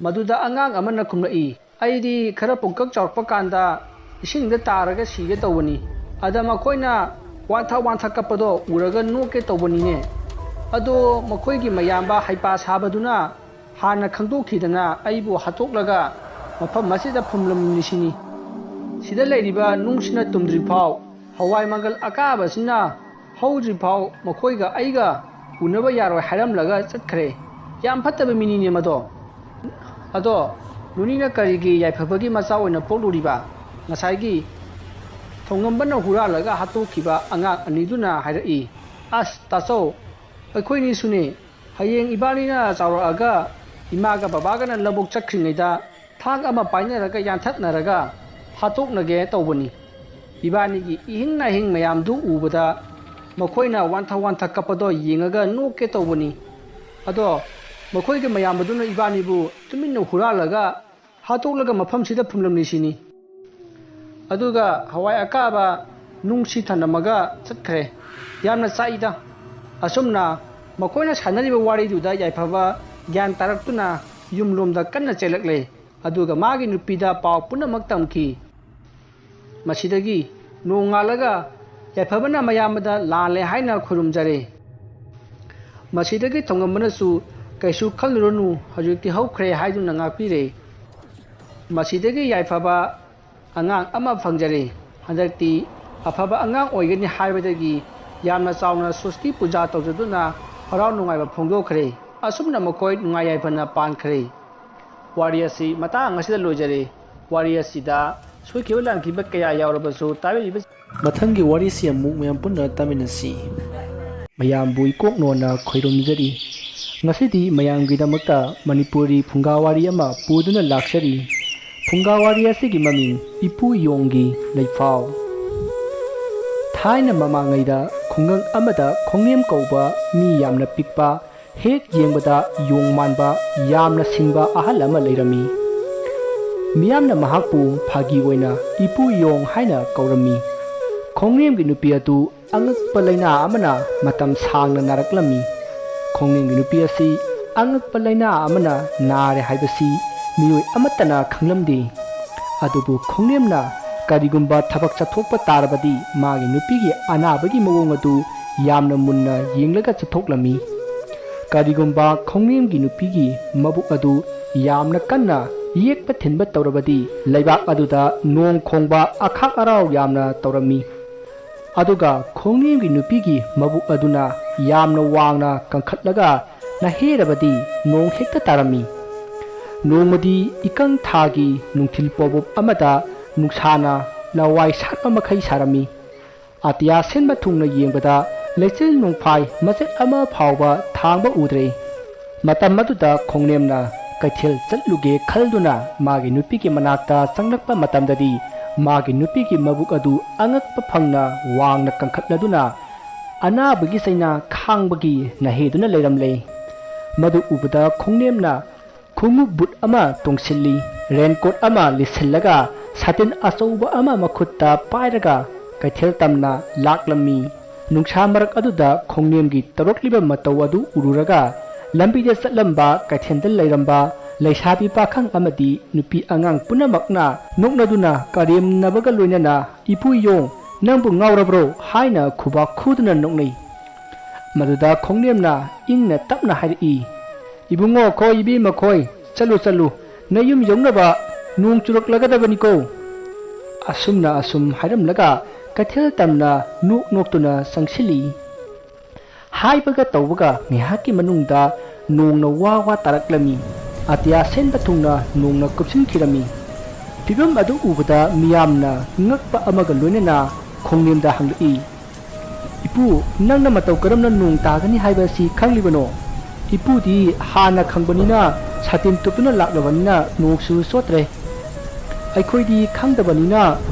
ꯃꯗꯨꯗ ꯑꯉꯥꯡ ꯑꯃꯅ ꯈꯨꯝꯂꯛꯏ, "ꯑꯩꯗꯤ ꯈꯔ ꯄꯨꯡꯀꯛ ꯆꯥꯎꯔꯛꯄ ꯀꯥꯟꯗ ꯏꯁꯤꯡꯗ ꯇꯥꯔꯒ ꯁꯤꯒꯦ ꯇꯧꯕꯅꯤ꯫ ꯑꯗ ꯃꯈꯣꯏꯅ ꯋꯥꯟꯊ ꯋꯥꯟꯊ ꯀꯞꯄꯗꯣ ꯎꯔꯒ ꯅꯣꯛꯀꯦ ꯇꯧꯕꯅꯤꯅꯦ꯫ ꯑꯗꯣ ꯃꯈꯣꯏꯒꯤ ꯃꯌꯥꯝꯕ ꯍꯩꯄꯥ ꯁꯥꯕꯗꯨꯅ ꯍꯥꯟꯅ ꯈꯪꯗꯣꯛꯈꯤꯗꯅ ꯑꯩꯕꯨ ꯍꯥꯠꯇꯣꯛꯂꯒ ꯃꯐꯝ ꯑꯁꯤꯗ ꯐꯨꯝꯂꯝꯂꯤꯁꯤꯅꯤ꯫ ꯁꯤꯗ ꯂꯩꯔꯤꯕ ꯅꯨꯡꯁꯤꯅ ꯇꯨꯝꯗ꯭ꯔꯤꯐꯥꯎ, ꯍꯋꯥꯏ ꯃꯪꯒꯜ ꯑꯀꯥꯕꯁꯤꯅ ꯍꯧꯗ꯭ꯔꯤꯐꯥꯎ ꯃꯈꯣꯏꯒ ꯑꯩꯒ ꯎꯅꯕ ꯌꯥꯔꯣꯏ ꯍꯥꯏꯔꯝꯂꯒ ꯆꯠꯈ꯭ꯔꯦ꯫ ꯌꯥꯝ ꯐꯠꯇꯕ ꯃꯤꯅꯤꯅꯦ ꯃꯗꯣ꯫ ꯑꯗꯣ ꯅꯨꯅꯤꯅ ꯀꯔꯤꯒꯤ ꯌꯥꯏꯐꯕꯒꯤ ꯃꯆꯥ ꯑꯣꯏꯅ ꯄꯣꯛꯂꯨꯔꯤꯕ? ꯉꯁꯥꯏꯒꯤ ꯊꯣꯡꯉꯝꯕꯅ ꯍꯨꯔꯥꯜꯂꯒ ꯍꯥꯠꯇꯣꯛꯈꯤꯕ ꯑꯉꯥꯡ ꯑꯅꯤꯗꯨꯅ ꯍꯥꯏꯔꯛꯏ, "ꯑꯁ ꯇꯥꯆꯧ, ꯑꯩꯈꯣꯏꯅꯤꯁꯨꯅꯦ꯫ ꯍꯌꯦꯡ ꯏꯕꯥꯅꯤꯅ ꯆꯥꯎꯔꯛꯑꯒ ꯏꯃꯥꯒ ꯕꯕꯥꯒꯅ ꯂꯧꯕꯨꯛ ꯆꯠꯈ꯭ꯔꯤꯉꯩꯗ ꯊꯥꯡ ꯑꯃ ꯄꯥꯏꯅꯔꯒ ꯌꯥꯟꯊꯠꯅꯔꯒ ꯍꯥꯠꯇꯣꯛꯅꯒꯦ ꯇꯧꯕꯅꯤ꯫ ꯏꯕꯥꯅꯤꯒꯤ ꯏꯍꯤꯡ ꯅꯥꯍꯤꯡ ꯃꯌꯥꯝꯗꯨ ꯎꯕꯗ ꯃꯈꯣꯏꯅ ꯋꯥꯟꯊ ꯋꯥꯟꯊ ꯀꯞꯄꯗꯣ ꯌꯦꯡꯉꯒ ꯅꯣꯛꯀꯦ ꯇꯧꯕꯅꯤ꯫ ꯑꯗꯣ ꯃꯈꯣꯏꯒꯤ ꯃꯌꯥꯝꯕꯗꯨꯅ ꯏꯕꯥꯅꯤꯕꯨ ꯇꯨꯃꯤꯟꯅ ꯍꯨꯔꯥꯜꯂꯒ ꯍꯥꯠꯇꯣꯛꯂꯒ ꯃꯐꯝꯁꯤꯗ ꯐꯨꯝꯂꯝꯂꯤꯁꯤꯅꯤ꯫ ꯑꯗꯨꯒ ꯍꯋꯥꯏ ꯑꯀꯥꯕ ꯅꯨꯡꯁꯤ ꯊꯅꯝꯃꯒ ꯆꯠꯈ꯭ꯔꯦ꯫ ꯌꯥꯝꯅ ꯆꯥꯛꯏꯗ꯫ ꯑꯁꯨꯝꯅ ꯃꯈꯣꯏꯅ ꯁꯥꯟꯅꯔꯤꯕ ꯋꯥꯔꯤꯗꯨꯗ ꯌꯥꯏꯐꯕ ꯒ꯭ꯌꯥꯟ ꯇꯥꯔꯛꯇꯨꯅ ꯌꯨꯝꯂꯣꯝꯗ ꯀꯟꯅ ꯆꯦꯜꯂꯛꯂꯦ꯫ ꯑꯗꯨꯒ ꯃꯥꯒꯤ ꯅꯨꯄꯤꯗ ꯄꯥꯎ ꯄꯨꯝꯅꯃꯛ ꯇꯝꯈꯤ꯫ ꯃꯁꯤꯗꯒꯤ ꯅꯣꯡꯉꯥꯜꯂꯒ ꯌꯥꯏꯐꯕꯅ ꯃꯌꯥꯝꯕꯗ ꯂꯥꯜꯂꯦ ꯍꯥꯏꯅ ꯈꯨꯔꯨꯝꯖꯔꯦ꯫ ꯃꯁꯤꯗꯒꯤ ꯊꯣꯡꯉꯝꯕꯅꯁꯨ "ꯀꯩꯁꯨ ꯈꯜꯂꯨꯔꯅꯨ, ꯍꯧꯖꯤꯛꯇꯤ ꯍꯧꯈ꯭ꯔꯦ" ꯍꯥꯏꯗꯨꯅ ꯉꯥꯛꯄꯤꯔꯦ꯫ ꯃꯁꯤꯗꯒꯤ ꯌꯥꯏꯐꯕ ꯑꯉꯥꯡ ꯑꯃ ꯐꯪꯖꯔꯦ꯫ ꯍꯟꯗꯛꯇꯤ ꯑꯐꯕ ꯑꯉꯥꯡ ꯑꯣꯏꯒꯅꯤ ꯍꯥꯏꯕꯗꯒꯤ ꯌꯥꯝꯅ ꯆꯥꯎꯅ ꯁꯣꯁꯇꯤ ꯄꯨꯖꯥ ꯇꯧꯖꯗꯨꯅ ꯍꯔꯥꯎ ꯅꯨꯡꯉꯥꯏꯕ ꯐꯣꯡꯗꯣꯛꯈ꯭ꯔꯦ꯫ ꯑꯁꯨꯝꯅ ꯃꯈꯣꯏ ꯅꯨꯡꯉꯥꯏ ꯌꯥꯏꯐꯅ ꯄꯥꯟꯈ꯭ꯔꯦ꯫ ꯋꯥꯔꯤ ꯑꯁꯤ ꯃꯇꯥꯡ ꯑꯁꯤꯗ ꯂꯣꯏꯖꯔꯦ꯫ ꯋꯥꯔꯤ ꯑꯁꯤꯗ ꯁꯣꯏꯈꯤꯕ ꯂꯥꯟꯈꯤꯕ ꯀꯌꯥ ꯌꯥꯎꯔꯕꯁꯨ ꯇꯥꯕꯤꯔꯤꯕ ꯃꯊꯪꯒꯤ ꯋꯥꯔꯤꯁꯤ ꯑꯃꯨꯛ ꯃꯌꯥꯝ ꯄꯨꯟꯅ ꯇꯥꯃꯤꯟꯅꯁꯤ꯫ ꯃꯌꯥꯝꯕꯨ ꯏꯀꯣꯛꯅꯣꯅ ꯈꯣꯏꯔꯨꯝꯖꯔꯤ꯫ ꯉꯁꯤꯗꯤ ꯃꯌꯥꯝꯒꯤꯗꯃꯛꯇ ꯃꯅꯤꯄꯨꯔꯤ ꯐꯨꯡꯒꯥ ꯋꯥꯔꯤ ꯑꯃ ꯄꯨꯗꯨꯅ ꯂꯥꯛꯆꯔꯤ꯫ ꯐꯨꯡꯒꯥ ꯋꯥꯔꯤ ꯑꯁꯤꯒꯤ ꯃꯃꯤꯡ ꯏꯄꯨ ꯌꯣꯡꯒꯤ ꯂꯩꯐꯥꯎ꯫ ꯊꯥꯏꯅ ꯃꯃꯥꯡꯉꯩꯗ ꯈꯨꯡꯒꯪ ꯑꯃꯗ ꯈꯣꯡꯅꯦꯝ ꯀꯧꯕ ꯃꯤ ꯌꯥꯝꯅ ꯄꯤꯛꯄ, ꯍꯦꯛ ꯌꯦꯡꯕꯗ ꯌꯣꯡ ꯃꯥꯟꯕ, ꯌꯥꯝꯅ ꯁꯤꯡꯕ ꯑꯍꯜ ꯑꯃ ꯂꯩꯔꯝꯃꯤ꯫ ꯃꯤꯌꯥꯝꯅ ꯃꯍꯥꯛꯄꯨ ꯐꯥꯒꯤ ꯑꯣꯏꯅ ꯏꯄꯨ ꯌꯣꯡ ꯍꯥꯏꯅ ꯀꯧꯔꯝꯃꯤ꯫ ꯈꯣꯡꯅꯦꯝꯒꯤ ꯅꯨꯄꯤ ꯑꯗꯨ ꯑꯉꯛꯄ ꯂꯥꯏꯅꯥ ꯑꯃꯅ ꯃꯇꯝ ꯁꯥꯡꯅ ꯅꯥꯔꯛꯂꯝꯃꯤ꯫ ꯈꯣꯡꯅꯦꯝꯒꯤ ꯅꯨꯄꯤ ꯑꯁꯤ ꯑꯉꯛꯄ ꯂꯥꯏꯅꯥ ꯑꯃꯅ ꯅꯥꯔꯦ ꯍꯥꯏꯕꯁꯤ ꯃꯤꯑꯣꯏ ꯑꯃꯠꯇꯅ ꯈꯪꯂꯝꯗꯦ꯫ ꯑꯗꯨꯕꯨ ꯈꯣꯡꯅꯦꯝꯅ ꯀꯔꯤꯒꯨꯝꯕ ꯊꯕꯛ ꯆꯠꯊꯣꯛꯄ ꯇꯥꯔꯕꯗꯤ ꯃꯥꯒꯤ ꯅꯨꯄꯤꯒꯤ ꯑꯅꯥꯕꯒꯤ ꯃꯑꯣꯡ ꯑꯗꯨ ꯌꯥꯝꯅ ꯃꯨꯟꯅ ꯌꯦꯡꯂꯒ ꯆꯠꯊꯣꯛꯂꯝꯃꯤ꯫ ꯀꯔꯤꯒꯨꯝꯕ ꯈꯣꯡꯅꯦꯝꯒꯤ ꯅꯨꯄꯤꯒꯤ ꯃꯕꯨꯛ ꯑꯗꯨ ꯌꯥꯝꯅ ꯀꯟꯅ ꯌꯦꯛꯄ ꯊꯤꯟꯕ ꯇꯧꯔꯕꯗꯤ ꯂꯩꯕꯥꯛ ꯑꯗꯨꯗ ꯅꯣꯡ ꯈꯣꯡꯕ, ꯑꯈꯥꯛ ꯑꯔꯥꯎ ꯌꯥꯝꯅ ꯇꯧꯔꯝꯃꯤ꯫ ꯑꯗꯨꯒ ꯈꯣꯡꯅꯦꯝꯒꯤ ꯅꯨꯄꯤꯒꯤ ꯃꯕꯨꯛ ꯑꯗꯨꯅ ꯌꯥꯝꯅ ꯋꯥꯡꯅ ꯀꯪꯈꯠꯂꯒ ꯅꯍꯦꯔꯕꯗꯤ ꯅꯣꯡ ꯍꯦꯛꯇ ꯇꯥꯔꯝꯃꯤ꯫ ꯅꯣꯡꯃꯗꯤ ꯏꯀꯪ ꯊꯥꯒꯤ ꯅꯨꯡꯊꯤꯜ ꯄꯣꯕꯣꯞ ꯑꯃꯗ ꯅꯨꯡꯁꯥꯅ ꯂꯋꯥꯏ ꯁꯥꯠꯄ ꯃꯈꯩ ꯁꯥꯔꯝꯃꯤ꯫ ꯑꯇꯤꯌꯥ ꯁꯤꯟꯕ ꯊꯨꯡꯅ ꯌꯦꯡꯕꯗ ꯂꯩꯆꯤꯜ ꯅꯣꯡꯐꯥꯏ ꯃꯆꯦꯠ ꯑꯃ ꯐꯥꯎꯕ ꯊꯥꯡꯕ ꯎꯗ꯭ꯔꯦ꯫ ꯃꯇꯝ ꯑꯗꯨꯗ ꯈꯣꯡꯅꯦꯝꯅ ꯀꯩꯊꯦꯜ ꯆꯠꯂꯨꯒꯦ ꯈꯜꯗꯨꯅ ꯃꯥꯒꯤ ꯅꯨꯄꯤꯒꯤ ꯃꯅꯥꯛꯇ ꯆꯪꯂꯛꯄ ꯃꯇꯝꯗꯗꯤ, ꯃꯥꯒꯤ ꯅꯨꯄꯤꯒꯤ ꯃꯕꯨꯛ ꯑꯗꯨ ꯑꯉꯛꯄ ꯐꯪꯅ ꯋꯥꯡꯅ ꯀꯟꯈꯠꯂꯗꯨꯅ ꯑꯅꯥꯕꯒꯤ ꯆꯩꯅꯥ ꯈꯥꯡꯕꯒꯤ ꯅꯍꯦꯗꯨꯅ ꯂꯩꯔꯝꯂꯦ꯫ ꯃꯗꯨ ꯎꯕꯗ ꯈꯣꯡꯅꯦꯝꯅ ꯈꯣꯡꯎꯞ ꯕꯨꯠ ꯑꯃ ꯇꯣꯡꯁꯤꯜꯂꯤ, ꯔꯦꯟꯀꯣꯠ ꯑꯃ ꯂꯤꯠꯁꯤꯜꯂꯒ ꯁꯥꯇꯤꯟ ꯑꯆꯧꯕ ꯑꯃ ꯃꯈꯨꯠꯇ ꯄꯥꯏꯔꯒ ꯀꯩꯊꯦꯜ ꯇꯝꯅ ꯂꯥꯛꯂꯝꯃꯤ꯫ ꯅꯨꯡꯁꯥ ꯃꯔꯛ ꯑꯗꯨꯗ ꯈꯣꯡꯅꯦꯝꯒꯤ ꯇꯧꯔꯛꯂꯤꯕ ꯃꯇꯧ ꯑꯗꯨ ꯎꯔꯨꯔꯒ ꯂꯝꯕꯤꯗ ꯆꯠꯂꯝꯕ ꯀꯩꯊꯦꯜꯗ ꯂꯩꯔꯝꯕ ꯂꯩꯁꯥꯕꯤ ꯄꯥꯈꯪ ꯑꯃꯗꯤ ꯅꯨꯄꯤ ꯑꯉꯥꯡ ꯄꯨꯝꯅꯃꯛꯅ ꯅꯣꯛꯅꯗꯨꯅ ꯀꯔꯦꯝꯅꯕꯒ ꯂꯣꯏꯅꯅ "ꯏꯄꯨ ꯏꯌꯣꯡ, ꯅꯪꯕꯨ ꯉꯥꯎꯔꯕ꯭ꯔꯣ?" ꯍꯥꯏꯅ ꯈꯨꯕꯥꯛ ꯈꯨꯗꯨꯅ ꯅꯣꯛꯅꯩ꯫ ꯃꯗꯨꯗ ꯈꯣꯡꯅꯦꯝꯅ ꯏꯪꯅ ꯇꯞꯅ ꯍꯥꯏꯔꯛꯏ, "ꯏꯕꯨꯡꯉꯣ ꯈꯣꯏ, ꯏꯕꯦꯝꯃ ꯈꯣꯏ, ꯆꯠꯂꯨ ꯆꯠꯂꯨ, ꯅꯌꯨꯝ ꯌꯧꯅꯕ ꯅꯣꯡ ꯆꯨꯔꯛꯂꯒꯗꯕꯅꯤꯀꯣ"꯫ ꯑꯁꯨꯝꯅ ꯑꯁꯨꯝ ꯍꯥꯏꯔꯝꯂꯒ ꯀꯩꯊꯦꯜ ꯇꯝꯅ ꯅꯣꯛ ꯅꯣꯛꯇꯨꯅ ꯆꯪꯁꯤꯜꯂꯤ꯫ ꯍꯥꯏꯕꯒ ꯇꯧꯕꯒ ꯉꯥꯏꯍꯥꯛꯀꯤ ꯃꯅꯨꯡꯗ ꯅꯣꯡꯅ ꯋꯥ ꯋꯥ ꯇꯥꯔꯛꯂꯝꯃꯤ꯫ ꯑꯇꯤꯌꯥ ꯁꯦꯟꯕ ꯊꯨꯡꯅ ꯅꯣꯡꯅ ꯀꯨꯞꯁꯤꯟꯈꯤꯔꯝꯃꯤ꯫ ꯐꯤꯚꯝ ꯑꯗꯨ ꯎꯕꯗ ꯃꯤꯌꯥꯝꯅ ꯉꯛꯄ ꯑꯃꯒ ꯂꯣꯏꯅꯅ ꯈꯣꯡꯅꯦꯝꯗ ꯍꯪꯂꯛꯏ, "ꯏꯄꯨ, ꯅꯪꯅ ꯃꯇꯧ ꯀꯔꯝꯅ ꯅꯣꯡ ꯇꯥꯒꯅꯤ ꯍꯥꯏꯕ ꯑꯁꯤ ꯈꯪꯂꯤꯕꯅꯣ? ꯏꯄꯨꯗꯤ ꯍꯥꯟꯅ ꯈꯪꯕꯅꯤꯅ ꯁꯥꯇꯤꯟ ꯇꯨꯞꯇꯨꯅ ꯂꯥꯛꯂꯕꯅꯤꯅ ꯅꯣꯡꯁꯨ ꯆꯣꯠꯇ꯭ꯔꯦ꯫ ꯑꯩꯈꯣꯏꯗꯤ ꯈꯪꯗꯕꯅꯤꯅ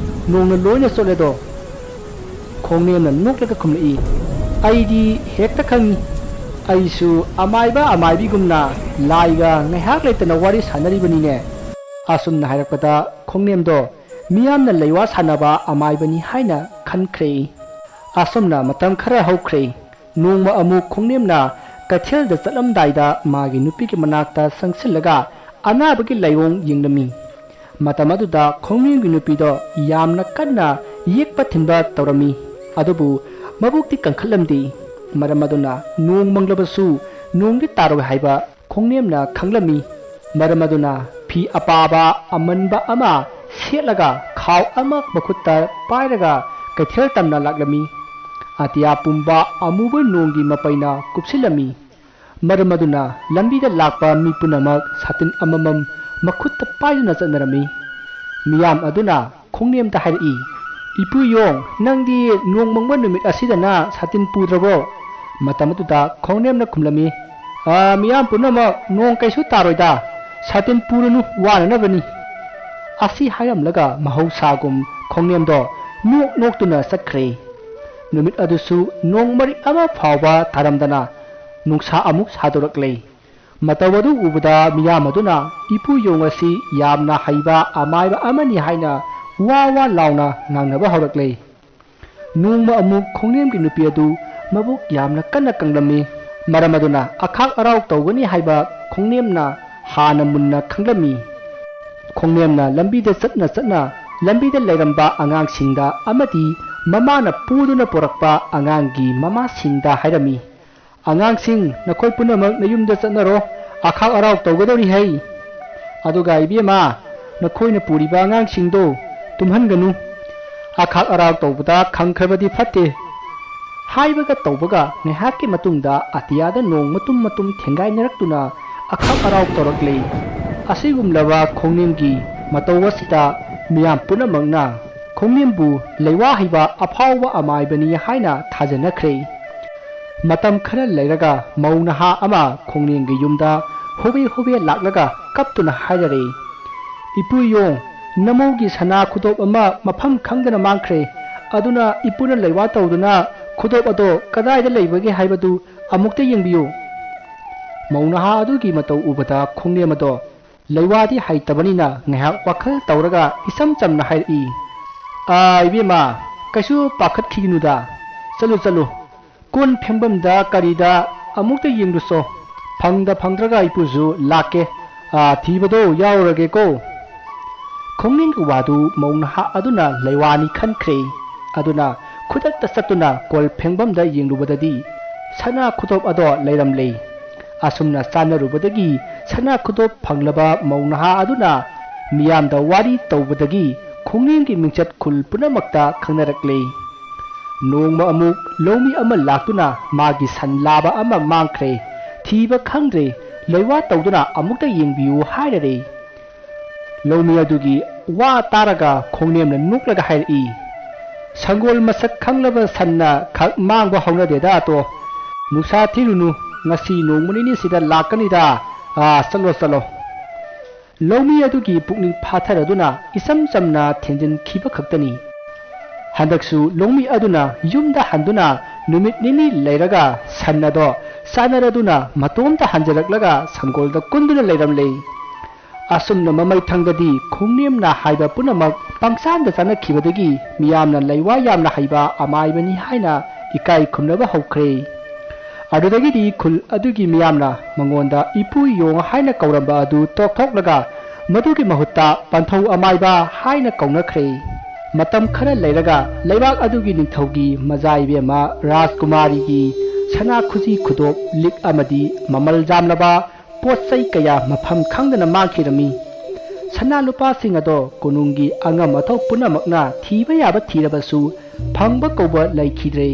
ꯅꯣꯡꯅ ꯂꯣꯏꯅ ꯆꯣꯠꯂꯦꯗꯣ"꯫ ꯈꯣꯡꯅꯦꯝꯅ ꯅꯣꯛꯂꯒ ꯈꯨꯝꯂꯛꯏ, "ꯑꯩꯗꯤ ꯍꯦꯛꯇ ꯈꯪꯏ꯫ ꯑꯩꯁꯨ ꯑꯃꯥꯏꯕ ꯑꯃꯥꯏꯕꯤꯒꯨꯝꯅ ꯂꯥꯏꯒ ꯉꯥꯏꯍꯥꯛ ꯂꯩꯇꯅ ꯋꯥꯔꯤ ꯁꯥꯟꯅꯔꯤꯕꯅꯤꯅꯦ"꯫ ꯑꯁꯨꯝꯅ ꯍꯥꯏꯔꯛꯄꯗ ꯈꯣꯡꯅꯦꯝꯗꯣ ꯃꯤꯌꯥꯝꯅ ꯂꯩꯋꯥ ꯁꯥꯟꯅꯕ ꯑꯃꯥꯏꯕꯅꯤ ꯍꯥꯏꯅ ꯈꯟꯈ꯭ꯔꯦ꯫ ꯑꯁꯨꯝꯅ ꯃꯇꯝ ꯈꯔ ꯍꯧꯈ꯭ꯔꯦ꯫ ꯅꯣꯡꯃ ꯑꯃꯨꯛ ꯈꯣꯡꯅꯦꯝꯅ ꯀꯩꯊꯦꯜꯗ ꯆꯠꯂꯝꯗꯥꯏꯗ ꯃꯥꯒꯤ ꯅꯨꯄꯤꯒꯤ ꯃꯅꯥꯛꯇ ꯆꯪꯁꯤꯜꯂꯒ ꯑꯅꯥꯕꯒꯤ ꯂꯥꯏꯑꯣꯡ ꯌꯦꯡꯂꯝꯃꯤ꯫ ꯃꯇꯝ ꯑꯗꯨꯗ ꯈꯣꯡꯅꯦꯝꯒꯤ ꯅꯨꯄꯤꯗꯣ ꯌꯥꯝꯅ ꯀꯟꯅ ꯌꯦꯛꯄ ꯊꯤꯟꯕ ꯇꯧꯔꯝꯃꯤ꯫ ꯑꯗꯨꯕꯨ ꯃꯕꯨꯛꯇꯤ ꯀꯟꯈꯠꯂꯝꯗꯦ꯫ ꯃꯔꯝ ꯑꯗꯨꯅ ꯅꯣꯡ ꯃꯪꯂꯕꯁꯨ ꯅꯣꯡꯗꯤ ꯇꯥꯔꯣꯏ ꯍꯥꯏꯕ ꯈꯣꯡꯅꯦꯝꯅ ꯈꯪꯂꯝꯃꯤ꯫ ꯃꯔꯝ ꯑꯗꯨꯅ ꯐꯤ ꯑꯄꯥꯕ ꯑꯃꯟꯕ ꯑꯃ ꯁꯦꯠꯂꯒ ꯈꯥꯎ ꯑꯃ ꯃꯈꯨꯠꯇ ꯄꯥꯏꯔꯒ ꯀꯩꯊꯦꯜ ꯇꯝꯅ ꯂꯥꯛꯂꯝꯃꯤ꯫ ꯑꯇꯤꯌꯥ ꯄꯨꯝꯕ ꯑꯃꯨꯕ ꯅꯣꯡꯒꯤ ꯃꯄꯩꯅ ꯀꯨꯞꯁꯤꯜꯂꯝꯃꯤ꯫ ꯃꯔꯝ ꯑꯗꯨꯅ ꯂꯝꯕꯤꯗ ꯂꯥꯛꯄ ꯃꯤ ꯄꯨꯝꯅꯃꯛ ꯁꯥꯇꯤꯟ ꯑꯃꯃꯝ ꯃꯈꯨꯠꯇ ꯄꯥꯏꯗꯨꯅ ꯆꯠꯅꯔꯝꯃꯤ꯫ ꯃꯤꯌꯥꯝ ꯑꯗꯨꯅ ꯈꯣꯡꯅꯦꯝꯗ ꯍꯥꯏꯔꯛꯏ, "ꯏꯄꯨ ꯌꯣꯡ, ꯅꯪꯗꯤ ꯅꯣꯡ ꯃꯪꯕ ꯅꯨꯃꯤꯠ ꯑꯁꯤꯗꯅ ꯁꯥꯇꯤꯟ ꯄꯨꯗ꯭ꯔꯕꯣ?" ꯃꯇꯝ ꯑꯗꯨꯗ ꯈꯣꯡꯅꯦꯝꯅ ꯈꯨꯝꯂꯝꯃꯤ, "ꯑ, ꯃꯤꯌꯥꯝ ꯄꯨꯝꯅꯃꯛ ꯅꯣꯡ ꯀꯩꯁꯨ ꯇꯥꯔꯣꯏꯗ, ꯁꯥꯇꯤꯟ ꯄꯨꯔꯨꯅꯨ, ꯋꯥꯅꯅꯕꯅꯤ"꯫ ꯑꯁꯤ ꯍꯥꯏꯔꯝꯂꯒ ꯃꯍꯧꯁꯥꯒꯨꯝ ꯈꯣꯡꯅꯦꯝꯗꯣ ꯅꯣꯛ ꯅꯣꯛꯇꯨꯅ ꯆꯠꯈ꯭ꯔꯦ꯫ ꯅꯨꯃꯤꯠ ꯑꯗꯨꯁꯨ ꯅꯣꯡ ꯃꯔꯤꯛ ꯑꯃ ꯐꯥꯎꯕ ꯇꯥꯔꯝꯗꯅ ꯅꯨꯡꯁꯥ ꯑꯃꯨꯛ ꯁꯥꯗꯣꯔꯛꯂꯦ꯫ ꯃꯇꯧ ꯑꯗꯨ ꯎꯕꯗ ꯃꯤꯌꯥꯝ ꯑꯗꯨꯅ ꯏꯄꯨ ꯌꯣꯡ ꯑꯁꯤ ꯌꯥꯝꯅ ꯍꯩꯕ ꯑꯃꯥꯏꯕ ꯑꯃꯅꯤ ꯍꯥꯏꯅ ꯋꯥ ꯋꯥ ꯂꯥꯎꯅ ꯉꯥꯡꯅꯕ ꯍꯧꯔꯛꯂꯦ꯫ ꯅꯣꯡꯃ ꯑꯃꯨꯛ ꯈꯣꯡꯅꯦꯝꯒꯤ ꯅꯨꯄꯤ ꯑꯗꯨ ꯃꯕꯨꯛ ꯌꯥꯝꯅ ꯀꯟꯅ ꯀꯪꯂꯝꯃꯤ꯫ ꯃꯔꯝ ꯑꯗꯨꯅ ꯑꯈꯥꯛ ꯑꯔꯥꯎ ꯇꯧꯒꯅꯤ ꯍꯥꯏꯕ ꯈꯣꯡꯅꯦꯝꯅ ꯍꯥꯟꯅ ꯃꯨꯟꯅ ꯈꯪꯂꯝꯃꯤ꯫ ꯈꯣꯡꯅꯦꯝꯅ ꯂꯝꯕꯤꯗ ꯆꯠꯅ ꯆꯠꯅ ꯂꯝꯕꯤꯗ ꯂꯩꯔꯝꯕ ꯑꯉꯥꯡꯁꯤꯡꯗ ꯑꯃꯗꯤ ꯃꯃꯥꯅ ꯄꯨꯗꯨꯅ ꯄꯨꯔꯛꯄ ꯑꯉꯥꯡꯒꯤ ꯃꯃꯥꯁꯤꯡꯗ ꯍꯥꯏꯔꯝꯃꯤ, "ꯑꯉꯥꯡꯁꯤꯡ, ꯅꯈꯣꯏ ꯄꯨꯝꯅꯃꯛ ꯅꯌꯨꯝꯗ ꯆꯠꯅꯔꯣ, ꯑꯈꯥꯛ ꯑꯔꯥꯎ ꯇꯧꯒꯗꯧꯔꯤ ꯍꯩ꯫ ꯑꯗꯨꯒ ꯏꯕꯦꯝꯃ, ꯅꯈꯣꯏꯅ ꯄꯨꯔꯤꯕ ꯑꯉꯥꯡꯁꯤꯡꯗꯣ ꯇꯨꯝꯍꯟꯒꯅꯨ꯫ ꯑꯈꯥꯛ ꯑꯔꯥꯎ ꯇꯧꯕꯗ ꯈꯪꯈ꯭ꯔꯕꯗꯤ ꯐꯠꯇꯦ"꯫ ꯍꯥꯏꯕꯒ ꯇꯧꯕꯒ ꯉꯥꯏꯍꯥꯛꯀꯤ ꯃꯇꯨꯡꯗ ꯑꯇꯤꯌꯥꯗ ꯅꯣꯡ ꯃꯇꯨꯝ ꯃꯇꯨꯝ ꯊꯦꯡꯒꯥꯏꯅꯔꯛꯇꯨꯅ ꯑꯈꯥꯛ ꯑꯔꯥꯎ ꯇꯧꯔꯛꯂꯦ꯫ ꯑꯁꯤꯒꯨꯝꯂꯕ ꯈꯣꯡꯅꯦꯝꯒꯤ ꯃꯇꯧ ꯑꯁꯤꯗ ꯃꯤꯌꯥꯝ ꯄꯨꯝꯅꯃꯛꯅ ꯈꯣꯡꯅꯦꯝꯕꯨ ꯂꯩꯋꯥ ꯍꯩꯕ ꯑꯐꯥꯎꯕ ꯑꯃꯥꯏꯕꯅꯤ ꯍꯥꯏꯅ ꯊꯥꯖꯅꯈ꯭ꯔꯦ꯫ ꯃꯇꯝ ꯈꯔ ꯂꯩꯔꯒ ꯃꯧ ꯅꯍꯥ ꯑꯃ ꯈꯣꯡꯅꯦꯝꯒꯤ ꯌꯨꯝꯗ ꯍꯣꯕꯦ ꯍꯣꯕꯦ ꯂꯥꯛꯂꯒ ꯀꯞꯇꯨꯅ ꯍꯥꯏꯔꯔꯦ, "ꯏꯄꯨ ꯌꯣꯡ, ꯅꯃꯧꯒꯤ ꯁꯅꯥ ꯈꯨꯗꯣꯞ ꯑꯃ ꯃꯐꯝ ꯈꯪꯗꯅ ꯃꯥꯡꯈ꯭ꯔꯦ꯫ ꯑꯗꯨꯅ ꯏꯄꯨꯅ ꯂꯩꯋꯥ ꯇꯧꯗꯨꯅ ꯈꯨꯗꯣꯞ ꯑꯗꯣ ꯀꯗꯥꯏꯗ ꯂꯩꯕꯒꯦ ꯍꯥꯏꯕꯗꯨ ꯑꯃꯨꯛꯇ ꯌꯦꯡꯕꯤꯌꯨ"꯫ ꯃꯧ ꯅꯍꯥ ꯑꯗꯨꯒꯤ ꯃꯇꯧ ꯎꯕꯗ ꯈꯣꯡꯅꯦꯝ ꯑꯗꯣ ꯂꯩꯋꯥꯗꯤ ꯍꯩꯇꯕꯅꯤꯅ ꯉꯥꯏꯍꯥꯛ ꯋꯥꯈꯜ ꯇꯧꯔꯒ ꯏꯆꯝ ꯆꯝꯅ ꯍꯥꯏꯔꯛꯏ, "ꯑꯥ, ꯏꯕꯦꯝꯃ, ꯀꯩꯁꯨ ꯄꯥꯈꯠꯈꯤꯒꯅꯨꯗ꯫ ꯆꯠꯂꯨ, ꯆꯠꯂꯨ꯫ ꯀꯣꯟ ꯐꯦꯡꯐꯝꯗ ꯀꯔꯤꯗ ꯑꯃꯨꯛꯇ ꯌꯦꯡꯂꯨꯆꯣ꯫ ꯐꯪꯗ ꯐꯪꯗ꯭ꯔꯒ ꯏꯄꯨꯁꯨ ꯂꯥꯛꯀꯦ꯫ ꯑꯥ, ꯊꯤꯕꯗꯣ ꯌꯥꯎꯔꯒꯦꯀꯣ"꯫ ꯈꯣꯡꯅꯤꯡꯒꯤ ꯋꯥꯗꯨ ꯃꯧ ꯅꯍꯥ ꯑꯗꯨꯅ ꯂꯩꯋꯥꯅꯤ ꯈꯟꯈ꯭ꯔꯦ꯫ ꯑꯗꯨꯅ ꯈꯨꯗꯛꯇ ꯆꯠꯇꯨꯅ ꯀꯣꯜ ꯐꯦꯡꯐꯝꯗ ꯌꯦꯡꯂꯨꯕꯗꯗꯤ ꯁꯅꯥ ꯈꯨꯗꯣꯞ ꯑꯗꯣ ꯂꯩꯔꯝꯂꯦ꯫ ꯑꯁꯨꯝꯅ ꯆꯥꯟꯅꯔꯨꯕꯗꯒꯤ ꯁꯅꯥ ꯈꯨꯗꯣꯞ ꯐꯪꯂꯕ ꯃꯧ ꯅꯍꯥ ꯑꯗꯨꯅ ꯃꯤꯌꯥꯝꯗ ꯋꯥꯔꯤ ꯇꯧꯕꯗꯒꯤ ꯈꯣꯡꯅꯤꯡꯒꯤ ꯃꯤꯡꯆꯠ ꯈꯨꯜ ꯄꯨꯝꯅꯃꯛꯇ ꯈꯪꯅꯔꯛꯂꯦ꯫ ꯅꯣꯡꯃ ꯑꯃꯨꯛ ꯂꯧꯃꯤ ꯑꯃ ꯂꯥꯛꯇꯨꯅ ꯃꯥꯒꯤ ꯁꯟ ꯂꯥꯕ ꯑꯃ ꯃꯥꯡꯈ꯭ꯔꯦ, ꯊꯤꯕ ꯈꯪꯗ꯭ꯔꯦ, ꯂꯩꯋꯥ ꯇꯧꯗꯨꯅ ꯑꯃꯨꯛꯇ ꯌꯦꯡꯕꯤꯌꯨ ꯍꯥꯏꯔꯔꯦ꯫ ꯂꯧꯃꯤ ꯑꯗꯨꯒꯤ ꯋꯥ ꯇꯥꯔꯒ ꯈꯣꯡꯅꯦꯝꯅ ꯅꯣꯛꯂꯒ ꯍꯥꯏꯔꯛꯏ, "ꯁꯪꯒꯣꯜ ꯃꯁꯛ ꯈꯪꯂꯕ ꯁꯟꯅ ꯈꯛ ꯃꯥꯡꯕ ꯍꯧꯅꯗꯦꯗ ꯑꯇꯣ꯫ ꯅꯨꯡꯁꯥ ꯊꯤꯔꯨꯅꯨ, ꯉꯁꯤ ꯅꯣꯡꯃ ꯅꯤꯅꯤꯁꯤꯗ ꯂꯥꯛꯀꯅꯤꯗ꯫ ꯑꯥ, ꯆꯠꯂꯣ, ꯆꯠꯂꯣ"꯫ ꯂꯧꯃꯤ ꯑꯗꯨꯒꯤ ꯄꯨꯛꯅꯤꯡ ꯐꯥꯊꯔꯗꯨꯅ ꯏꯆꯝ ꯆꯝꯅ ꯊꯦꯝꯖꯤꯟꯈꯤꯕ ꯈꯛꯇꯅꯤ꯫ ꯍꯟꯗꯛꯁꯨ ꯂꯧꯃꯤ ꯑꯗꯨꯅ ꯌꯨꯝꯗ ꯍꯟꯗꯨꯅ ꯅꯨꯃꯤꯠ ꯅꯤꯅꯤ ꯂꯩꯔꯒ ꯁꯟ ꯑꯗꯣ ꯆꯥꯅꯔꯗꯨꯅ ꯃꯇꯣꯝꯇ ꯍꯟꯖꯤꯜꯂꯛꯂꯒ ꯁꯪꯒꯣꯜꯗ ꯀꯨꯟꯗꯨꯅ ꯂꯩꯔꯝꯂꯦ꯫ ꯑꯁꯨꯝꯅ ꯃꯃꯩ ꯊꯪꯗꯗꯤ ꯈꯣꯡꯅꯦꯝꯅ ꯍꯥꯏꯕ ꯄꯨꯝꯅꯃꯛ ꯄꯪꯆꯥꯟꯗ ꯆꯥꯅꯈꯤꯕꯗꯒꯤ ꯃꯤꯌꯥꯝꯅ ꯂꯩꯋꯥ ꯌꯥꯝꯅ ꯍꯩꯕ ꯑꯃꯥꯏꯕꯅꯤ ꯍꯥꯏꯅ ꯏꯀꯥꯏ ꯈꯨꯝꯅꯕ ꯍꯧꯈ꯭ꯔꯦ꯫ ꯑꯗꯨꯗꯒꯤꯗꯤ ꯈꯨꯜ ꯑꯗꯨꯒꯤ ꯃꯤꯌꯥꯝꯅ ꯃꯉꯣꯟꯗ ꯏꯄꯨ ꯌꯣꯡ ꯍꯥꯏꯅ ꯀꯧꯔꯝꯕ ꯑꯗꯨ ꯇꯣꯛꯊꯣꯛꯂꯒ ꯃꯗꯨꯒꯤ ꯃꯍꯨꯠꯇ ꯄꯟꯊꯧ ꯑꯃꯥꯏꯕ ꯍꯥꯏꯅ ꯀꯧꯅꯈ꯭ꯔꯦ꯫ ꯃꯇꯝ ꯈꯔ ꯂꯩꯔꯒ ꯂꯩꯕꯥꯛ ꯑꯗꯨꯒꯤ ꯅꯤꯡꯊꯧꯒꯤ ꯃꯖꯥ ꯏꯕꯦꯝꯃ ꯔꯥꯖꯀꯨꯃꯥꯔꯤꯒꯤ ꯁꯅꯥ ꯈꯨꯖꯤ ꯈꯨꯗꯣꯞ, ꯂꯤꯛ ꯑꯃꯗꯤ ꯃꯃꯜ ꯌꯥꯝꯂꯕ ꯄꯣꯠ ꯆꯩ ꯀꯌꯥ ꯃꯐꯝ ꯈꯪꯗꯅ ꯃꯥꯡꯈꯤꯔꯝꯃꯤ꯫ ꯁꯅꯥ ꯂꯨꯄꯥꯁꯤꯡ ꯑꯗꯣ ꯀꯣꯅꯨꯡꯒꯤ ꯑꯉꯝ ꯑꯊꯧ ꯄꯨꯝꯅꯃꯛꯅ ꯊꯤꯕ ꯌꯥꯕ ꯊꯤꯔꯕꯁꯨ ꯐꯪꯕ ꯀꯧꯕ ꯂꯩꯈꯤꯗ꯭ꯔꯦ꯫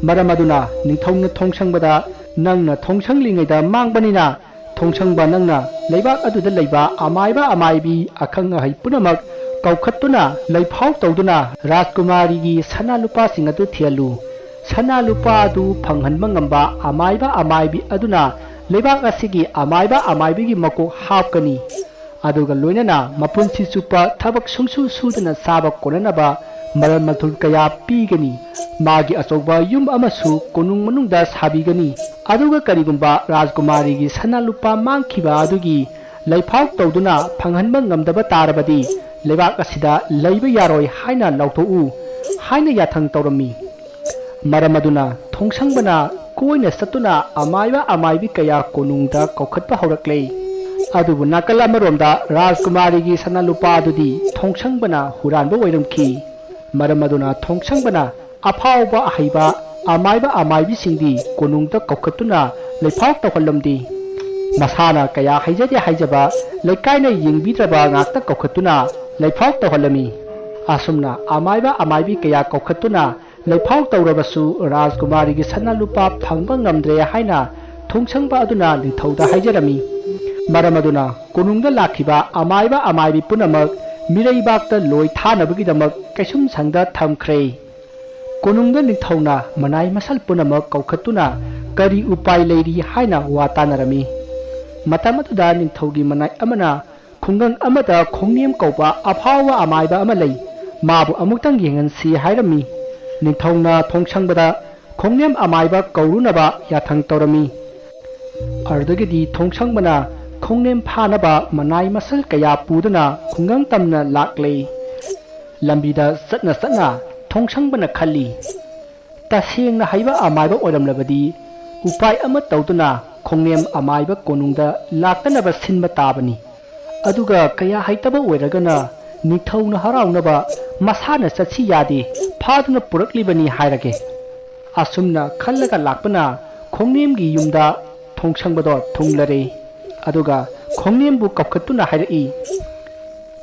ꯃꯔꯝ ꯑꯗꯨꯅ ꯅꯤꯡꯊꯧꯅ ꯊꯣꯡꯁꯪꯕꯗ, "ꯅꯪꯅ ꯊꯣꯡꯁꯪꯂꯤꯉꯩꯗ ꯃꯥꯡꯕꯅꯤꯅ, ꯊꯣꯡꯁꯪꯕ ꯅꯪꯅ ꯂꯩꯕꯥꯛ ꯑꯗꯨꯗ ꯂꯩꯕ ꯑꯃꯥꯏꯕ ꯑꯃꯥꯏꯕꯤ ꯑꯈꯪ ꯑꯍꯩ ꯄꯨꯝꯅꯃꯛ ꯀꯧꯈꯠꯇꯨꯅ ꯂꯩꯐꯥꯎ ꯇꯧꯗꯨꯅ ꯔꯥꯖꯀꯨꯃꯥꯔꯤꯒꯤ ꯁꯅꯥ ꯂꯨꯄꯥꯁꯤꯡ ꯑꯗꯨ ꯊꯤꯍꯜꯂꯨ꯫ ꯁꯅꯥ ꯂꯨꯄꯥ ꯑꯗꯨ ꯐꯪꯍꯟꯕ ꯉꯝꯕ ꯑꯃꯥꯏꯕ ꯑꯃꯥꯏꯕꯤ ꯑꯗꯨꯅ ꯂꯩꯕꯥꯛ ꯑꯁꯤꯒꯤ ꯑꯃꯥꯏꯕ ꯑꯃꯥꯏꯕꯤꯒꯤ ꯃꯀꯣꯛ ꯍꯥꯞꯀꯅꯤ꯫ ꯑꯗꯨꯒ ꯂꯣꯏꯅꯅ ꯃꯄꯨꯟꯁꯤ ꯆꯨꯞꯄ ꯊꯕꯛ ꯁꯨꯡꯁꯨ ꯁꯨꯗꯅ ꯆꯥꯕ ꯀꯣꯟꯅꯅꯕ ꯃꯔꯜ ꯃꯊꯨꯝ ꯀꯌꯥ ꯄꯤꯒꯅꯤ꯫ ꯃꯥꯒꯤ ꯑꯆꯧꯕ ꯌꯨꯝ ꯑꯃꯁꯨ ꯀꯣꯅꯨꯡ ꯃꯅꯨꯡꯗ ꯁꯥꯕꯤꯒꯅꯤ꯫ ꯑꯗꯨꯒ ꯀꯔꯤꯒꯨꯝꯕ ꯔꯥꯖꯀꯨꯃꯥꯔꯤꯒꯤ ꯁꯅꯥ ꯂꯨꯄꯥ ꯃꯥꯡꯈꯤꯕ ꯑꯗꯨꯒꯤ ꯂꯩꯐꯥꯎ ꯇꯧꯗꯨꯅ ꯐꯪꯍꯟꯕ ꯉꯝꯗꯕ ꯇꯥꯔꯕꯗꯤ ꯂꯩꯕꯥꯛ ꯑꯁꯤꯗ ꯂꯩꯕ ꯌꯥꯔꯣꯏ ꯍꯥꯏꯅ ꯂꯥꯎꯊꯣꯛꯎ" ꯍꯥꯏꯅ ꯌꯥꯊꯪ ꯇꯧꯔꯝꯃꯤ꯫ ꯃꯔꯝ ꯑꯗꯨꯅ ꯊꯣꯡꯁꯪꯕꯅ ꯀꯣꯏꯅ ꯆꯠꯇꯨꯅ ꯑꯃꯥꯏꯕ ꯑꯃꯥꯏꯕꯤ ꯀꯌꯥ ꯀꯣꯅꯨꯡꯗ ꯀꯧꯈꯠꯄ ꯍꯧꯔꯛꯂꯦ꯫ ꯑꯗꯨꯕꯨ ꯅꯥꯀꯜ ꯑꯃꯔꯣꯝꯗ ꯔꯥꯖꯀꯨꯃꯥꯔꯤꯒꯤ ꯁꯅꯥ ꯂꯨꯄꯥ ꯑꯗꯨꯗꯤ ꯊꯣꯡꯁꯪꯕꯅ ꯍꯨꯔꯥꯟꯕ ꯑꯣꯏꯔꯝꯈꯤ꯫ ꯃꯔꯝ ꯑꯗꯨꯅ ꯊꯣꯡꯁꯪꯕꯅ ꯑꯐꯥꯎꯕ ꯑꯍꯩꯕ ꯑꯃꯥꯏꯕ ꯑꯃꯥꯏꯕꯤꯁꯤꯡꯗꯤ ꯀꯣꯅꯨꯡꯗ ꯀꯧꯈꯠꯇꯨꯅ ꯂꯩꯐꯥꯎ ꯇꯧꯍꯜꯂꯝꯗꯦ꯫ ꯃꯁꯥꯅ ꯀꯌꯥ ꯍꯩꯖꯗꯦ ꯍꯥꯏꯖꯕ ꯂꯩꯀꯥꯏꯅ ꯌꯦꯡꯕꯤꯗ꯭ꯔꯕ ꯉꯥꯛꯇ ꯀꯧꯈꯠꯇꯨꯅ ꯂꯩꯐꯥꯎ ꯇꯧꯍꯜꯂꯝꯃꯤ꯫ ꯑꯁꯨꯝꯅ ꯑꯃꯥꯏꯕ ꯑꯃꯥꯏꯕꯤ ꯀꯌꯥ ꯀꯧꯈꯠꯇꯨꯅ ꯂꯩꯐꯥꯎ ꯇꯧꯔꯕꯁꯨ ꯔꯥꯖꯀꯨꯃꯥꯔꯤꯒꯤ ꯁꯅꯥ ꯂꯨꯄꯥ ꯐꯪꯕ ꯉꯝꯗ꯭ꯔꯦ ꯍꯥꯏꯅ ꯊꯣꯡꯁꯪꯕ ꯑꯗꯨꯅ ꯅꯤꯡꯊꯧꯗ ꯍꯥꯏꯖꯔꯝꯃꯤ꯫ ꯃꯔꯝ ꯑꯗꯨꯅ ꯀꯣꯅꯨꯡꯗ ꯂꯥꯛꯈꯤꯕ ꯑꯃꯥꯏꯕ ꯑꯃꯥꯏꯕꯤ ꯄꯨꯝꯅꯃꯛ ꯃꯤꯔꯩꯕꯥꯛꯇ ꯂꯣꯏ ꯊꯥꯅꯕꯒꯤꯗꯃꯛ ꯀꯩꯁꯨꯝꯁꯪꯗ ꯊꯝꯈ꯭ꯔꯦ꯫ ꯀꯣꯅꯨꯡꯗ ꯅꯤꯡꯊꯧꯅ ꯃꯅꯥꯏ ꯃꯁꯜ ꯄꯨꯝꯅꯃꯛ ꯀꯧꯈꯠꯇꯨꯅ ꯀꯔꯤ ꯎꯄꯥꯏ ꯂꯩꯔꯤ ꯍꯥꯏꯅ ꯋꯥ ꯇꯥꯅꯔꯝꯃꯤ꯫ ꯃꯇꯝ ꯑꯗꯨꯗ ꯅꯤꯡꯊꯧꯒꯤ ꯃꯅꯥꯏ ꯑꯃꯅ ꯈꯨꯡꯒꯪ ꯑꯃꯗ ꯈꯣꯡꯅꯦꯝ ꯀꯧꯕ ꯑꯐꯥꯎꯕ ꯑꯃꯥꯏꯕ ꯑꯃ ꯂꯩ, ꯃꯥꯕꯨ ꯑꯃꯨꯛꯇꯪ ꯌꯦꯡꯍꯟꯁꯤ ꯍꯥꯏꯔꯝꯃꯤ꯫ ꯅꯤꯡꯊꯧꯅ ꯊꯣꯡꯁꯪꯕꯗ ꯈꯣꯡꯅꯦꯝ ꯑꯃꯥꯏꯕ ꯀꯧꯔꯨꯅꯕ ꯌꯥꯊꯪ ꯇꯧꯔꯝꯃꯤ꯫ ꯑꯗꯨꯗꯒꯤꯗꯤ ꯊꯣꯡꯁꯪꯕꯅ ꯈꯣꯡꯅꯦꯝ ꯐꯥꯅꯕ ꯃꯅꯥꯏ ꯃꯁꯜ ꯀꯌꯥ ꯄꯨꯗꯨꯅ ꯈꯨꯡꯒꯪ ꯇꯝꯅ ꯂꯥꯛꯂꯦ꯫ ꯂꯝꯕꯤꯗ ꯆꯠꯅ ꯆꯠꯅ ꯊꯣꯡꯁꯪꯕꯅ ꯈꯜꯂꯤ, ꯇꯁꯦꯡꯅ ꯍꯩꯕ ꯑꯃꯥꯏꯕ ꯑꯣꯏꯔꯝꯂꯕꯗꯤ ꯎꯄꯥꯏ ꯑꯃ ꯇꯧꯗꯨꯅ ꯈꯣꯡꯅꯦꯝ ꯑꯃꯥꯏꯕ ꯀꯣꯅꯨꯡꯗ ꯂꯥꯛꯇꯅꯕ ꯁꯤꯟꯕ ꯇꯥꯕꯅꯤ꯫ ꯑꯗꯨꯒ ꯀꯌꯥ ꯍꯩꯇꯕ ꯑꯣꯏꯔꯒꯅ ꯅꯤꯡꯊꯧꯅ ꯍꯔꯥꯎꯅꯕ ꯃꯁꯥꯅ ꯆꯠꯁꯤ ꯌꯥꯗꯦ, ꯐꯥꯗꯨꯅ ꯄꯨꯔꯛꯂꯤꯕꯅꯤ ꯍꯥꯏꯔꯒꯦ꯫ ꯑꯁꯨꯝꯅ ꯈꯜꯂꯒ ꯂꯥꯛꯄꯅ ꯈꯣꯡꯅꯦꯝꯒꯤ ꯌꯨꯝꯗ ꯊꯣꯡꯁꯪꯕꯗꯣ ꯊꯨꯡꯂꯔꯦ꯫ ꯑꯗꯨꯒ ꯈꯣꯡꯅꯦꯝꯕꯨ ꯀꯧꯈꯠꯇꯨꯅ ꯍꯥꯏꯔꯛꯏ,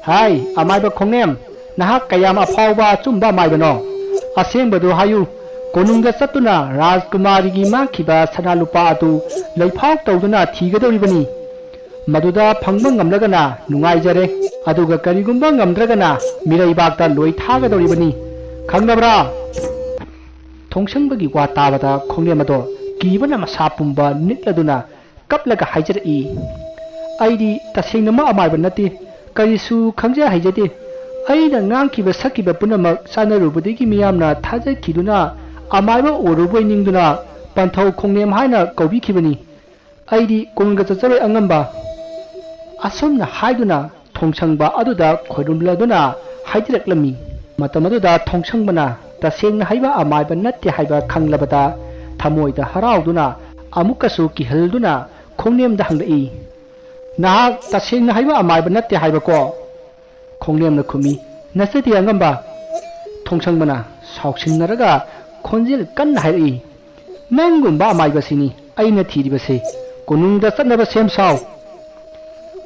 "ꯍꯥꯏ, ꯑꯃꯥꯏꯕ ꯈꯣꯡꯅꯦꯝ, ꯅꯍꯥꯛ ꯀꯌꯥꯝ ꯑꯐꯥꯎꯕ ꯑꯆꯨꯝꯕ ꯑꯃꯥꯏꯕꯅꯣ? ꯑꯁꯦꯡꯕꯗꯨ ꯍꯥꯏꯌꯨ꯫ ꯀꯣꯅꯨꯡꯗ ꯆꯠꯇꯨꯅ ꯔꯥꯖꯀꯨꯃꯥꯔꯤꯒꯤ ꯃꯥꯡꯈꯤꯕ ꯁꯅꯥ ꯂꯨꯄꯥ ꯑꯗꯨ ꯂꯩꯐꯥꯎ ꯇꯧꯗꯨꯅ ꯊꯤꯒꯗꯧꯔꯤꯕꯅꯤ꯫ ꯃꯗꯨꯗ ꯐꯪꯕ ꯉꯝꯂꯒꯅ ꯅꯨꯡꯉꯥꯏꯖꯔꯦ, ꯑꯗꯨꯒ ꯀꯔꯤꯒꯨꯝꯕ ꯉꯝꯗ꯭ꯔꯒꯅ ꯃꯤꯔꯩꯕꯥꯛꯇ ꯂꯣꯏ ꯊꯥꯒꯗꯧꯔꯤꯕꯅꯤ꯫ ꯈꯪꯂꯕ꯭ꯔꯥ?" ꯊꯣꯡꯁꯪꯕꯒꯤ ꯋꯥ ꯇꯥꯕꯗ ꯈꯣꯡꯅꯦꯝ ꯑꯗꯣ ꯀꯤꯕꯅ ꯃꯁꯥ ꯄꯨꯝꯕ ꯅꯤꯛꯂꯗꯨꯅ ꯀꯞꯂꯒ ꯍꯥꯏꯖꯔꯛꯏ, "ꯑꯩꯗꯤ ꯇꯁꯦꯡꯅꯃꯛ ꯑꯃꯥꯏꯕ ꯅꯠꯇꯦ, ꯀꯔꯤꯁꯨ ꯈꯪꯖ ꯍꯩꯖꯗꯦ꯫ ꯑꯩꯅ ꯉꯥꯡꯈꯤꯕ ꯁꯛꯈꯤꯕ ꯄꯨꯝꯅꯃꯛ ꯆꯥꯟꯅꯔꯨꯕꯗꯒꯤ ꯃꯤꯌꯥꯝꯅ ꯊꯥꯖꯈꯤꯗꯨꯅ ꯑꯃꯥꯏꯕ ꯑꯣꯏꯔꯨꯕꯣꯏ ꯅꯤꯡꯗꯨꯅ ꯄꯟꯊꯧ ꯈꯣꯡꯅꯦꯝ ꯍꯥꯏꯅ ꯀꯧꯕꯤꯈꯤꯕꯅꯤ꯫ ꯑꯩꯗꯤ ꯀꯣꯅꯨꯡꯗ ꯆꯠꯆꯔꯣꯏ ꯑꯉꯝꯕ꯫" ꯑꯁꯨꯝꯅ ꯍꯥꯏꯗꯨꯅ ꯊꯣꯡꯁꯪꯕ ꯑꯗꯨꯗ ꯈꯣꯏꯔꯨꯝꯂꯗꯨꯅ ꯍꯥꯏꯖꯔꯛꯂꯝꯃꯤ꯫ ꯃꯇꯝ ꯑꯗꯨꯗ ꯊꯣꯡꯁꯪꯕꯅ ꯇꯁꯦꯡꯅ ꯍꯩꯕ ꯑꯃꯥꯏꯕ ꯅꯠꯇꯦ ꯍꯥꯏꯕ ꯈꯪꯂꯕꯗ ꯊꯃꯣꯏꯗ ꯍꯔꯥꯎꯗꯨꯅ ꯑꯃꯨꯛꯀꯁꯨ ꯀꯤꯍꯜꯗꯨꯅ ꯈꯣꯡꯅꯦꯝꯗ ꯍꯪꯂꯛꯏ, "ꯅꯍꯥꯛ ꯇꯁꯦꯡꯅ ꯍꯩꯕ ꯑꯃꯥꯏꯕ ꯅꯠꯇꯦ ꯍꯥꯏꯕꯀꯣ?" ꯈꯣꯡꯅꯦꯝꯅ ꯈꯨꯝꯃꯤ, "ꯅꯠꯆꯗꯦ ꯑꯉꯝꯕ꯫" ꯊꯣꯡꯁꯪꯕꯅ ꯁꯥꯎꯁꯤꯟꯅꯔꯒ ꯈꯣꯟꯖꯦꯜ ꯀꯟꯅ ꯍꯥꯏꯔꯛꯏ, "ꯅꯪꯒꯨꯝꯕ ꯑꯃꯥꯏꯕꯁꯤꯅꯤ ꯑꯩꯅ ꯊꯤꯔꯤꯕꯁꯦ꯫ ꯀꯣꯅꯨꯡꯗ ꯆꯠꯅꯕ ꯁꯦꯝ ꯁꯥꯎ꯫"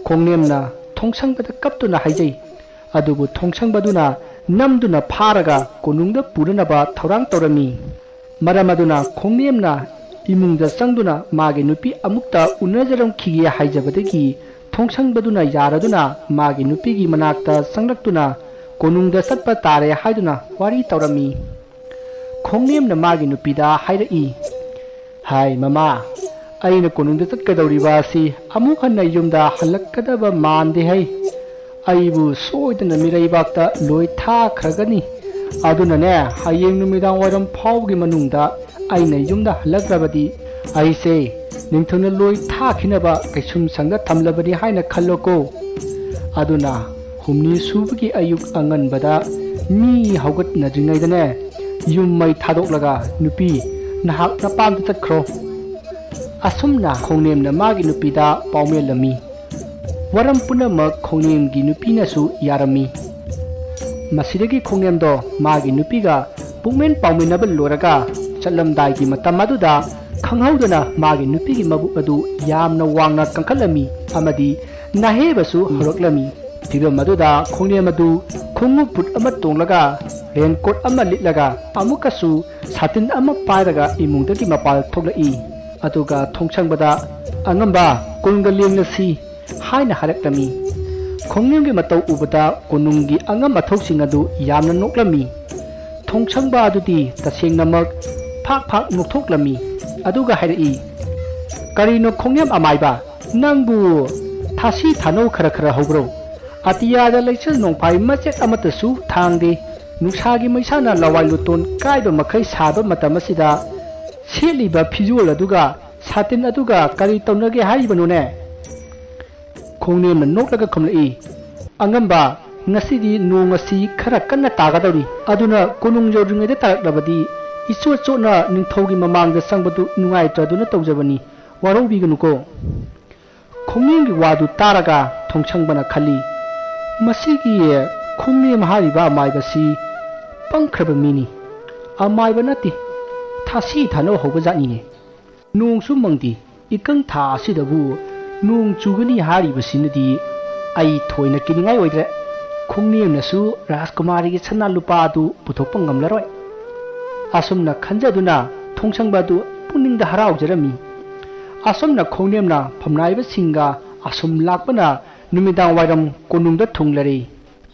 ꯈꯣꯡꯅꯦꯝꯅ ꯊꯣꯡꯁꯪꯕꯗ ꯀꯞꯇꯨꯅ ꯍꯥꯏꯖꯩ꯫ ꯑꯗꯨꯕꯨ ꯊꯣꯡꯁꯪꯕꯗꯨꯅ ꯅꯝꯗꯨꯅ ꯐꯥꯔꯒ ꯀꯣꯅꯨꯡꯗ ꯄꯨꯔꯅꯕ ꯊꯧꯔꯥꯡ ꯇꯧꯔꯝꯃꯤ꯫ ꯃꯔꯝ ꯑꯗꯨꯅ ꯈꯣꯡꯅꯦꯝꯅ ꯏꯃꯨꯡꯗ ꯆꯪꯗꯨꯅ ꯃꯥꯒꯤ ꯅꯨꯄꯤ ꯑꯃꯨꯛꯇ ꯎꯅꯖꯔꯝꯈꯤꯒꯦ ꯍꯥꯏꯖꯕꯗꯒꯤ ꯊꯣꯡꯁꯪꯕꯗꯨꯅ ꯌꯥꯔꯗꯨꯅ ꯃꯥꯒꯤ ꯅꯨꯄꯤꯒꯤ ꯃꯅꯥꯛꯇ ꯆꯪꯂꯛꯇꯨꯅ ꯀꯣꯅꯨꯡꯗ ꯆꯠꯄ ꯇꯥꯔꯦ ꯍꯥꯏꯗꯨꯅ ꯋꯥꯔꯤ ꯇꯧꯔꯝꯃꯤ꯫ ꯈꯣꯡꯅꯦꯝꯅ ꯃꯥꯒꯤ ꯅꯨꯄꯤꯗ ꯍꯥꯏꯔꯛꯏ, "ꯍꯥꯏ ꯃꯃꯥ, ꯑꯩꯅ ꯀꯣꯅꯨꯡꯗ ꯆꯠꯀꯗꯧꯔꯤꯕ ꯑꯁꯤ ꯑꯃꯨꯛ ꯍꯟꯅ ꯌꯨꯝꯗ ꯍꯜꯂꯛꯀꯗꯕ ꯃꯥꯟꯗꯦ ꯍꯩ꯫ ꯑꯩꯕꯨ ꯁꯣꯏꯗꯅ ꯃꯤꯔꯩꯕꯥꯛꯇ ꯂꯣꯏ ꯊꯥꯈ꯭ꯔꯒꯅꯤ꯫ ꯑꯗꯨꯅꯅꯦ, ꯍꯌꯦꯡ ꯅꯨꯃꯤꯗꯥꯡ ꯋꯥꯏꯔꯝ ꯐꯥꯎꯕꯒꯤ ꯃꯅꯨꯡꯗ ꯑꯩꯅ ꯌꯨꯝꯗ ꯍꯜꯂꯛꯇ꯭ꯔꯕꯗꯤ ꯑꯩꯁꯦ ꯅꯤꯡꯊꯧꯅ ꯂꯣꯏ ꯊꯥꯈꯤꯅꯕ ꯀꯩꯁꯨꯝꯁꯪꯗ ꯊꯝꯂꯕꯅꯤ ꯍꯥꯏꯅ ꯈꯜꯂꯣꯀꯣ꯫ ꯑꯗꯨꯅ ꯍꯨꯝꯅꯤ ꯁꯨꯕꯒꯤ ꯑꯌꯨꯛ ꯑꯉꯟꯕꯗ ꯃꯤ ꯍꯧꯒꯠꯅꯗ꯭ꯔꯤꯉꯩꯗꯅꯦ, ꯌꯨꯝ ꯃꯩ ꯊꯥꯗꯣꯛꯂꯒ ꯅꯨꯄꯤ ꯅꯍꯥꯛ ꯅꯄꯥꯝꯗ ꯆꯠꯈ꯭ꯔꯣ"꯫ ꯑꯁꯨꯝꯅ ꯈꯣꯡꯅꯦꯝꯅ ꯃꯥꯒꯤ ꯅꯨꯄꯤꯗ ꯄꯥꯎꯃꯦꯜꯂꯝꯃꯤ꯫ ꯋꯥꯔꯝ ꯄꯨꯝꯅꯃꯛ ꯈꯣꯡꯅꯦꯝꯒꯤ ꯅꯨꯄꯤꯅꯁꯨ ꯌꯥꯔꯝꯃꯤ꯫ ꯃꯁꯤꯗꯒꯤ ꯈꯣꯡꯅꯦꯝꯗꯣ ꯃꯥꯒꯤ ꯅꯨꯄꯤꯒ ꯄꯨꯛꯃꯦꯟ ꯄꯥꯎꯃꯤꯟꯅꯕ ꯂꯣꯏꯔꯒ ꯆꯠꯂꯝꯗꯥꯏꯒꯤ ꯃꯇꯝ ꯑꯗꯨꯗ ꯈꯪꯍꯧꯗꯅ ꯃꯥꯒꯤ ꯅꯨꯄꯤꯒꯤ ꯃꯕꯨꯛ ꯑꯗꯨ ꯌꯥꯝꯅ ꯋꯥꯡꯅ ꯀꯟꯈꯠꯂꯝꯃꯤ ꯑꯃꯗꯤ ꯅꯥꯍꯦꯕꯁꯨ ꯍꯧꯔꯛꯂꯝꯃꯤ꯫ ꯐꯤꯕꯝ ꯑꯗꯨꯗ ꯈꯣꯡꯅꯦꯝ ꯑꯗꯨ ꯈꯣꯡꯎꯞ ꯕꯨꯠ ꯑꯃ ꯇꯣꯡꯂꯒ, ꯔꯦꯟꯀꯣꯠ ꯑꯃ ꯂꯤꯠꯂꯒ, ꯑꯃꯨꯛꯀꯁꯨ ꯁꯥꯇꯤꯟ ꯑꯃ ꯄꯥꯏꯔꯒ ꯏꯃꯨꯡꯗꯒꯤ ꯃꯄꯥꯜ ꯊꯣꯛꯂꯛꯏ꯫ ꯑꯗꯨꯒ ꯊꯣꯡꯁꯪꯕꯗ, "ꯑꯉꯝꯕ, ꯀꯣꯅꯨꯡꯗ ꯂꯦꯡꯂꯁꯤ" ꯍꯥꯏꯅ ꯍꯥꯏꯔꯛꯂꯝꯃꯤ꯫ ꯈꯣꯡꯅꯦꯝꯒꯤ ꯃꯇꯧ ꯎꯕꯗ ꯀꯣꯅꯨꯡꯒꯤ ꯑꯉꯝ ꯑꯊꯧꯁꯤꯡ ꯑꯗꯨ ꯌꯥꯝꯅ ꯅꯣꯛꯂꯝꯃꯤ꯫ ꯊꯣꯡꯁꯪꯕ ꯑꯗꯨꯗꯤ ꯇꯁꯦꯡꯅꯃꯛ ꯐꯥꯛ ꯐꯥꯛ ꯅꯣꯛꯊꯣꯛꯂꯝꯃꯤ꯫ ꯑꯗꯨꯒ ꯍꯥꯏꯔꯛꯏ, "ꯀꯔꯤꯅꯣ ꯈꯣꯡꯅꯦꯝ ꯑꯃꯥꯏꯕ, ꯅꯪꯕꯨ ꯊꯥꯁꯤ ꯊꯥꯅꯧ ꯈꯔ ꯈꯔ ꯍꯧꯕ꯭ꯔꯣ? ꯑꯇꯤꯌꯥꯗ ꯂꯩꯆꯤꯜ ꯅꯣꯡꯐꯥꯏ ꯃꯆꯦꯠ ꯑꯃꯠꯇꯁꯨ ꯊꯥꯡꯗꯦ꯫ ꯅꯨꯡꯁꯥꯒꯤ ꯃꯩꯁꯥꯅ ꯂꯋꯥꯏ ꯂꯨꯇꯣꯟ ꯀꯥꯏꯕ ꯃꯈꯩ ꯁꯥꯕ ꯃꯇꯝ ꯑꯁꯤꯗ ꯁꯦꯠꯂꯤꯕ ꯐꯤꯖꯣꯜ ꯑꯗꯨꯒ ꯁꯥꯇꯤꯟ ꯑꯗꯨꯒ ꯀꯔꯤ ꯇꯧꯅꯒꯦ ꯍꯥꯏꯔꯤꯕꯅꯣꯅꯦ?" ꯈꯣꯡꯅꯦꯝꯅ ꯅꯣꯛꯂꯒ ꯈꯨꯝꯂꯛꯏ, "ꯑꯉꯝꯕ, ꯉꯁꯤꯗꯤ ꯅꯣꯡ ꯑꯁꯤ ꯈꯔ ꯀꯟꯅ ꯇꯥꯒꯗꯧꯔꯤ꯫ ꯑꯗꯨꯅ ꯀꯣꯅꯨꯡ ꯌꯧꯗ꯭ꯔꯤꯉꯩꯗ ꯇꯥꯔꯛꯂꯕꯗꯤ ꯏꯆꯣꯠ ꯆꯣꯠꯅ ꯅꯤꯡꯊꯧꯒꯤ ꯃꯃꯥꯡꯗ ꯆꯪꯕꯗꯨ ꯅꯨꯡꯉꯥꯏꯇ꯭ꯔꯗꯨꯅ ꯇꯧꯖꯕꯅꯤ꯫ ꯋꯥꯔꯧꯕꯤꯒꯅꯨꯀꯣ"꯫ ꯈꯣꯡꯅꯦꯝꯒꯤ ꯋꯥꯗꯨ ꯇꯥꯔꯒ ꯊꯣꯡꯁꯪꯕꯅ ꯈꯜꯂꯤ, "ꯃꯁꯤꯒꯤ ꯈꯣꯡꯅꯦꯝ ꯍꯥꯏꯔꯤꯕ ꯑꯃꯥꯏꯕꯁꯤ ꯄꯪꯈ꯭ꯔꯕ ꯃꯤꯅꯤ꯫ ꯑꯃꯥꯏꯕ ꯅꯠꯇꯦ, ꯊꯥꯁꯤ ꯊꯥꯅꯧ ꯍꯧꯕ ꯖꯥꯠꯅꯤꯅꯦ꯫ ꯅꯣꯡꯁꯨ ꯃꯪꯗꯦ, ꯏꯀꯪ ꯊꯥ ꯑꯁꯤꯗꯕꯨ ꯅꯣꯡ ꯆꯨꯒꯅꯤ ꯍꯥꯏꯔꯤꯕꯁꯤꯅꯗꯤ ꯑꯩ ꯊꯣꯏꯅ ꯀꯤꯅꯤꯡꯉꯥꯏ ꯑꯣꯏꯗ꯭ꯔꯦ꯫ ꯈꯣꯡꯅꯦꯝꯅꯁꯨ ꯔꯥꯖꯀꯨꯃꯥꯔꯤꯒꯤ ꯁꯅꯥ ꯂꯨꯄꯥ ꯑꯗꯨ ꯄꯨꯊꯣꯛꯄ ꯉꯝꯂꯔꯣꯏ"꯫ ꯑꯁꯨꯝꯅ ꯈꯟꯖꯗꯨꯅ ꯊꯣꯡꯁꯪꯕ ꯑꯗꯨ ꯄꯨꯛꯅꯤꯡꯗ ꯍꯔꯥꯎꯖꯔꯝꯃꯤ꯫ ꯑꯁꯨꯝꯅ ꯈꯣꯡꯅꯦꯝꯅ ꯐꯝꯅꯥꯏꯕꯁꯤꯡꯒ ꯑꯁꯨꯝ ꯂꯥꯛꯄꯅ ꯅꯨꯃꯤꯗꯥꯡ ꯋꯥꯏꯔꯝ ꯀꯣꯅꯨꯡꯗ ꯊꯨꯡꯂꯔꯦ꯫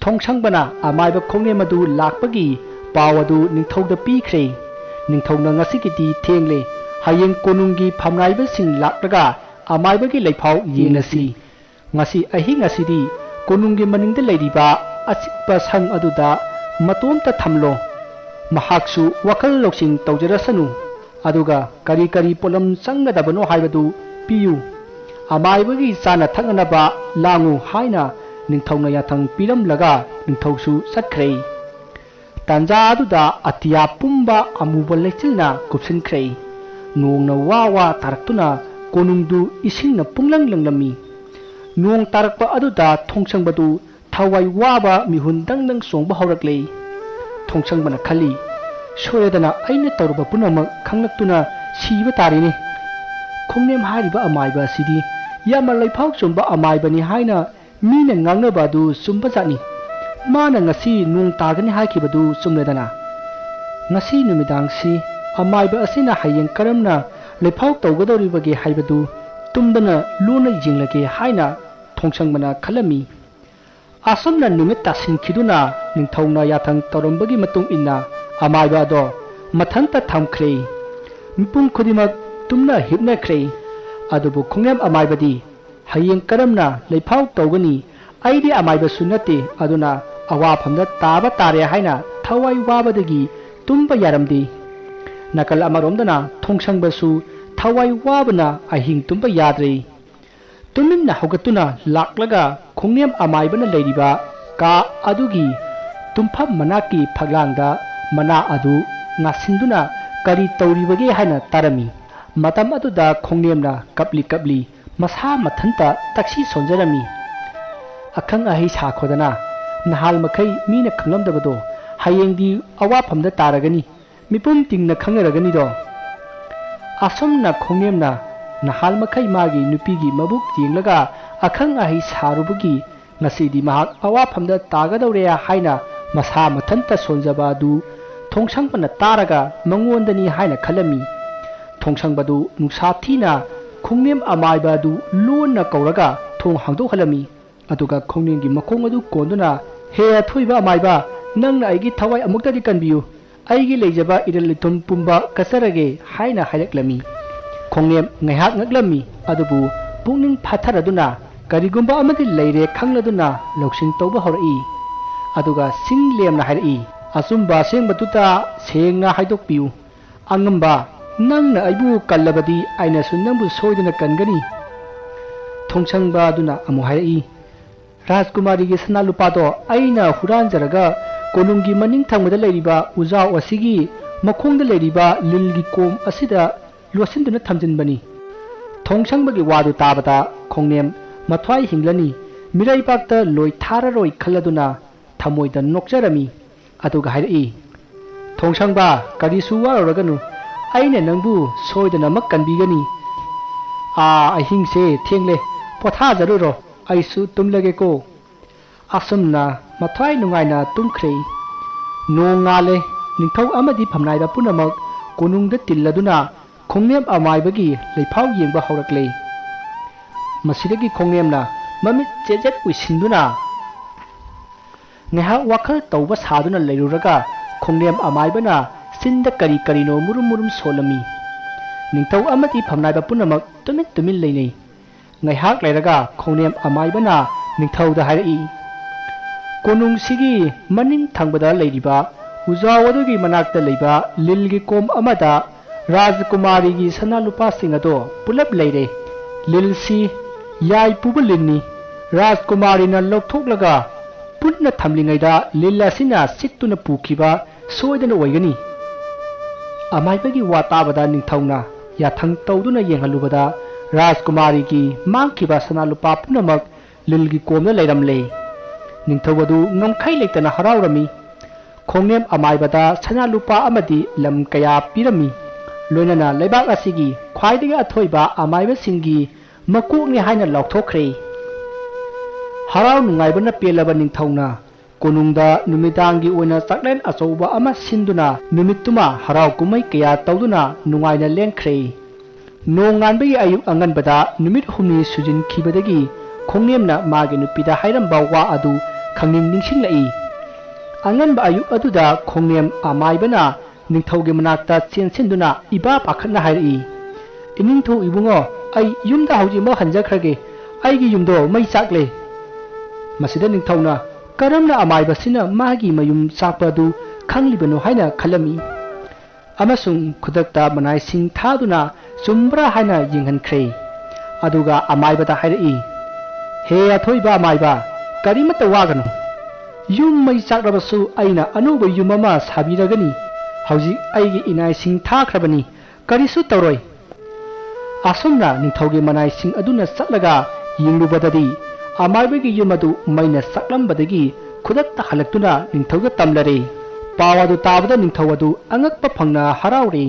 ꯊꯣꯡꯁꯪꯕꯅ ꯑꯃꯥꯏꯕ ꯈꯣꯡꯅꯦꯝ ꯑꯗꯨ ꯂꯥꯛꯄꯒꯤ ꯄꯥꯎ ꯑꯗꯨ ꯅꯤꯡꯊꯧꯗ ꯄꯤꯈ꯭ꯔꯦ꯫ ꯅꯤꯡꯊꯧꯅ ꯉꯁꯤꯒꯤꯗꯤ ꯊꯦꯡꯂꯦ, ꯍꯌꯦꯡ ꯀꯣꯅꯨꯡꯒꯤ ꯐꯝꯅꯥꯏꯕꯁꯤꯡ ꯂꯥꯛꯂꯒ ꯑꯃꯥꯏꯕꯒꯤ ꯂꯩꯐꯥꯎ ꯌꯦꯡꯂꯁꯤ꯫ ꯉꯁꯤ ꯑꯍꯤꯡ ꯑꯁꯤꯗꯤ ꯀꯣꯅꯨꯡꯒꯤ ꯃꯅꯤꯡꯗ ꯂꯩꯔꯤꯕ ꯑꯆꯤꯛꯄ ꯁꯪ ꯑꯗꯨꯗ ꯃꯇꯣꯝꯇ ꯊꯝꯂꯣ꯫ ꯃꯍꯥꯛꯁꯨ ꯋꯥꯈꯜ ꯂꯧꯁꯤꯡ ꯇꯧꯖꯔꯁꯅꯨ꯫ ꯑꯗꯨꯒ ꯀꯔꯤ ꯀꯔꯤ ꯄꯣꯠꯂꯝ ꯆꯪꯒꯗꯕꯅꯣ ꯍꯥꯏꯕꯗꯨ ꯄꯤꯌꯨ꯫ ꯑꯃꯥꯏꯕꯒꯤ ꯆꯥꯅ ꯊꯛꯅꯅꯕ ꯂꯥꯡꯉꯨ ꯍꯥꯏꯅ ꯅꯤꯡꯊꯧꯅ ꯌꯥꯊꯪ ꯄꯤꯔꯝꯂꯒ ꯅꯤꯡꯊꯧꯁꯨ ꯆꯠꯈ꯭ꯔꯦ꯫ ꯇꯥꯟꯖꯥ ꯑꯗꯨꯗ ꯑꯇꯤꯌꯥ ꯄꯨꯝꯕ ꯑꯃꯨꯕ ꯂꯩꯆꯤꯜꯅ ꯀꯨꯞꯁꯤꯟꯈ꯭ꯔꯦ꯫ ꯅꯣꯡꯅ ꯋꯥ ꯋꯥ ꯇꯥꯔꯛꯇꯨꯅ ꯀꯣꯅꯨꯡꯗꯨ ꯏꯁꯤꯡꯅ ꯄꯨꯡꯂꯪ ꯂꯪꯂꯝꯃꯤ꯫ ꯅꯣꯡ ꯇꯥꯔꯛꯄ ꯑꯗꯨꯗ ꯊꯣꯡꯁꯪꯕꯗꯨ ꯊꯋꯥꯏ ꯋꯥꯕ ꯃꯤꯍꯨꯟ ꯗꯪ ꯗꯪ ꯆꯣꯡꯕ ꯍꯧꯔꯛꯂꯦ꯫ ꯊꯣꯡꯁꯪꯕꯅ ꯈꯜꯂꯤ, "ꯁꯣꯏꯔꯗꯅ ꯑꯩꯅ ꯇꯧꯔꯕ ꯄꯨꯝꯅꯃꯛ ꯈꯪꯂꯛꯇꯨꯅ ꯁꯤꯕ ꯇꯥꯔꯦꯅꯦ꯫ ꯈꯣꯡꯅꯦꯝ ꯍꯥꯏꯔꯤꯕ ꯑꯃꯥꯏꯕ ꯑꯁꯤꯗꯤ ꯌꯥꯝꯅ ꯂꯩꯐꯥꯎ ꯆꯨꯝꯕ ꯑꯃꯥꯏꯕꯅꯤ ꯍꯥꯏꯅ ꯃꯤꯅ ꯉꯥꯡꯅꯕ ꯑꯗꯨ ꯆꯨꯝꯕꯖꯥꯠꯅꯤ꯫ ꯃꯥꯅ ꯉꯁꯤ ꯅꯣꯡ ꯇꯥꯒꯅꯤ ꯍꯥꯏꯈꯤꯕꯗꯨ ꯆꯨꯝꯂꯦꯗꯅ꯫ ꯉꯁꯤ ꯅꯨꯃꯤꯗꯥꯡꯁꯤ ꯑꯃꯥꯏꯕ ꯑꯁꯤꯅ ꯍꯌꯦꯡ ꯀꯔꯝꯅ ꯂꯩꯐꯥꯎ ꯇꯧꯒꯗꯧꯔꯤꯕꯒꯦ ꯍꯥꯏꯕꯗꯨ ꯇꯨꯝꯗꯅ ꯂꯣꯟꯅ ꯌꯦꯡꯂꯒꯦ" ꯍꯥꯏꯅ ꯊꯣꯡꯁꯪꯕꯅ ꯈꯜꯂꯝꯃꯤ꯫ ꯑꯁꯨꯝꯅ ꯅꯨꯃꯤꯠ ꯇꯥꯁꯤꯟꯈꯤꯗꯨꯅ ꯅꯤꯡꯊꯧꯅ ꯌꯥꯊꯪ ꯇꯧꯔꯝꯕꯒꯤ ꯃꯇꯨꯡ ꯏꯟꯅ ꯑꯃꯥꯏꯕ ꯑꯗꯣ ꯃꯊꯟꯇ ꯊꯝꯈ꯭ꯔꯦ꯫ ꯃꯤꯄꯨꯝ ꯈꯨꯗꯤꯡꯃꯛ ꯇꯨꯝꯅ ꯍꯤꯞꯅꯈ꯭ꯔꯦ꯫ ꯑꯗꯨꯕꯨ ꯈꯣꯡꯅꯦꯝ ꯑꯃꯥꯏꯕꯗꯤ ꯍꯌꯦꯡ ꯀꯔꯝꯅ ꯂꯩꯐꯥꯎ ꯇꯧꯒꯅꯤ? ꯑꯩꯗꯤ ꯑꯃꯥꯏꯕꯁꯨ ꯅꯠꯇꯦ, ꯑꯗꯨꯅ ꯑꯋꯥꯐꯝꯗ ꯇꯥꯕ ꯇꯥꯔꯦ ꯍꯥꯏꯅ ꯊꯋꯥꯏ ꯋꯥꯕꯗꯒꯤ ꯇꯨꯝꯕ ꯌꯥꯔꯝꯗꯦ꯫ ꯅꯥꯀꯜ ꯑꯃꯔꯣꯝꯗꯅ ꯊꯣꯡꯁꯪꯕꯁꯨ ꯊꯋꯥꯏ ꯋꯥꯕꯅ ꯑꯍꯤꯡ ꯇꯨꯝꯕ ꯌꯥꯗ꯭ꯔꯦ꯫ ꯇꯨꯃꯤꯟꯅ ꯍꯧꯒꯠꯇꯨꯅ ꯂꯥꯛꯂꯒ ꯈꯣꯡꯅꯦꯝ ꯑꯃꯥꯏꯕꯅ ꯂꯩꯔꯤꯕ ꯀꯥ ꯑꯗꯨꯒꯤ ꯇꯨꯝꯐꯝ ꯃꯅꯥꯛꯀꯤ ꯐꯛꯂꯥꯡꯗ ꯃꯅꯥ ꯑꯗꯨ ꯉꯥꯁꯤꯟꯗꯨꯅ ꯀꯔꯤ ꯇꯧꯔꯤꯕꯒꯦ ꯍꯥꯏꯅ ꯇꯥꯔꯝꯃꯤ꯫ ꯃꯇꯝ ꯑꯗꯨꯗ ꯈꯣꯡꯅꯦꯝꯅ ꯀꯞꯂꯤ ꯀꯞꯂꯤ ꯃꯁꯥ ꯃꯊꯟꯇ ꯇꯛꯁꯤ ꯁꯣꯟꯖꯔꯝꯃꯤ꯫ "ꯑꯈꯪ ꯑꯍꯩ ꯁꯥꯈꯣꯗꯅ, ꯅꯍꯥꯜ ꯃꯈꯩ ꯃꯤꯅ ꯈꯪꯂꯝꯗꯕꯗꯣ ꯍꯌꯦꯡꯗꯤ ꯑꯋꯥꯐꯝꯗ ꯇꯥꯔꯒꯅꯤ, ꯃꯤꯄꯨꯝ ꯇꯤꯡꯅ ꯈꯪꯅꯔꯒꯅꯤꯗꯣ꯫" ꯑꯁꯨꯝꯅ ꯈꯣꯡꯅꯦꯝꯅ ꯅꯍꯥꯜ ꯃꯈꯩ ꯃꯥꯒꯤ ꯅꯨꯄꯤꯒꯤ ꯃꯕꯨꯛ ꯌꯦꯡꯂꯒ ꯑꯈꯪ ꯑꯍꯩ ꯁꯥꯔꯨꯕꯒꯤ ꯉꯁꯤꯗꯤ ꯃꯍꯥꯛ ꯑꯋꯥꯐꯝꯗ ꯇꯥꯒꯗꯧꯔꯦ ꯍꯥꯏꯅ ꯃꯁꯥ ꯃꯊꯟꯇ ꯁꯣꯟꯖꯕ ꯑꯗꯨ ꯊꯣꯡꯁꯪꯕꯅ ꯇꯥꯔꯒ ꯃꯉꯣꯟꯗꯅꯤ ꯍꯥꯏꯅ ꯈꯜꯂꯝꯃꯤ꯫ ꯊꯣꯡꯁꯪꯕꯗꯨ ꯅꯨꯡꯁꯥ ꯊꯤꯅ ꯈꯣꯡꯅꯦꯝ ꯑꯃꯥꯏꯕ ꯑꯗꯨ ꯂꯣꯟꯅ ꯀꯧꯔꯒ ꯊꯣꯡ ꯍꯥꯡꯗꯣꯛꯍꯜꯂꯝꯃꯤ꯫ ꯑꯗꯨꯒ ꯈꯣꯡꯅꯦꯝꯒꯤ ꯃꯈꯣꯡ ꯑꯗꯨ ꯀꯣꯟꯗꯨꯅ, "ꯍꯦ ꯑꯊꯣꯏꯕ ꯑꯃꯥꯏꯕ, ꯅꯪꯅ ꯑꯩꯒꯤ ꯊꯋꯥꯏ ꯑꯃꯨꯛꯇꯗꯤ ꯀꯟꯕꯤꯌꯨ꯫ ꯑꯩꯒꯤ ꯂꯩꯖꯕ ꯏꯔꯜ ꯏꯊꯨꯝ ꯄꯨꯝꯕ ꯀꯠꯆꯔꯒꯦ" ꯍꯥꯏꯅ ꯍꯥꯏꯔꯛꯂꯝꯃꯤ꯫ ꯈꯣꯡꯅꯦꯝ ꯉꯥꯏꯍꯥꯛ ꯉꯛꯂꯝꯃꯤ, ꯑꯗꯨꯕꯨ ꯄꯨꯛꯅꯤꯡ ꯐꯥꯊꯔꯗꯨꯅ ꯀꯔꯤꯒꯨꯝꯕ ꯑꯃꯗꯤ ꯂꯩꯔꯦ ꯈꯪꯂꯗꯨꯅ ꯂꯧꯁꯤꯡ ꯇꯧꯕ ꯍꯧꯔꯛꯏ꯫ ꯑꯗꯨꯒ ꯁꯤꯡ ꯂꯦꯝꯅ ꯍꯥꯏꯔꯛꯏ, "ꯑꯆꯨꯝꯕ ꯑꯁꯦꯡꯕꯗꯨꯗ ꯁꯦꯡꯅ ꯍꯥꯏꯗꯣꯛꯄꯤꯌꯨ꯫ ꯑꯉꯝꯕ, ꯅꯪꯅ ꯑꯩꯕꯨ ꯀꯜꯂꯕꯗꯤ ꯑꯩꯅꯁꯨ ꯅꯪꯕꯨ ꯁꯣꯏꯗꯅ ꯀꯟꯒꯅꯤ"꯫ ꯊꯣꯡꯁꯪꯕ ꯑꯗꯨꯅ ꯑꯃꯨꯛ ꯍꯥꯏꯔꯛꯏ, "ꯔꯥꯖꯀꯨꯃꯥꯔꯤꯒꯤ ꯁꯅꯥ ꯂꯨꯄꯥꯗꯣ ꯑꯩꯅ ꯍꯨꯔꯥꯟꯖꯔꯒ ꯀꯣꯅꯨꯡꯒꯤ ꯃꯅꯤꯡ ꯊꯪꯕꯗ ꯂꯩꯔꯤꯕ ꯎꯖꯥꯎ ꯑꯁꯤꯒꯤ ꯃꯈꯣꯡꯗ ꯂꯩꯔꯤꯕ ꯂꯤꯜꯒꯤ ꯀꯣꯝ ꯑꯁꯤꯗ ꯂꯣꯠꯁꯤꯟꯗꯨꯅ ꯊꯝꯖꯤꯟꯕꯅꯤ"꯫ ꯊꯣꯡꯁꯪꯕꯒꯤ ꯋꯥꯗꯨ ꯇꯥꯕꯗ ꯈꯣꯡꯅꯦꯝ ꯃꯊ꯭ꯋꯥꯏ ꯍꯤꯡꯂꯅꯤ, ꯃꯤꯔꯩꯕꯥꯛꯇ ꯂꯣꯏ ꯊꯥꯔꯔꯣꯏ ꯈꯜꯂꯗꯨꯅ ꯊꯃꯣꯏꯗ ꯅꯣꯛꯆꯔꯝꯃꯤ꯫ ꯑꯗꯨꯒ ꯍꯥꯏꯔꯛꯏ, "ꯊꯣꯡꯁꯪꯕ, ꯀꯔꯤꯁꯨ ꯋꯥꯔꯨꯔꯒꯅꯨ, ꯑꯩꯅ ꯅꯪꯕꯨ ꯁꯣꯏꯗꯅꯃꯛ ꯀꯟꯕꯤꯒꯅꯤ꯫ ꯑꯥ, ꯑꯍꯤꯡꯁꯦ ꯊꯦꯡꯂꯦ, ꯄꯣꯊꯥꯖꯔꯨꯔꯣ, ꯑꯩꯁꯨ ꯇꯨꯝꯂꯒꯦꯀꯣ"꯫ ꯑꯁꯨꯝꯅ ꯃꯊ꯭ꯋꯥꯏ ꯅꯨꯡꯉꯥꯏꯅ ꯇꯨꯝꯈ꯭ꯔꯦ꯫ ꯅꯣꯡ ꯉꯥꯜꯂꯦ꯫ ꯅꯤꯡꯊꯧ ꯑꯃꯗꯤ ꯐꯝꯅꯥꯏꯕ ꯄꯨꯝꯅꯃꯛ ꯀꯣꯅꯨꯡꯗ ꯇꯤꯜꯂꯗꯨꯅ ꯈꯣꯡꯅꯦꯝ ꯑꯃꯥꯏꯕꯒꯤ ꯂꯩꯐꯥꯎ ꯌꯦꯡꯕ ꯍꯧꯔꯛꯂꯦ꯫ ꯃꯁꯤꯗꯒꯤ ꯈꯣꯡꯅꯦꯝꯅ ꯃꯃꯤꯠ ꯆꯦꯠ ꯆꯦꯠ ꯎꯏꯁꯤꯟꯗꯨꯅ ꯉꯥꯏꯍꯥꯛ ꯋꯥꯈꯜ ꯇꯧꯕ ꯁꯥꯗꯨꯅ ꯂꯩꯔꯨꯔꯒ ꯈꯣꯡꯅꯦꯝ ꯑꯃꯥꯏꯕꯅ ꯆꯤꯟꯗ ꯀꯔꯤ ꯀꯔꯤꯅꯣ ꯃꯨꯔꯨꯝ ꯃꯨꯔꯨꯝ ꯁꯣꯜꯂꯝꯃꯤ꯫ ꯅꯤꯡꯊꯧ ꯑꯃꯗꯤ ꯐꯝꯅꯥꯏꯕ ꯄꯨꯝꯅꯃꯛ ꯇꯨꯃꯤꯟ ꯇꯨꯃꯤꯟ ꯂꯩꯅꯩ꯫ ꯉꯥꯏꯍꯥꯛ ꯂꯩꯔꯒ ꯈꯣꯡꯅꯦꯝ ꯑꯃꯥꯏꯕꯅ ꯅꯤꯡꯊꯧꯗ ꯍꯥꯏꯔꯛꯏ, "ꯀꯣꯅꯨꯡꯁꯤꯒꯤ ꯃꯅꯤꯡ ꯊꯪꯕꯗ ꯂꯩꯔꯤꯕ ꯎꯖꯥꯎ ꯑꯗꯨꯒꯤ ꯃꯅꯥꯛꯇ ꯂꯩꯕ ꯂꯤꯜꯒꯤ ꯀꯣꯝ ꯑꯃꯗ ꯔꯥꯖꯀꯨꯃꯥꯔꯤꯒꯤ ꯁꯅꯥ ꯂꯨꯄꯥꯁꯤꯡ ꯑꯗꯣ ꯄꯨꯂꯞ ꯂꯩꯔꯦ꯫ ꯂꯤꯜꯁꯤ ꯌꯥꯏ ꯄꯨꯕ ꯂꯤꯟꯅꯤ꯫ ꯔꯥꯖꯀꯨꯃꯥꯔꯤꯅ ꯂꯧꯊꯣꯛꯂꯒ ꯄꯨꯟꯅ ꯊꯝꯂꯤꯉꯩꯗ ꯂꯤꯜ ꯑꯁꯤꯅ ꯆꯤꯛꯇꯨꯅ ꯄꯨꯈꯤꯕ ꯁꯣꯏꯗꯅ ꯑꯣꯏꯒꯅꯤ"꯫ ꯑꯃꯥꯏꯕꯒꯤ ꯋꯥ ꯇꯥꯕꯗ ꯅꯤꯡꯊꯧꯅ ꯌꯥꯊꯪ ꯇꯧꯗꯨꯅ ꯌꯦꯡꯍꯜꯂꯨꯕꯗ ꯔꯥꯖꯀꯨꯃꯥꯔꯤꯒꯤ ꯃꯥꯡꯈꯤꯕ ꯁꯅꯥ ꯂꯨꯄꯥ ꯄꯨꯝꯅꯃꯛ ꯂꯤꯜꯒꯤ ꯀꯣꯝꯗ ꯂꯩꯔꯝꯂꯦ꯫ ꯅꯤꯡꯊꯧ ꯑꯗꯨ ꯉꯝꯈꯩ ꯂꯩꯇꯅ ꯍꯔꯥꯎꯔꯝꯃꯤ꯫ ꯈꯣꯡꯅꯦꯝ ꯑꯃꯥꯏꯕꯗ ꯁꯅꯥ ꯂꯨꯄꯥ ꯑꯃꯗꯤ ꯂꯝ ꯀꯌꯥ ꯄꯤꯔꯝꯃꯤ꯫ ꯂꯣꯏꯅꯅ ꯂꯩꯕꯥꯛ ꯑꯁꯤꯒꯤ ꯈ꯭ꯋꯥꯏꯗꯒꯤ ꯑꯊꯣꯏꯕ ꯑꯃꯥꯏꯕꯁꯤꯡꯒꯤ ꯃꯀꯣꯛꯅꯤ ꯍꯥꯏꯅ ꯂꯥꯎꯊꯣꯛꯈ꯭ꯔꯦ꯫ ꯍꯔꯥꯎ ꯅꯨꯡꯉꯥꯏꯕꯅ ꯄꯦꯜꯂꯕ ꯅꯤꯡꯊꯧꯅ ꯀꯣꯅꯨꯡꯗ ꯅꯨꯃꯤꯗꯥꯡꯒꯤ ꯑꯣꯏꯅ ꯆꯥꯛꯂꯦꯟ ꯑꯆꯧꯕ ꯑꯃ ꯁꯤꯟꯗꯨꯅ ꯅꯨꯃꯤꯠꯇꯨꯃ ꯍꯔꯥꯎ ꯀꯨꯝꯍꯩ ꯀꯌꯥ ꯇꯧꯗꯨꯅ ꯅꯨꯡꯉꯥꯏꯅ ꯂꯦꯟꯈ꯭ꯔꯦ꯫ ꯅꯣꯡꯉꯥꯟꯕꯒꯤ ꯑꯌꯨꯛ ꯑꯉꯟꯕꯗ ꯅꯨꯃꯤꯠ ꯍꯨꯝꯅꯤ ꯁꯨꯖꯤꯟꯈꯤꯕꯗꯒꯤ ꯈꯣꯡꯅꯦꯝꯅ ꯃꯥꯒꯤ ꯅꯨꯄꯤꯗ ꯍꯥꯏꯔꯝꯕ ꯋꯥ ꯑꯗꯨ ꯈꯪꯅꯤꯡ ꯅꯤꯡꯁꯤꯡꯂꯛꯏ꯫ ꯑꯉꯟꯕ ꯑꯌꯨꯛ ꯑꯗꯨꯗ ꯈꯣꯡꯅꯦꯝ ꯑꯃꯥꯏꯕꯅ ꯅꯤꯡꯊꯧꯒꯤ ꯃꯅꯥꯛꯇ ꯆꯦꯟꯁꯤꯟꯗꯨꯅ ꯏꯕꯥ ꯄꯥꯈꯠꯅ ꯍꯥꯏꯔꯛꯏ, "ꯏꯅꯤꯡꯊꯧ ꯏꯕꯨꯡꯉꯣ, ꯑꯩ ꯌꯨꯝꯗ ꯍꯧꯖꯤꯛꯃꯛ ꯍꯟꯖꯈ꯭ꯔꯒꯦ꯫ ꯑꯩꯒꯤ ꯌꯨꯝꯗꯣ ꯃꯩ ꯆꯥꯛꯂꯦ꯫" ꯃꯁꯤꯗ ꯅꯤꯡꯊꯧꯅ ꯀꯔꯝꯅ ꯑꯃꯥꯏꯕꯁꯤꯅ ꯃꯥꯒꯤ ꯃꯌꯨꯝ ꯆꯥꯛꯄ ꯑꯗꯨ ꯈꯪꯂꯤꯕꯅꯣ ꯍꯥꯏꯅ ꯈꯜꯂꯝꯃꯤ꯫ ꯑꯃꯁꯨꯡ ꯈꯨꯗꯛꯇ ꯃꯅꯥꯏꯁꯤꯡ ꯊꯥꯗꯨꯅ ꯆꯨꯝꯕ꯭ꯔꯥ ꯍꯥꯏꯅ ꯌꯦꯡꯍꯟꯈ꯭ꯔꯦ꯫ ꯑꯗꯨꯒ ꯑꯃꯥꯏꯕꯗ ꯍꯥꯏꯔꯛꯏ, "ꯍꯦ ꯑꯊꯣꯏꯕ ꯑꯃꯥꯏꯕ, ꯀꯔꯤꯃꯠꯇ ꯋꯥꯒꯅꯨ꯫ ꯌꯨꯝ ꯃꯩ ꯆꯥꯛꯂꯕꯁꯨ ꯑꯩꯅ ꯑꯅꯧꯕ ꯌꯨꯝ ꯑꯃ ꯁꯥꯕꯤꯔꯒꯅꯤ꯫ ꯍꯧꯖꯤꯛ ꯑꯩꯒꯤ ꯏꯅꯥꯏꯁꯤꯡ ꯊꯥꯈ꯭ꯔꯕꯅꯤ, ꯀꯔꯤꯁꯨ ꯇꯧꯔꯣꯏ꯫" ꯑꯁꯨꯝꯅ ꯅꯤꯡꯊꯧꯒꯤ ꯃꯅꯥꯏꯁꯤꯡ ꯑꯗꯨꯅ ꯆꯠꯂꯒ ꯌꯦꯡꯂꯨꯕꯗꯗꯤ, ꯑꯃꯥꯏꯕꯒꯤ ꯌꯨꯝ ꯑꯗꯨ ꯃꯩꯅ ꯆꯥꯛꯂꯝꯕꯗꯒꯤ ꯈꯨꯗꯛꯇ ꯍꯜꯂꯛꯇꯨꯅ ꯅꯤꯡꯊꯧꯗ ꯇꯝꯂꯔꯦ꯫ ꯄꯥꯎ ꯑꯗꯨ ꯇꯥꯕꯗ ꯅꯤꯡꯊꯧ ꯑꯗꯨ ꯑꯉꯛꯄ ꯐꯪꯅ ꯍꯔꯥꯎꯔꯦ꯫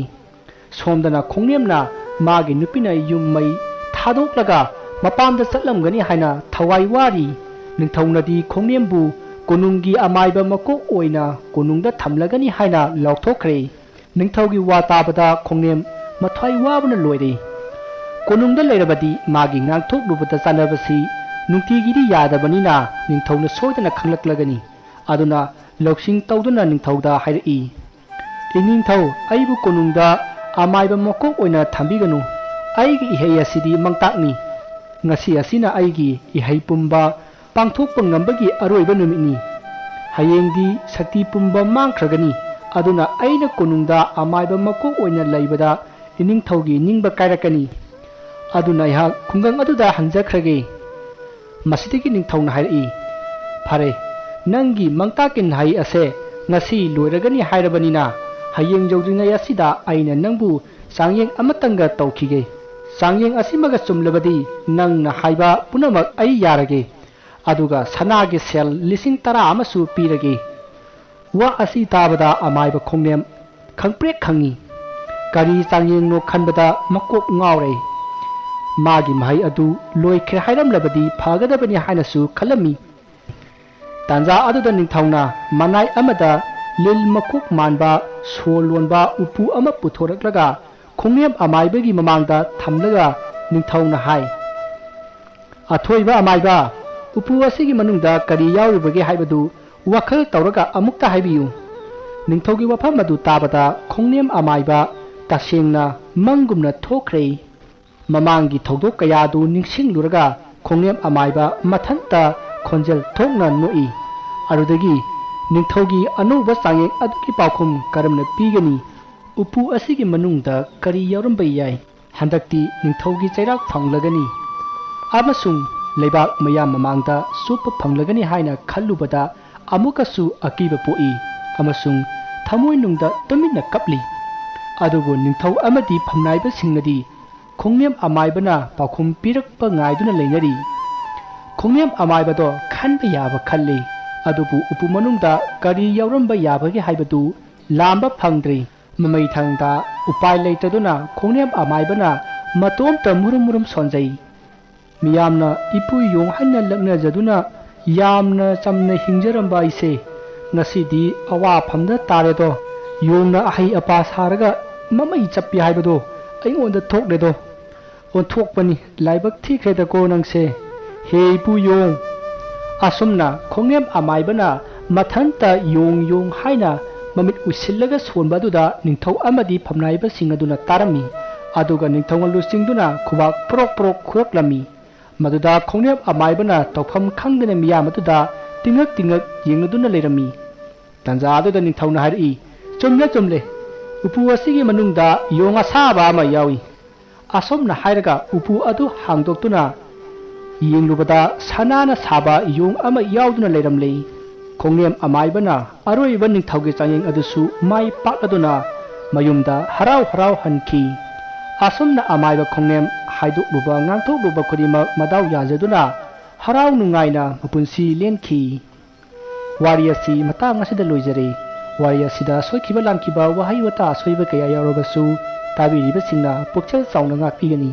ꯁꯣꯝꯗꯅ ꯈꯣꯡꯅꯦꯝꯅ ꯃꯥꯒꯤ ꯅꯨꯄꯤꯅ ꯌꯨꯝ ꯃꯩ ꯊꯥꯗꯣꯛꯂꯒ ꯃꯄꯥꯝꯗ ꯆꯠꯂꯝꯒꯅꯤ ꯍꯥꯏꯅ ꯊꯋꯥꯏ ꯋꯥꯔꯤ꯫ ꯅꯤꯡꯊꯧꯅꯗꯤ ꯈꯣꯡꯅꯦꯝꯕꯨ ꯀꯣꯅꯨꯡꯒꯤ ꯑꯃꯥꯏꯕ ꯃꯀꯣꯛ ꯑꯣꯏꯅ ꯀꯣꯅꯨꯡꯗ ꯊꯝꯂꯒꯅꯤ ꯍꯥꯏꯅ ꯂꯥꯎꯊꯣꯛꯈ꯭ꯔꯦ꯫ ꯅꯤꯡꯊꯧꯒꯤ ꯋꯥ ꯇꯥꯕꯗ ꯈꯣꯡꯅꯦꯝ ꯃꯊ꯭ꯋꯥꯏ ꯋꯥꯕꯅ ꯂꯣꯏꯔꯦ꯫ ꯀꯣꯅꯨꯡꯗ ꯂꯩꯔꯕꯗꯤ ꯃꯥꯒꯤ ꯉꯥꯡꯊꯣꯛꯂꯨꯕꯗ ꯆꯥꯟꯅꯕꯁꯤ ꯅꯨꯡꯇꯤꯒꯤꯗꯤ ꯌꯥꯗꯕꯅꯤꯅ ꯅꯤꯡꯊꯧꯅ ꯁꯣꯏꯗꯅ ꯈꯪꯂꯛꯂꯒꯅꯤ꯫ ꯑꯗꯨꯅ ꯂꯧꯁꯤꯡ ꯇꯧꯗꯨꯅ ꯅꯤꯡꯊꯧꯗ ꯍꯥꯏꯔꯛꯏ, "ꯏꯅꯤꯡꯊꯧ, ꯑꯩꯕꯨ ꯀꯣꯅꯨꯡꯗ ꯑꯃꯥꯏꯕ ꯃꯀꯣꯛ ꯑꯣꯏꯅ ꯊꯝꯕꯤꯒꯅꯨ꯫ ꯑꯩꯒꯤ ꯏꯍꯩ ꯑꯁꯤꯗꯤ ꯃꯥꯡꯇꯥꯛꯅꯤ꯫ ꯉꯁꯤ ꯑꯁꯤꯅ ꯑꯩꯒꯤ ꯏꯍꯩ ꯄꯨꯝꯕ ꯄꯥꯡꯊꯣꯛꯄ ꯉꯝꯕꯒꯤ ꯑꯔꯣꯏꯕ ꯅꯨꯃꯤꯠꯅꯤ꯫ ꯍꯌꯦꯡꯗꯤ ꯁꯛꯇꯤ ꯄꯨꯝꯕ ꯃꯥꯡꯈ꯭ꯔꯒꯅꯤ꯫ ꯑꯗꯨꯅ ꯑꯩꯅ ꯀꯣꯅꯨꯡꯗ ꯑꯃꯥꯏꯕ ꯃꯀꯣꯛ ꯑꯣꯏꯅ ꯂꯩꯕꯗ ꯏꯅꯤꯡꯊꯧꯒꯤ ꯅꯤꯡꯕ ꯀꯥꯏꯔꯛꯀꯅꯤ꯫ ꯑꯗꯨꯅ ꯑꯩꯍꯥꯛ ꯈꯨꯡꯒꯪ ꯑꯗꯨꯗ ꯍꯟꯖꯈ꯭ꯔꯒꯦ꯫" ꯃꯁꯤꯗꯒꯤ ꯅꯤꯡꯊꯧꯅ ꯍꯥꯏꯔꯛꯏ, "ꯐꯔꯦ, ꯅꯪꯒꯤ ꯃꯥꯡꯇꯥꯛꯀꯤ ꯅꯍꯩ ꯑꯁꯦ ꯉꯁꯤ ꯂꯣꯏꯔꯒꯅꯤ ꯍꯥꯏꯔꯕꯅꯤꯅ, ꯍꯌꯦꯡ ꯌꯧꯗ꯭ꯔꯤꯉꯩ ꯑꯁꯤꯗ ꯑꯩꯅ ꯅꯪꯕꯨ ꯆꯥꯡꯌꯦꯡ ꯑꯃꯇꯪꯒ ꯇꯧꯈꯤꯒꯦ꯫ ꯆꯥꯡꯌꯦꯡ ꯑꯁꯤꯃꯒ ꯆꯨꯝꯂꯕꯗꯤ ꯅꯪꯅ ꯍꯥꯏꯕ ꯄꯨꯝꯅꯃꯛ ꯑꯩ ꯌꯥꯔꯒꯦ꯫ ꯑꯗꯨꯒ ꯁꯅꯥꯒꯤ ꯁꯦꯜ ꯂꯤꯁꯤꯡ ꯇꯔꯥ ꯑꯃꯁꯨ ꯄꯤꯔꯒꯦ꯫" ꯋꯥ ꯑꯁꯤ ꯇꯥꯕꯗ ꯑꯃꯥꯏꯕ ꯈꯣꯡꯅꯦꯝ ꯈꯪꯄ꯭ꯔꯦꯛ ꯈꯪꯉꯤ꯫ ꯀꯔꯤ ꯆꯥꯡꯌꯦꯡꯅꯣ ꯈꯟꯕꯗ ꯃꯀꯣꯛ ꯉꯥꯎꯔꯦ꯫ ꯃꯥꯒꯤ ꯃꯍꯩ ꯑꯗꯨ ꯂꯣꯏꯈ꯭ꯔꯦ ꯍꯥꯏꯔꯝꯂꯕꯗꯤ ꯐꯒꯗꯕꯅꯤ ꯍꯥꯏꯅꯁꯨ ꯈꯜꯂꯝꯃꯤ꯫ ꯇꯥꯟꯖꯥ ꯑꯗꯨꯗ ꯅꯤꯡꯊꯧꯅ ꯃꯅꯥꯏ ꯑꯃꯗ ꯂꯤꯜ ꯃꯀꯣꯛ ꯃꯥꯟꯕ ꯁꯣ ꯂꯣꯟꯕ ꯎꯄꯨ ꯑꯃ ꯄꯨꯊꯣꯔꯛꯂꯒ ꯈꯣꯡꯅꯦꯝ ꯑꯃꯥꯏꯕꯒꯤ ꯃꯃꯥꯡꯗ ꯊꯝꯂꯒ ꯅꯤꯡꯊꯧꯅ ꯍꯥꯏ, "ꯑꯊꯣꯏꯕ ꯑꯃꯥꯏꯕ, ꯎꯄꯨ ꯑꯁꯤꯒꯤ ꯃꯅꯨꯡꯗ ꯀꯔꯤ ꯌꯥꯎꯔꯤꯕꯒꯦ ꯍꯥꯏꯕꯗꯨ ꯋꯥꯈꯜ ꯇꯧꯔꯒ ꯑꯃꯨꯛꯇ ꯍꯥꯏꯕꯤꯌꯨ꯫" ꯅꯤꯡꯊꯧꯒꯤ ꯋꯥꯐꯝ ꯑꯗꯨ ꯇꯥꯕꯗ ꯈꯣꯡꯅꯦꯝ ꯑꯃꯥꯏꯕ ꯇꯁꯦꯡꯅ ꯃꯪꯒꯨꯝꯅ ꯊꯣꯛꯈ꯭ꯔꯦ꯫ ꯃꯃꯥꯡꯒꯤ ꯊꯧꯗꯣꯛ ꯀꯌꯥꯗꯨ ꯅꯤꯡꯁꯤꯡꯂꯨꯔꯒ ꯈꯣꯡꯅꯦꯝ ꯑꯃꯥꯏꯕ ꯃꯊꯟꯇ ꯈꯣꯟꯖꯦꯜ ꯊꯣꯛꯅ ꯅꯣꯛꯏ꯫ ꯑꯗꯨꯗꯒꯤ ꯅꯤꯡꯊꯧꯒꯤ ꯑꯅꯧꯕ ꯆꯥꯡꯌꯦꯡ ꯑꯗꯨꯒꯤ ꯄꯥꯎꯈꯨꯝ ꯀꯔꯝꯅ ꯄꯤꯒꯅꯤ? ꯎꯄꯨ ꯑꯁꯤꯒꯤ ꯃꯅꯨꯡꯗ ꯀꯔꯤ ꯌꯥꯎꯔꯝꯕ ꯌꯥꯏ? ꯍꯟꯗꯛꯇꯤ ꯅꯤꯡꯊꯧꯒꯤ ꯆꯩꯔꯥꯛ ꯐꯪꯂꯒꯅꯤ ꯑꯃꯁꯨꯡ ꯂꯩꯕꯥꯛ ꯃꯌꯥꯝ ꯃꯃꯥꯡꯗ ꯆꯨꯞꯄ ꯐꯪꯂꯒꯅꯤ ꯍꯥꯏꯅ ꯈꯜꯂꯨꯕꯗ ꯑꯃꯨꯛꯀꯁꯨ ꯑꯀꯤꯕ ꯄꯣꯛꯏ ꯑꯃꯁꯨꯡ ꯊꯃꯣꯏꯅꯨꯡꯗ ꯇꯨꯃꯤꯟꯅ ꯀꯞꯂꯤ꯫ ꯑꯗꯨꯕꯨ ꯅꯤꯡꯊꯧ ꯑꯃꯗꯤ ꯐꯝꯅꯥꯏꯕꯁꯤꯡꯅꯗꯤ ꯈꯣꯡꯅꯦꯝ ꯑꯃꯥꯏꯕꯅ ꯄꯥꯎꯈꯨꯝ ꯄꯤꯔꯛꯄ ꯉꯥꯏꯗꯨꯅ ꯂꯩꯅꯔꯤ꯫ ꯈꯣꯡꯅꯦꯝ ꯑꯃꯥꯏꯕꯗꯣ ꯈꯟꯕ ꯌꯥꯕ ꯈꯜꯂꯤ, ꯑꯗꯨꯕꯨ ꯎꯄꯨ ꯃꯅꯨꯡꯗ ꯀꯔꯤ ꯌꯥꯎꯔꯝꯕ ꯌꯥꯕꯒꯦ ꯍꯥꯏꯕꯗꯨ ꯂꯥꯝꯕ ꯐꯪꯗ꯭ꯔꯤ꯫ ꯃꯃꯩ ꯊꯪꯗ ꯎꯄꯥꯏ ꯂꯩꯇꯗꯨꯅ ꯈꯣꯡꯅꯦꯝ ꯑꯃꯥꯏꯕꯅ ꯃꯇꯣꯝꯇ ꯃꯨꯔꯨꯝ ꯃꯨꯔꯨꯝ ꯁꯣꯟꯖꯩ꯫ ꯃꯤꯌꯥꯝꯅ ꯏꯄꯨ ꯌꯣꯡ ꯍꯥꯏꯅ ꯂꯛꯅꯖꯗꯨꯅ ꯌꯥꯝꯅ ꯆꯝꯅ ꯍꯤꯡꯖꯔꯝꯕ ꯑꯩꯁꯦ ꯉꯁꯤꯗꯤ ꯑꯋꯥꯐꯝꯗ ꯇꯥꯔꯦꯗꯣ꯫ ꯌꯣꯡꯅ ꯑꯍꯩ ꯑꯄꯥ ꯁꯥꯔꯒ ꯃꯃꯩ ꯆꯞꯄꯤ ꯍꯥꯏꯕꯗꯣ ꯑꯩꯉꯣꯟꯗ ꯊꯣꯛꯂꯦꯗꯣ꯫ ꯑꯣꯟꯊꯣꯛꯄꯅꯤ, ꯂꯥꯏꯕꯛ ꯊꯤꯈ꯭ꯔꯦꯗꯀꯣ ꯅꯪꯁꯦ, ꯍꯦ ꯏꯄꯨ ꯌꯣꯡ!" ꯑꯁꯨꯝꯅ ꯈꯣꯡꯅꯦꯝ ꯑꯃꯥꯏꯕꯅ ꯃꯊꯟꯇ "ꯌꯣꯡ, ꯌꯣꯡ" ꯍꯥꯏꯅ ꯃꯃꯤꯠ ꯎꯏꯁꯤꯜꯂꯒ ꯁꯣꯟꯕ ꯑꯗꯨꯗ ꯅꯤꯡꯊꯧ ꯑꯃꯗꯤ ꯐꯝꯅꯥꯏꯕꯁꯤꯡ ꯑꯗꯨꯅ ꯇꯥꯔꯝꯃꯤ꯫ ꯑꯗꯨꯒ ꯅꯤꯡꯊꯧꯅ ꯂꯨꯆꯤꯡꯗꯨꯅ ꯈꯨꯕꯥꯛ ꯄ꯭ꯔꯣꯛ ꯄ꯭ꯔꯣꯛ ꯈꯨꯔꯛꯂꯝꯃꯤ꯫ ꯃꯗꯨꯗ ꯈꯣꯡꯅꯦꯝ ꯑꯃꯥꯏꯕꯅ ꯇꯧꯐꯝ ꯈꯪꯗꯅ ꯃꯤꯌꯥꯝ ꯑꯗꯨꯗ ꯇꯤꯡꯉꯛ ꯇꯤꯡꯉꯛ ꯌꯦꯡꯂꯗꯨꯅ ꯂꯩꯔꯝꯃꯤ꯫ ꯇꯥꯟꯖꯥ ꯑꯗꯨꯗ ꯅꯤꯡꯊꯧꯅ ꯍꯥꯏꯔꯛꯏ, "ꯆꯨꯝꯂꯦ, ꯆꯨꯝꯂꯦ, ꯎꯄꯨ ꯑꯁꯤꯒꯤ ꯃꯅꯨꯡꯗ ꯌꯣꯡ ꯑꯁꯥꯕ ꯑꯃ ꯌꯥꯎꯏ꯫" ꯑꯁꯨꯝꯅ ꯍꯥꯏꯔꯒ ꯎꯄꯨ ꯑꯗꯨ ꯍꯥꯡꯗꯣꯛꯇꯨꯅ ꯌꯦꯡꯂꯨꯕꯗ ꯁꯅꯥꯅ ꯁꯥꯕ ꯌꯣꯡ ꯑꯃ ꯌꯥꯎꯗꯨꯅ ꯂꯩꯔꯝꯂꯦ꯫ ꯈꯣꯡꯅꯦꯝ ꯑꯃꯥꯏꯕꯅ ꯑꯔꯣꯏꯕ ꯅꯤꯡꯊꯧꯒꯤ ꯆꯥꯡꯌꯦꯡ ꯑꯗꯨꯁꯨ ꯃꯥꯏ ꯄꯥꯛꯂꯗꯨꯅ ꯃꯌꯨꯝꯗ ꯍꯔꯥꯎ ꯍꯔꯥꯎ ꯍꯟꯈꯤ꯫ ꯑꯁꯨꯝꯅ ꯑꯃꯥꯏꯕ ꯈꯣꯡꯅꯦꯝ ꯍꯥꯏꯗꯣꯛꯂꯨꯕ ꯉꯥꯡꯊꯣꯛꯂꯨꯕ ꯈꯨꯗꯤꯡꯃꯛ ꯃꯗꯥꯎ ꯌꯥꯖꯗꯨꯅ ꯍꯔꯥꯎ ꯅꯨꯡꯉꯥꯏꯅ ꯃꯄꯨꯟꯁꯤ ꯂꯦꯟꯈꯤ꯫ ꯋꯥꯔꯤ ꯑꯁꯤ ꯃꯇꯥꯡ ꯑꯁꯤꯗ ꯂꯣꯏꯖꯔꯦ꯫ ꯋꯥꯔꯤ ꯑꯁꯤꯗ ꯁꯣꯏꯈꯤꯕ ꯂꯥꯟꯈꯤꯕ ꯋꯥꯍꯩ ꯋꯥꯇꯥ ꯑꯁꯣꯏꯕ ꯀꯌꯥ ꯌꯥꯎꯔꯕꯁꯨ ꯇꯥꯕꯤꯔꯤꯕꯁꯤꯡꯅ ꯄꯨꯛꯆꯦꯜ ꯆꯥꯎꯅ ꯉꯥꯛꯄꯤꯒꯅꯤ꯫